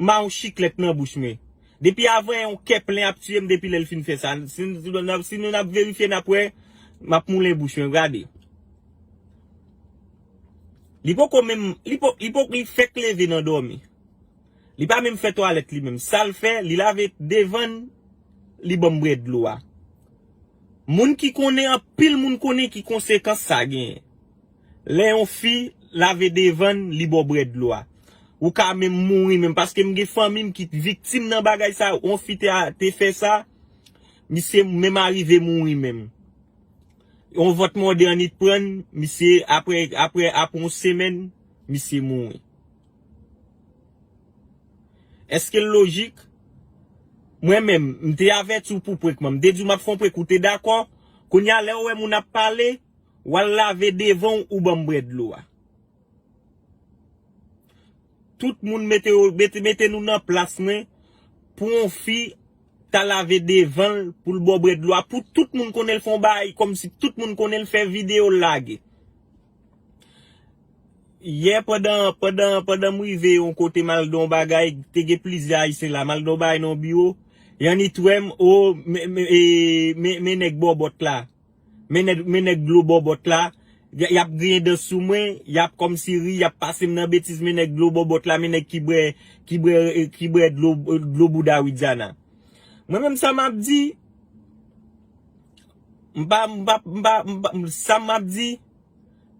m a yon chiklèt nan bouch mwen. Depi avan yon kè plen ap tiye m depi lè l fin fè sa. Si, si nou n ap verifye, n ap wè, m ap moulen bouch mwen, gade. Li poko menm, li po, li po, li fèk leve nan dòmi. Li pa menm fè twalèt li menm. Sa l fè, li lave devan l, li ban m bwè dlo a. Moun ki konnen, anpil moun konnen ki konsekans sa genyen. Lè yon fi lave devan l, li ba w bwè dlo a. Ou ka menm mouri menm, paske m gen fanmi m ki viktim nan bagay sa, yon fi te, te fè sa, misye menm arive mouri menm. Yon vant mòde annit pran l, misye, apre, apre, apre yon semèn, misye mouri. Èske l lojik? Mwen menm, m te avèti w pou prank mwen. M te di w m ap fè yon prank, ou te dakò. Kounye a, lè w wè moun ap pale, w al lave devan w, ou ban m bwè dlo a. Tout moun mete, mete, mete nou nan plas mwen pou yon fi ta lave devan l pou l ba w bwè dlo a. Pou tout moun konnen l fè yon bagay, kòmsi tout moun konnen l fè videyo l lage. Yè pandan, pandan, pandan m rive yon kote m al de yon bagay, te gen plizyè Ayisyen la, m al de yon bagay nan yon biwo, y annit wè m, o, men, men, e, men, men nèg bòbòt la, men nèg, men nèg dlo bòbòt la, y, y ap griyen dan sou mwen, y ap kòmsi ri, y ap pase m nan betiz, men nèg dlo bòbòt la, men nèg ki bwè, ki bwè, e, ki bwè dlo, dlo bouda Widiana. Mwen menm sa m ap di, m pa, m pa, m pa, m pa, sa m ap di,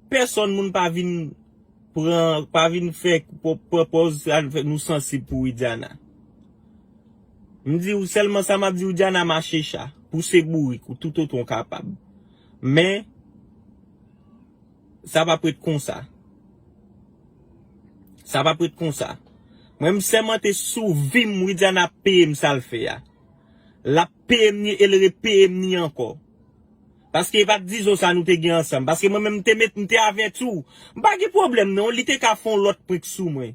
pèsòn moun pa vin pran, pa vin fè, pran pòz sa nou sansib pou Widiana. M di w sèlman sa m ap di, Widiana mache cha, pouse bourik ou toutotan w kapab. Men, sa p ap ret konsa. Sa p ap ret konsa. Mwen, m sèmante sou vi m, Widiana ap peye m sa l fè a. L ap peye m ni e l repeye m ni ankò. Paske e pa t dizon sa nou te gen ansanm. Paske mwen menm, m te met, m te avèti w. M pa gen pwoblèm non, li te ka fè yon lòt prank sou mwen.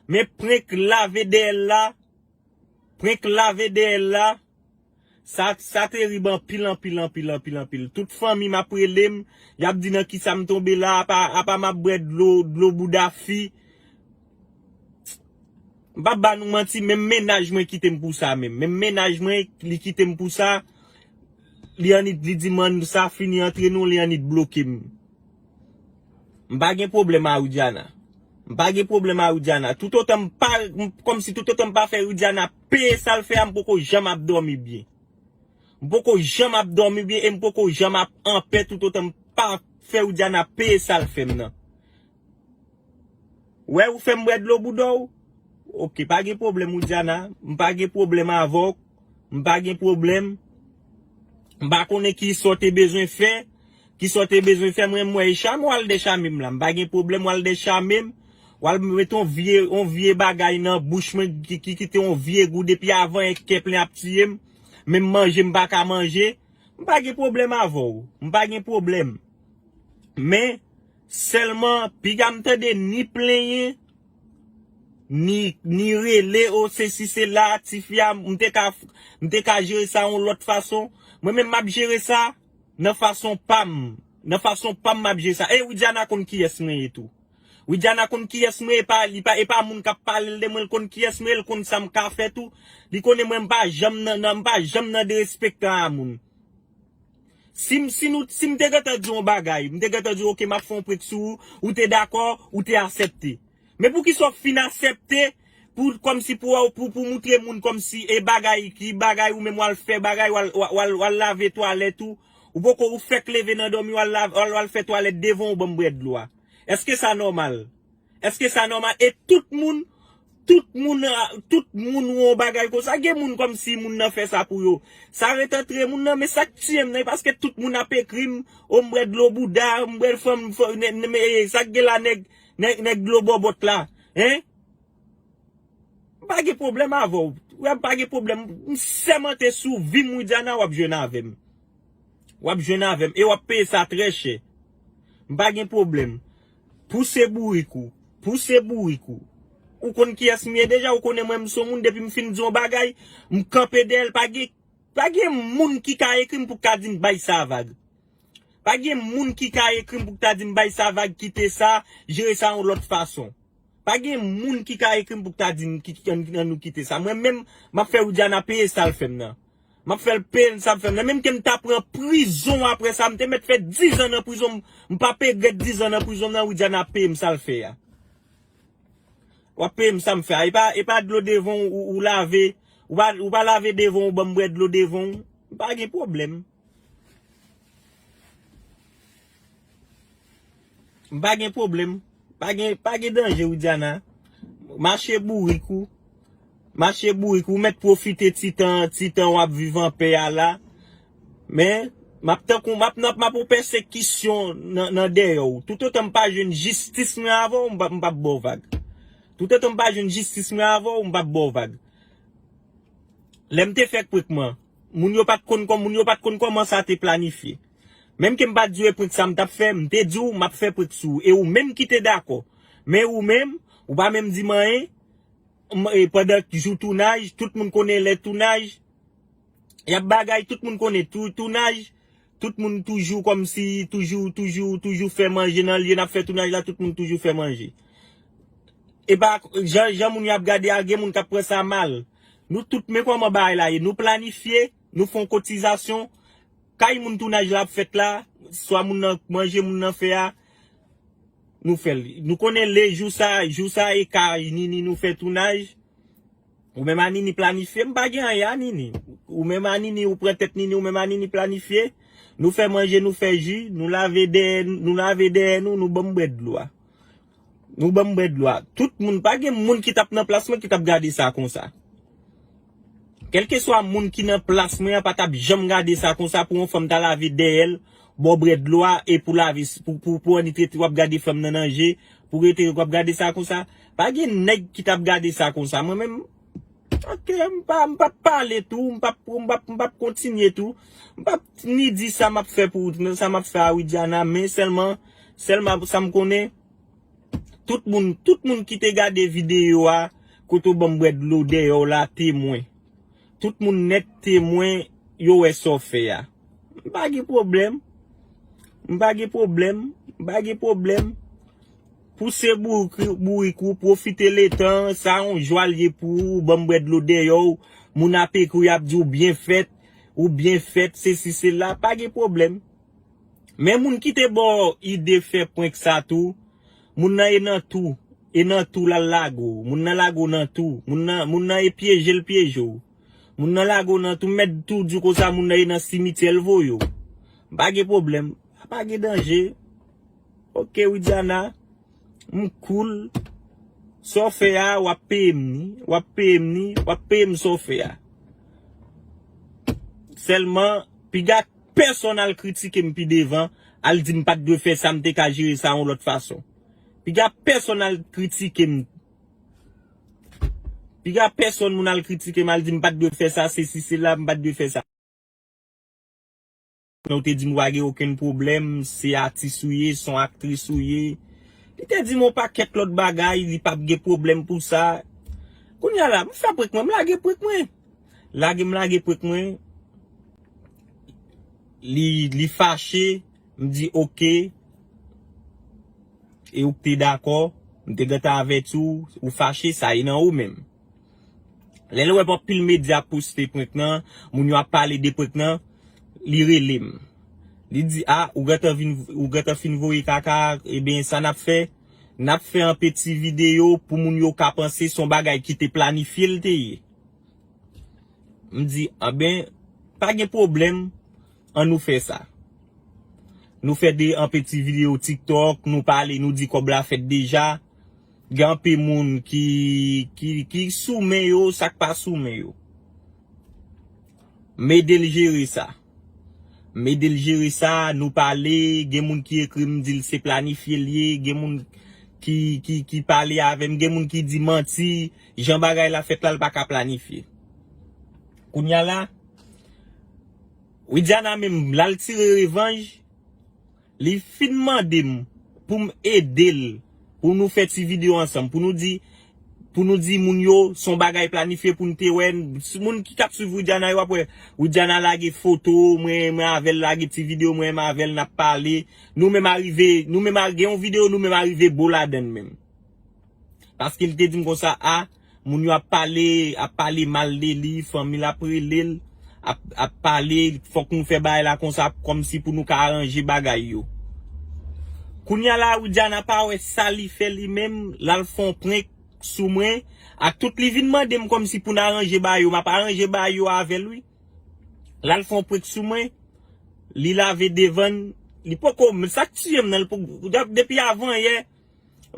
Men prank lave dèyè l la, prank lave dèyè l la, sa, sa terib anpil, anpil, anpil, anpil, anpil. Tout fanmi m ap rele m, y ap di nan kisa m tonbe la, apa, apa m ap bwè dlo, dlo bouda fi. M p ap ba nou manti, menm mennaj mwen kite m pou sa menm. Menm mennaj mwen, li kite m pou sa. Li annik, li di m, "Ann, sa fini antre nou," li annik bloke m. M pa gen pwoblèm a Widiana. M pa gen pwoblèm a Widiana. Toutotan m pa, m, kòmsi toutotan m pa fè Widiana peye sa l fè a, m poko janm ap dòmi byen. M poko janm ap dòmi byen e m poko janm ap anpè toutotan m pa fè Widiana peye sa l fè m nan. Wè, ou fè m bwè dlo bouda w? Oke, pa gen pwoblèm, Widiana. M pa gen pwoblèm avè w. M pa gen pwoblèm. M pa konnen ki sa w te bezwen fè. Ki sa w te bezwen fè, mwen, m wè e chame w al dechame m la. M pa gen pwoblèm, w al dechame m. W al mete yon vye, yon vye bagay nan bouch mwen ki, ki kite yon vye gou depi avan, e kè plen ap tiye m. Menm manje, m pa ka manje. M pa gen pwoblèm avè w. M pa gen pwoblèm. Men, sèlman, piga m tande ni plenyen, ni, ni rele, o, sesi, sela, tifi a, m te ka, m te ka jere sa yon lòt fason. Mwen menm, m ap jere sa nan fason pa m. Nan fason pa m, m ap jere sa. E Widiana konn kiyès mwen ye tou. Widiana konn kiyès mwen, e pa, li pa, e pa moun k ap pale l de mwen, l konn kiyès mwen, l konn sa m ka fè tou. Li konnen mwen, m pa janm nan, nan, m pa janm nan derespektan a moun. Si m, si nou, si m te gentan di yon bagay, m te gentan di, "Oke, m ap fè yon prank sou ou," ou te dakò, ou te aksepte. Men poukisa w fin aksepte pou, kòmsi pou, pou, pou moutre moun kòmsi e bagay, ki bagay ou menm w al fè bagay, w al, w al, w al, w al lave twalèt ou, ou poko, ou fèk leve nan dòmi, w al lave, w al, w al fè twalèt devan w ban m bwè dlo a. Èske sa nòmal? Èske sa nòmal? E tout moun, Tout moun, tout moun wè yon bagay konsa. Gen moun kòmsi moun nan fè sa pou yo. Sa ret antre moun nan, men sa k tiye m nan, e paske tout moun ap ekri m, o m bwè dlo bouda, m bwè fanm, fanm, nè, nè, men, sa k gen la nèg, nèg, nèg dlo bòbòt la, en? M pa gen pwoblèm avè w. Wè, m pa gen pwoblèm. M sèmante sou vi m, Widiana, w ap jwenn avè m. W ap jwenn avè m. E w ap peye sa trè chè. M pa gen pwoblèm. Pouse bourik ou. Pouse bourik ou. Ou konn kiyès m ye deja, ou konnen mwen, m se yon moun, depi m fin di yon bagay, m kanpe dèyè l, pa gen, pa gen moun ki ka ekri m pou ka di m bay sa vag. Pa gen moun ki ka ekri m pou ta di m bay sa vag, kite sa, jere sa yon lòt fason. Pa gen moun ki ka ekri m pou ta di m ki, ki, ann, ann nou kite sa. Mwen menm, m ap fè Widiana peye sa l fè m nan. M ap fè l peye sa l fè m nan. Menm ke m ta pran prizon apre sa, m te mèt fè dizan nan prizon, m, m p ap regrèt dizan nan prizon nan, Widiana ap peye m sa l fè a. W ap peye m sa m fè a. E pa, e pa dlo devan w ou, ou lave, ou pa, ou pa lave devan w, ou ban m bwè dlo devan w. M pa gen pwoblèm. M pa gen pwoblèm. Pa gen, pa gen danje, Widiana. Mache bourik ou. Mache bourik ou. Mèt pwofite ti tan, ti tan w ap viv anpè a la. Men, m ap tankou, m ap nan, m ap yon pèsekisyon nan, nan dèyè w. Toutotan m pa jwenn jistis mwen avè w, m p ap, m p ap ba w vag. Toutotan m pa jwenn jistis mwen avè w, m p ap ba w vag. Lè m te fè prank mwen, moun yo pa t konn kòm, moun yo pa t konn kòman sa te planifye. Menm ke m pa t di w e prank sa m t ap fè, m te di w m ap fè prank sou ou. E ou menm ki te dakò. Men ou menm, ou pa menm di m anyen. M, e pandan jou tounaj, tout moun konnen lè tounaj, y ap bagay, tout moun konnen tou, tounaj, tout moun toujou kòmsi, toujou, toujou, toujou fè manje nan lye n ap fè tounaj la, tout moun toujou fè manje. E pa, jan, jan moun yo ap gade a, gen moun k ap pran sa mal. Nou tout, men kòman bagay la ye. Nou planifye, nou fè yon kotizasyon, kay moun tounaj la ap fèt la, swa moun nan manje moun nan fè a, nou fè l. Nou konnen le jou sa, jou sa e ka Nini nou fè tounaj. Ou menm a Nini planifye, m pa gen anyen a Nini. Ou menm a Nini, ou pran tèt Nini, ou menm a Nini planifye. Nou fè manje, nou fè ji, nou lave dèyè, nou lave dèyè nou, nou ban m bwè dlo a. Nou ban m bwè dlo a. Tout moun, pa gen moun ki t ap nan plas mwen ki t ap gade sa konsa. Kèlkeswa moun ki nan plas mwen an pa t ap janm gade sa konsa pou yon fanm ta lave dèyè l, ba w bwè dlo a, e pou lave, pou, pou, pou annik rete w ap gade fanm nan nan je, pou rete w ap gade sa konsa. Pa gen nèg ki t ap gade sa konsa. Mwen menm, ok, m pa, m p ap pale tou, m p ap, m p ap, m p ap kontinye tou. M p ap ni di sa m ap fè pou, sa m ap fè a Widiana, men sèlman, sèlman sa m konnen, tout moun, tout moun ki te gade videyo a, kote w ban m bwè dlo dèyè w la, temwen. Tout moun nèt temwen, yo wè sa w fè a. M pa gen pwoblèm. M pa gen pwoblèm. M pa gen pwoblèm. Pouse bourik, bourik ou, pwofite letan, sa yon jwa l ye pou ou, ban m bwè dlo dèyè w, moun ap ekri, y ap di w byen fèt, ou byen fèt, sesi, sela, pa gen pwoblèm. Men moun ki te ba w ide fè prank sa tou, moun nan e nan tou, e nan tou l al lage w. Moun nan lage w nan tou. Moun nan, moun nan e pyeje l pyeje w. Moun nan lage w nan tou, m mèt tou di w konsa, moun nan e nan simityè l voye w. Pa gen pwoblèm, pa gen danje. Ok, Widiana. M cool. Sa w fè a, w ap peye m ni. W ap peye m ni. W ap peye m sa w fè a. Sèlman, piga pèsonn al kritike m pi devan, al di m pa t dwe fè sa, m te ka jere sa yon lòt fason. Piga pèsonn al kritike m. Piga pèsonn moun al kritike m, al di m pa t dwe fè sa, sesi, sela, m pa t dwe fè sa. Men w te di m w pa gen okenn pwoblèm, se atis ou ye, se yon aktris ou ye. Li te di m yon pakèt lòt bagay, li p ap gen pwoblèm pou sa. Kounye a la, m fè prank mwen, m lage prank mwen. Lage m lage prank mwen. Li, li fache, m di oke. E ou k te dakò, m te gentan avèti w, ou fache, sa e nan ou menm. Lè l wè anpil medya ap poste prank nan, moun yo ap pale de prank nan, li rele m. Li di, a, ou gentan vin, ou gentan fin voye kaka, ebyen, sa n ap fè, n ap fè yon peti videyo pou moun yo ka panse se yon bagay ki te planifye l te ye. M di, anben, pa gen pwoblèm, ann nou fè sa. Nou fè de, yon peti videyo TikTok, nou pale, nou di kòb la fèt deja. Gen anpil moun ki, ki, ki sou men yo, sa k pa sou men yo. M ede l jere sa. M ede l jere sa, nou pale, gen moun ki ekri m di l se planifye l ye, gen moun ki, ki, ki pale avè m, gen moun ki di manti, jan bagay la fèt la, l pa ka planifye. Kounye a la, Widiana menm, l al tire revanj, li fin mande m pou m ede l, pou nou fè ti videyo ansanm, pou nou di, pou nou di moun yo, se yon bagay planifye pou n te wè. Moun ki t ap swiv Widiana yo ap wè, Widiana lage foto mwen, mwen avè l, lage ti videyo mwen, mwen avè l, n ap pale. Nou menm arive, nou menm a-, gen yon videyo, nou menm arive bo ladann menm. Paske li te di m konsa, a, moun yo ap pale, ap pale mal de li, fanmi l ap rele l, ap, ap pale, fòk nou fè bagay la konsa, kòmsi pou nou ka aranje bagay yo. Kounye a la, Widiana pa wè sa li fè li menm, l al fè yon prank sou mwen, ak tout li vin mande m kòmsi pou n aranje bagay yo, m ap aranje bagay yo avè l, wi. L al fè yon prank sou mwen, li lave devan l, li poko, sa k tiye m nan, li poko, depi avan yè,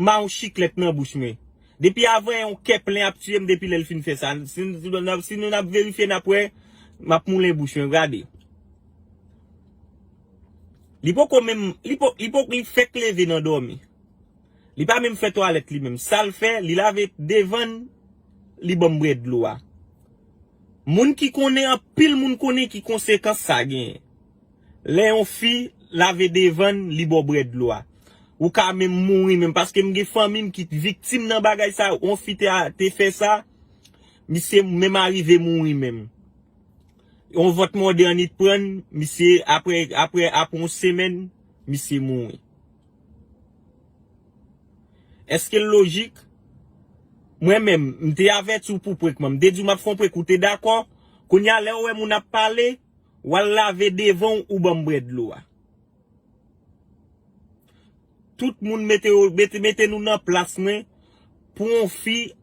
m a yon chiklèt nan bouch mwen. Depi avan yon kè plen ap tiye m depi lè l fin fè sa. Si, si nou n ap, si nou n ap verifye, n ap wè, m ap moulen bouch mwen, gade. Li poko menm, li po, li po, li fèk leve nan dòmi. Li pa menm fè twalèt li menm. Sa l fè, li lave devan l, li ban m bwè dlo a. Moun ki konnen, anpil moun konnen ki konsekans sa genyen. Lè yon fi lave devan l, li ba w bwè dlo a. Ou ka menm mouri menm, paske m gen fanmi m ki viktim nan bagay sa, yon fi te, te fè sa, misye menm arive mouri menm. Yon vòt mòde annit pran l, misye, apre, apre, apre yon semèn, misye mouri. Èske l lojik? Mwen menm, m te avèti w pou prank mwen. M te di w m ap fè yon prank, ou te dakò. Kounye a, lè w wè moun ap pale, w al lave devan w, ou ban m bwè dlo a. Tout moun mete, mete, mete nou nan plas mwen pou yon fi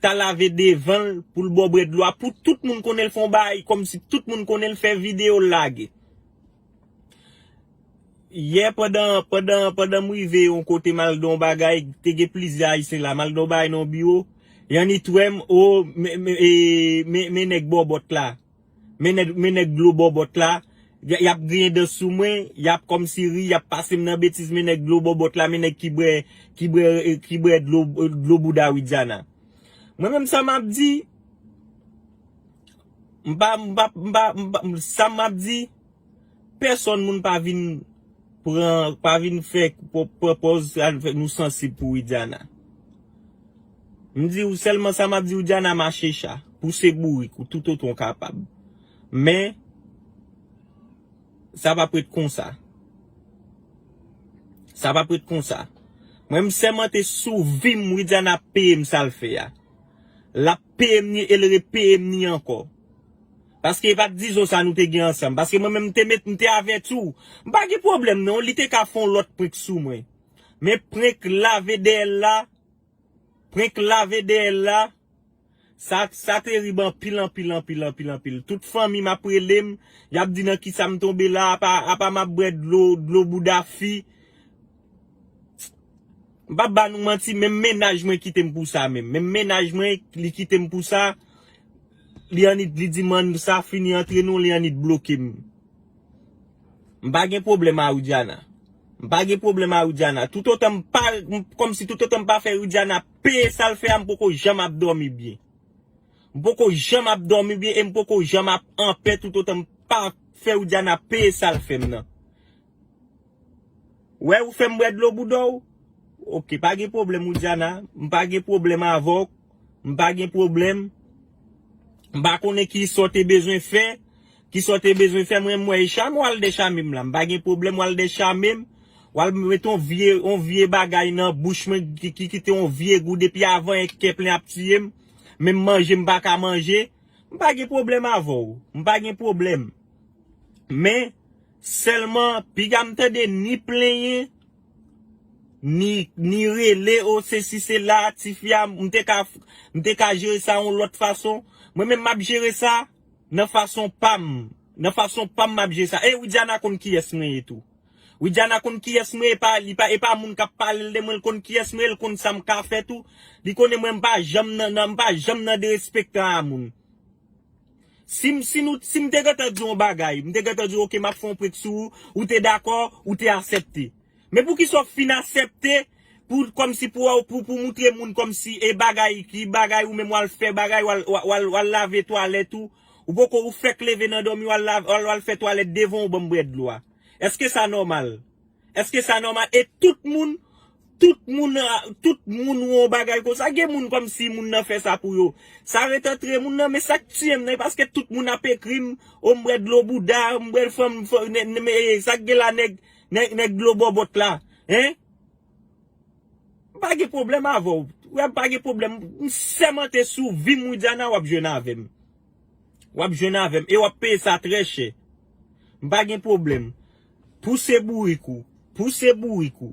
ta lave devan l pou l ba w bwè dlo a. Pou tout moun konnen l fè yon bagay, kòmsi tout moun konnen l fè videyo l lage. Yè pandan, pandan, pandan m rive yon kote m al nan yon bagay, te gen plizyè Ayisyen la, m al nan yon bagay nan yon biwo, y annik wè m, o, men, men, e, men, men nèg bòbòt la, men nèg, men nèg dlo bòbòt la, y, y ap griyen dan sou mwen, y ap kòmsi ri, y ap pase m nan betiz, men nèg dlo bòbòt la, men nèg ki bwè, ki bwè, e, ki bwè dlo, dlo bouda Widiana. Mwen menm sa m ap di, m pa, m pa, m pa, m pa, sa m ap di, pèsòn moun pa vin pran, pa vin fè, pran, pran pòz, al fè nou sansib pou Widiana. M di w sèlman sa m ap di, Widiana mache cha, pouse bourik ou toutotan w kapab. Men, sa p ap ret konsa. Sa p ap ret konsa. Mwen, m sèmante sou vi m, Widiana ap peye m sa l fè a. L ap peye m ni e l repeye m ni ankò. Paske e pa t dizon sa nou te gen ansanm. Paske mwen menm, m te met, m te avèti w. M pa gen pwoblèm non, li te ka fè yon lòt prank sou mwen. Men prank lave dèyè l la, prank lave dèyè l la, sa, sa terib anpil, anpil, anpil, anpil, anpil. Tout fanmi m ap rele m, y ap di nan kisa m tonbe la, apa, apa m ap bwè dlo, dlo bouda fi. M p ap ba nou manti, menm mennaj mwen kite m pou sa menm. Menm mennaj mwen, li kite m pou sa. Li annik, li di m ann sa fini antre nou, li annik bloke m. M pa gen pwoblèm a Widiana. M pa gen pwoblèm a Widiana. Toutotan m pa, m, kòmsi toutotan m pa fè Widiana peye sa l fè a, m poko janm ap dòmi byen. M poko janm ap dòmi byen e m poko janm ap anpè toutotan m pa fè Widiana peye sa l fè m nan. Wè ou fè m bwè dlo bouda w? Oke, pa gen pwoblèm, Widiana. M pa gen pwoblèm avè w. M pa gen pwoblèm. M pa konnen ki sa w te bezwen fè. Ki sa w te bezwen fè, mwen, m wè e chame w al dechame m la. M pa gen pwoblèm w al dechame m. W al mete yon vye, yon vye bagay nan bouch mwen ki, ki kite yon vye gou depi avan e kè plen ap tiye m. Menm manje m pa ka manje. M pa gen pwoblèm avè w. M pa gen pwoblèm. Men, sèlman, piga m tande ni plenyen, ni, ni rele, o, sesi, sela, tifi a, m te ka, m te ka jere sa yon lòt fason. Mwen menm, m ap jere sa nan fason pa m. Nan fason pa m, m ap jere sa. E Widiana konn kiyès mwen ye tou. Widiana konn kiyès mwen, e pa, li pa, e pa moun k ap pale l de mwen, l konn kiyès mwen, l konn sa m ka fè tou. Li konnen mwen, m pa janm nan, nan, m pa janm nan derespektan a moun. Si m, si nou, si m te gentan di yon bagay, m te gentan di, "Ok, m ap fè yon prank sou ou," ou te dakò, ou te aksepte. Men poukisa w fin aksepte pou, kòmsi pou, pou, pou moutre moun kòmsi e bagay, ki bagay ou menm w al fè, bagay w al, w al, w al, w al lave twalèt ou, ou poko, ou fèk leve nan dòmi, w al lave, w al, w al fè twalèt devan w, ban m bwè dlo a. Èske sa nòmal? Èske sa nòmal? E tout moun, tout moun, tout moun wè yon bagay konsa. Gen moun kòmsi moun nan fè sa pou yo. Sa ret antre moun nan, men sa k tiye m nan, e paske tout moun ap ekri m, o m bwè dlo bouda, m bwè fanm, fanm, nè, nè, men, sa k gen la nèg, nèg, nèg dlo bòbòt la, en? M pa gen pwoblèm avè w. Wè, m pa gen pwoblèm. M sèmante sou vi m, Widiana, w ap jwenn avè m. W ap jwenn avè m. E w ap peye sa trè chè. M pa gen pwoblèm. Pouse bourik ou. Pouse bourik ou.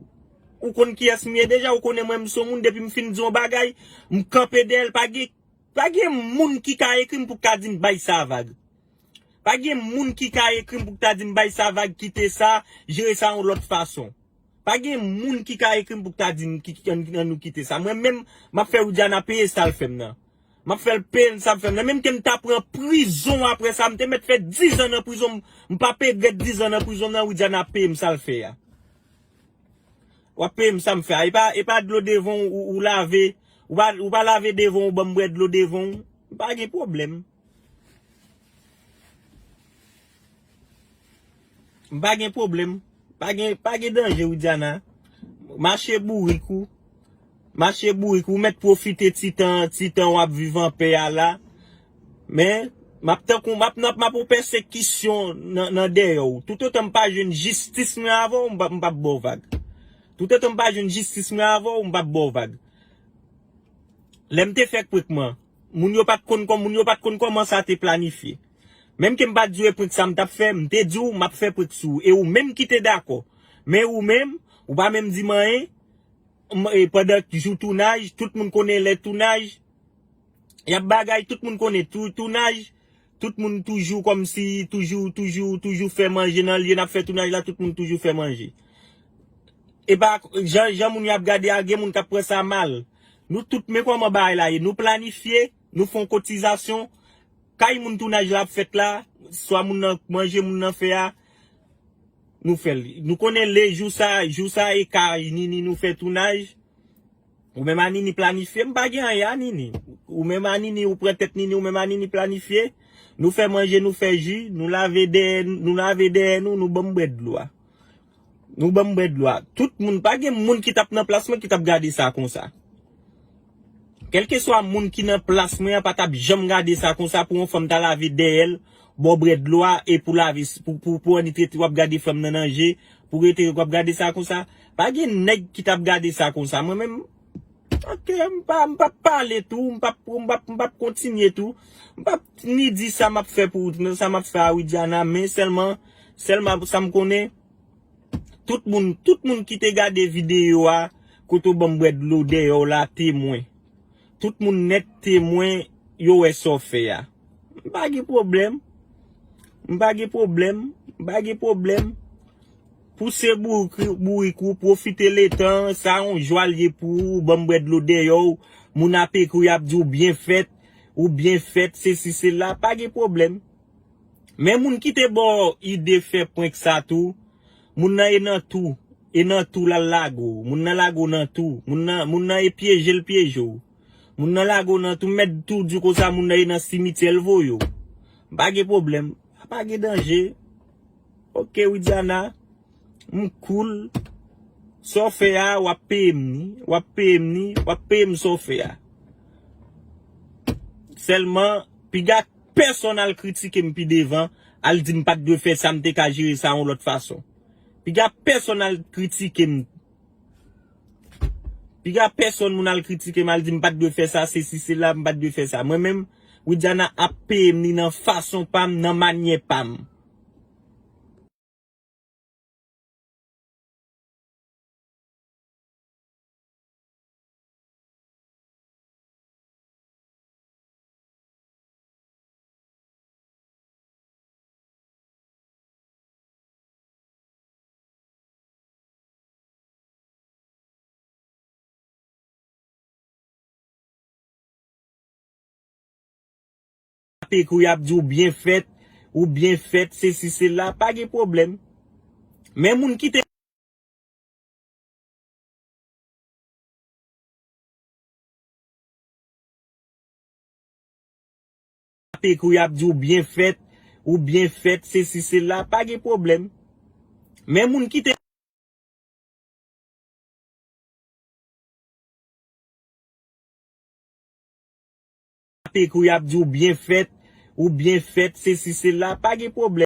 Ou konn kiyès m ye deja, ou konnen mwen, m se yon moun, depi m fin di yon bagay, m kanpe dèyè l, pa gen, pa gen moun ki ka ekri m pou ka di m bay sa vag. Pa gen moun ki ka ekri m pou ta di m bay sa vag, kite sa, jere sa yon lòt fason. Pa gen moun ki ka ekri m pou ta di m ki, ki, ann, ann nou kite sa. Mwen menm, m ap fè Widiana peye sa l fè m nan. M ap fè l peye sa l fè m nan. Menm ke m ta pran prizon apre sa, m te mèt fè dizan nan prizon, m, m p ap regrèt dizan nan prizon nan, Widiana peye m sa l fè a. W ap peye m sa m fè a. E pa, e pa dlo devan w, ou, ou lave, ou pa, ou pa lave devan w, ban m bwè dlo devan w. M pa gen pwoblèm. M pa gen pwoblèm. Pa gen, pa gen danje, Widiana. Mache bourik ou. Mache bourik ou. Ou mèt pwofite ti tan, ti tan w ap viv anpè a la. Men, m ap tankou, m ap nan, m ap yon pèsekisyon nan, nan dèyè w. Toutotan m pa jwenn jistis mwen avè w, m p ap, m p ap ba w vag. Toutotan m pa jwenn jistis mwen avè w, m p ap ba w vag. Lè m te fè prank mwen, moun yo pa t konn kòm, moun yo pa t konn kòman sa te planifye. Menm ke m pa t di w e prank sa m t ap fè, m te di w m ap fè prank sou ou. E ou menm ki te dakò. Men ou menm, ou pa menm di m anyen. M, e pandan jou tounaj, tout moun konnen lè tounaj, y ap bagay, tout moun konnen tou, tounaj, tout moun toujou kòmsi, toujou, toujou, toujou fè manje nan lye n ap fè tounaj la, tout moun toujou fè manje. E pa, jan, jan moun yo ap gade a, gen moun k ap pran sa mal. Nou tout, men kòman bagay la ye. Nou planifye, nou fè yon kotizasyon. Kay moun tounaj la ap fèt la, swa moun nan manje moun nan fè a, nou fè l. Nou konnen le jou sa, jou sa e kay Nini nou fè tounaj. Ou menm a Nini planifye, m pa gen anyen a Nini. Ou menm a Nini, ou pran tèt Nini, ou menm a Nini planifye. Nou fè manje, nou fè ji, nou lave dèyè, nou lave dèyè nou, nou ban m bwè dlo a. Nou ban m bwè dlo a. Tout moun, pa gen moun ki t ap nan plas mwen ki t ap gade sa konsa. Kèlkeswa moun ki nan plas mwen an pa t ap janm gade sa konsa pou yon fanm ta lave dèyè l, ba w bwè dlo a, e pou lave, pou, pou, pou annik rete w ap gade fanm nan nan je, pou rete w ap gade sa konsa. Pa gen nèg ki t ap gade sa konsa. Mwen menm, ok, m pa, m p ap pale tou, m p ap, m p ap, m p ap kontinye tou. M p ap ni di sa m ap fè pou, sa m ap fè a Widiana, men sèlman, sèlman sa m konnen, tout moun, tout moun ki te gade videyo a, kote w ban m bwè dlo dèyè w la, temwen. Tout moun nèt temwen, yo wè sa w fè a. M pa gen pwoblèm. M pa gen pwoblèm. M pa gen pwoblèm. Pouse bourik, bourik ou, pwofite letan, sa yon jwa l ye pou ou, ban m bwè dlo dèyè w, moun ap ekri, y ap di w byen fèt, ou byen fèt, sesi, sela, pa gen pwoblèm. Men moun ki te ba w ide fè prank sa tou, moun nan e nan tou, e nan tou l al lage w, moun nan lage w nan tou, moun nan, moun nan e pyeje l pyeje w. Moun nan lage w nan tou, m mèt tou di w konsa, moun nan e nan simityè l voye w. Pa gen pwoblèm, pa gen danje. Ok, Widiana, m cool. Sa w fè a, w ap peye m ni, w ap peye m ni, w ap peye m sa w fè a. Sèlman, piga pèsonn al kritike m pi devan, al di m pa t dwe fè sa, m te ka jere sa yon lòt fason. Piga pèsonn al kritike m. Piga pèsonn moun al kritike m, al di m pa t dwe fè sa, sesi, sela, m pa t dwe fè sa. Mwen menm, Widiana ap peye m ni nan fason pa m, nan manyè pa m. Ap ekri, y ap di w byen fèt, ou byen fèt, sesi, sela, pa gen pwoblèm. Men moun ki te ap ekri, y ap di w byen fèt, ou byen fèt, sesi, sela, pa gen pwoblèm. Men moun ki te ap ekri, y ap di w byen fèt, ou byen fèt, sesi, sela, pa gen pwoblèm.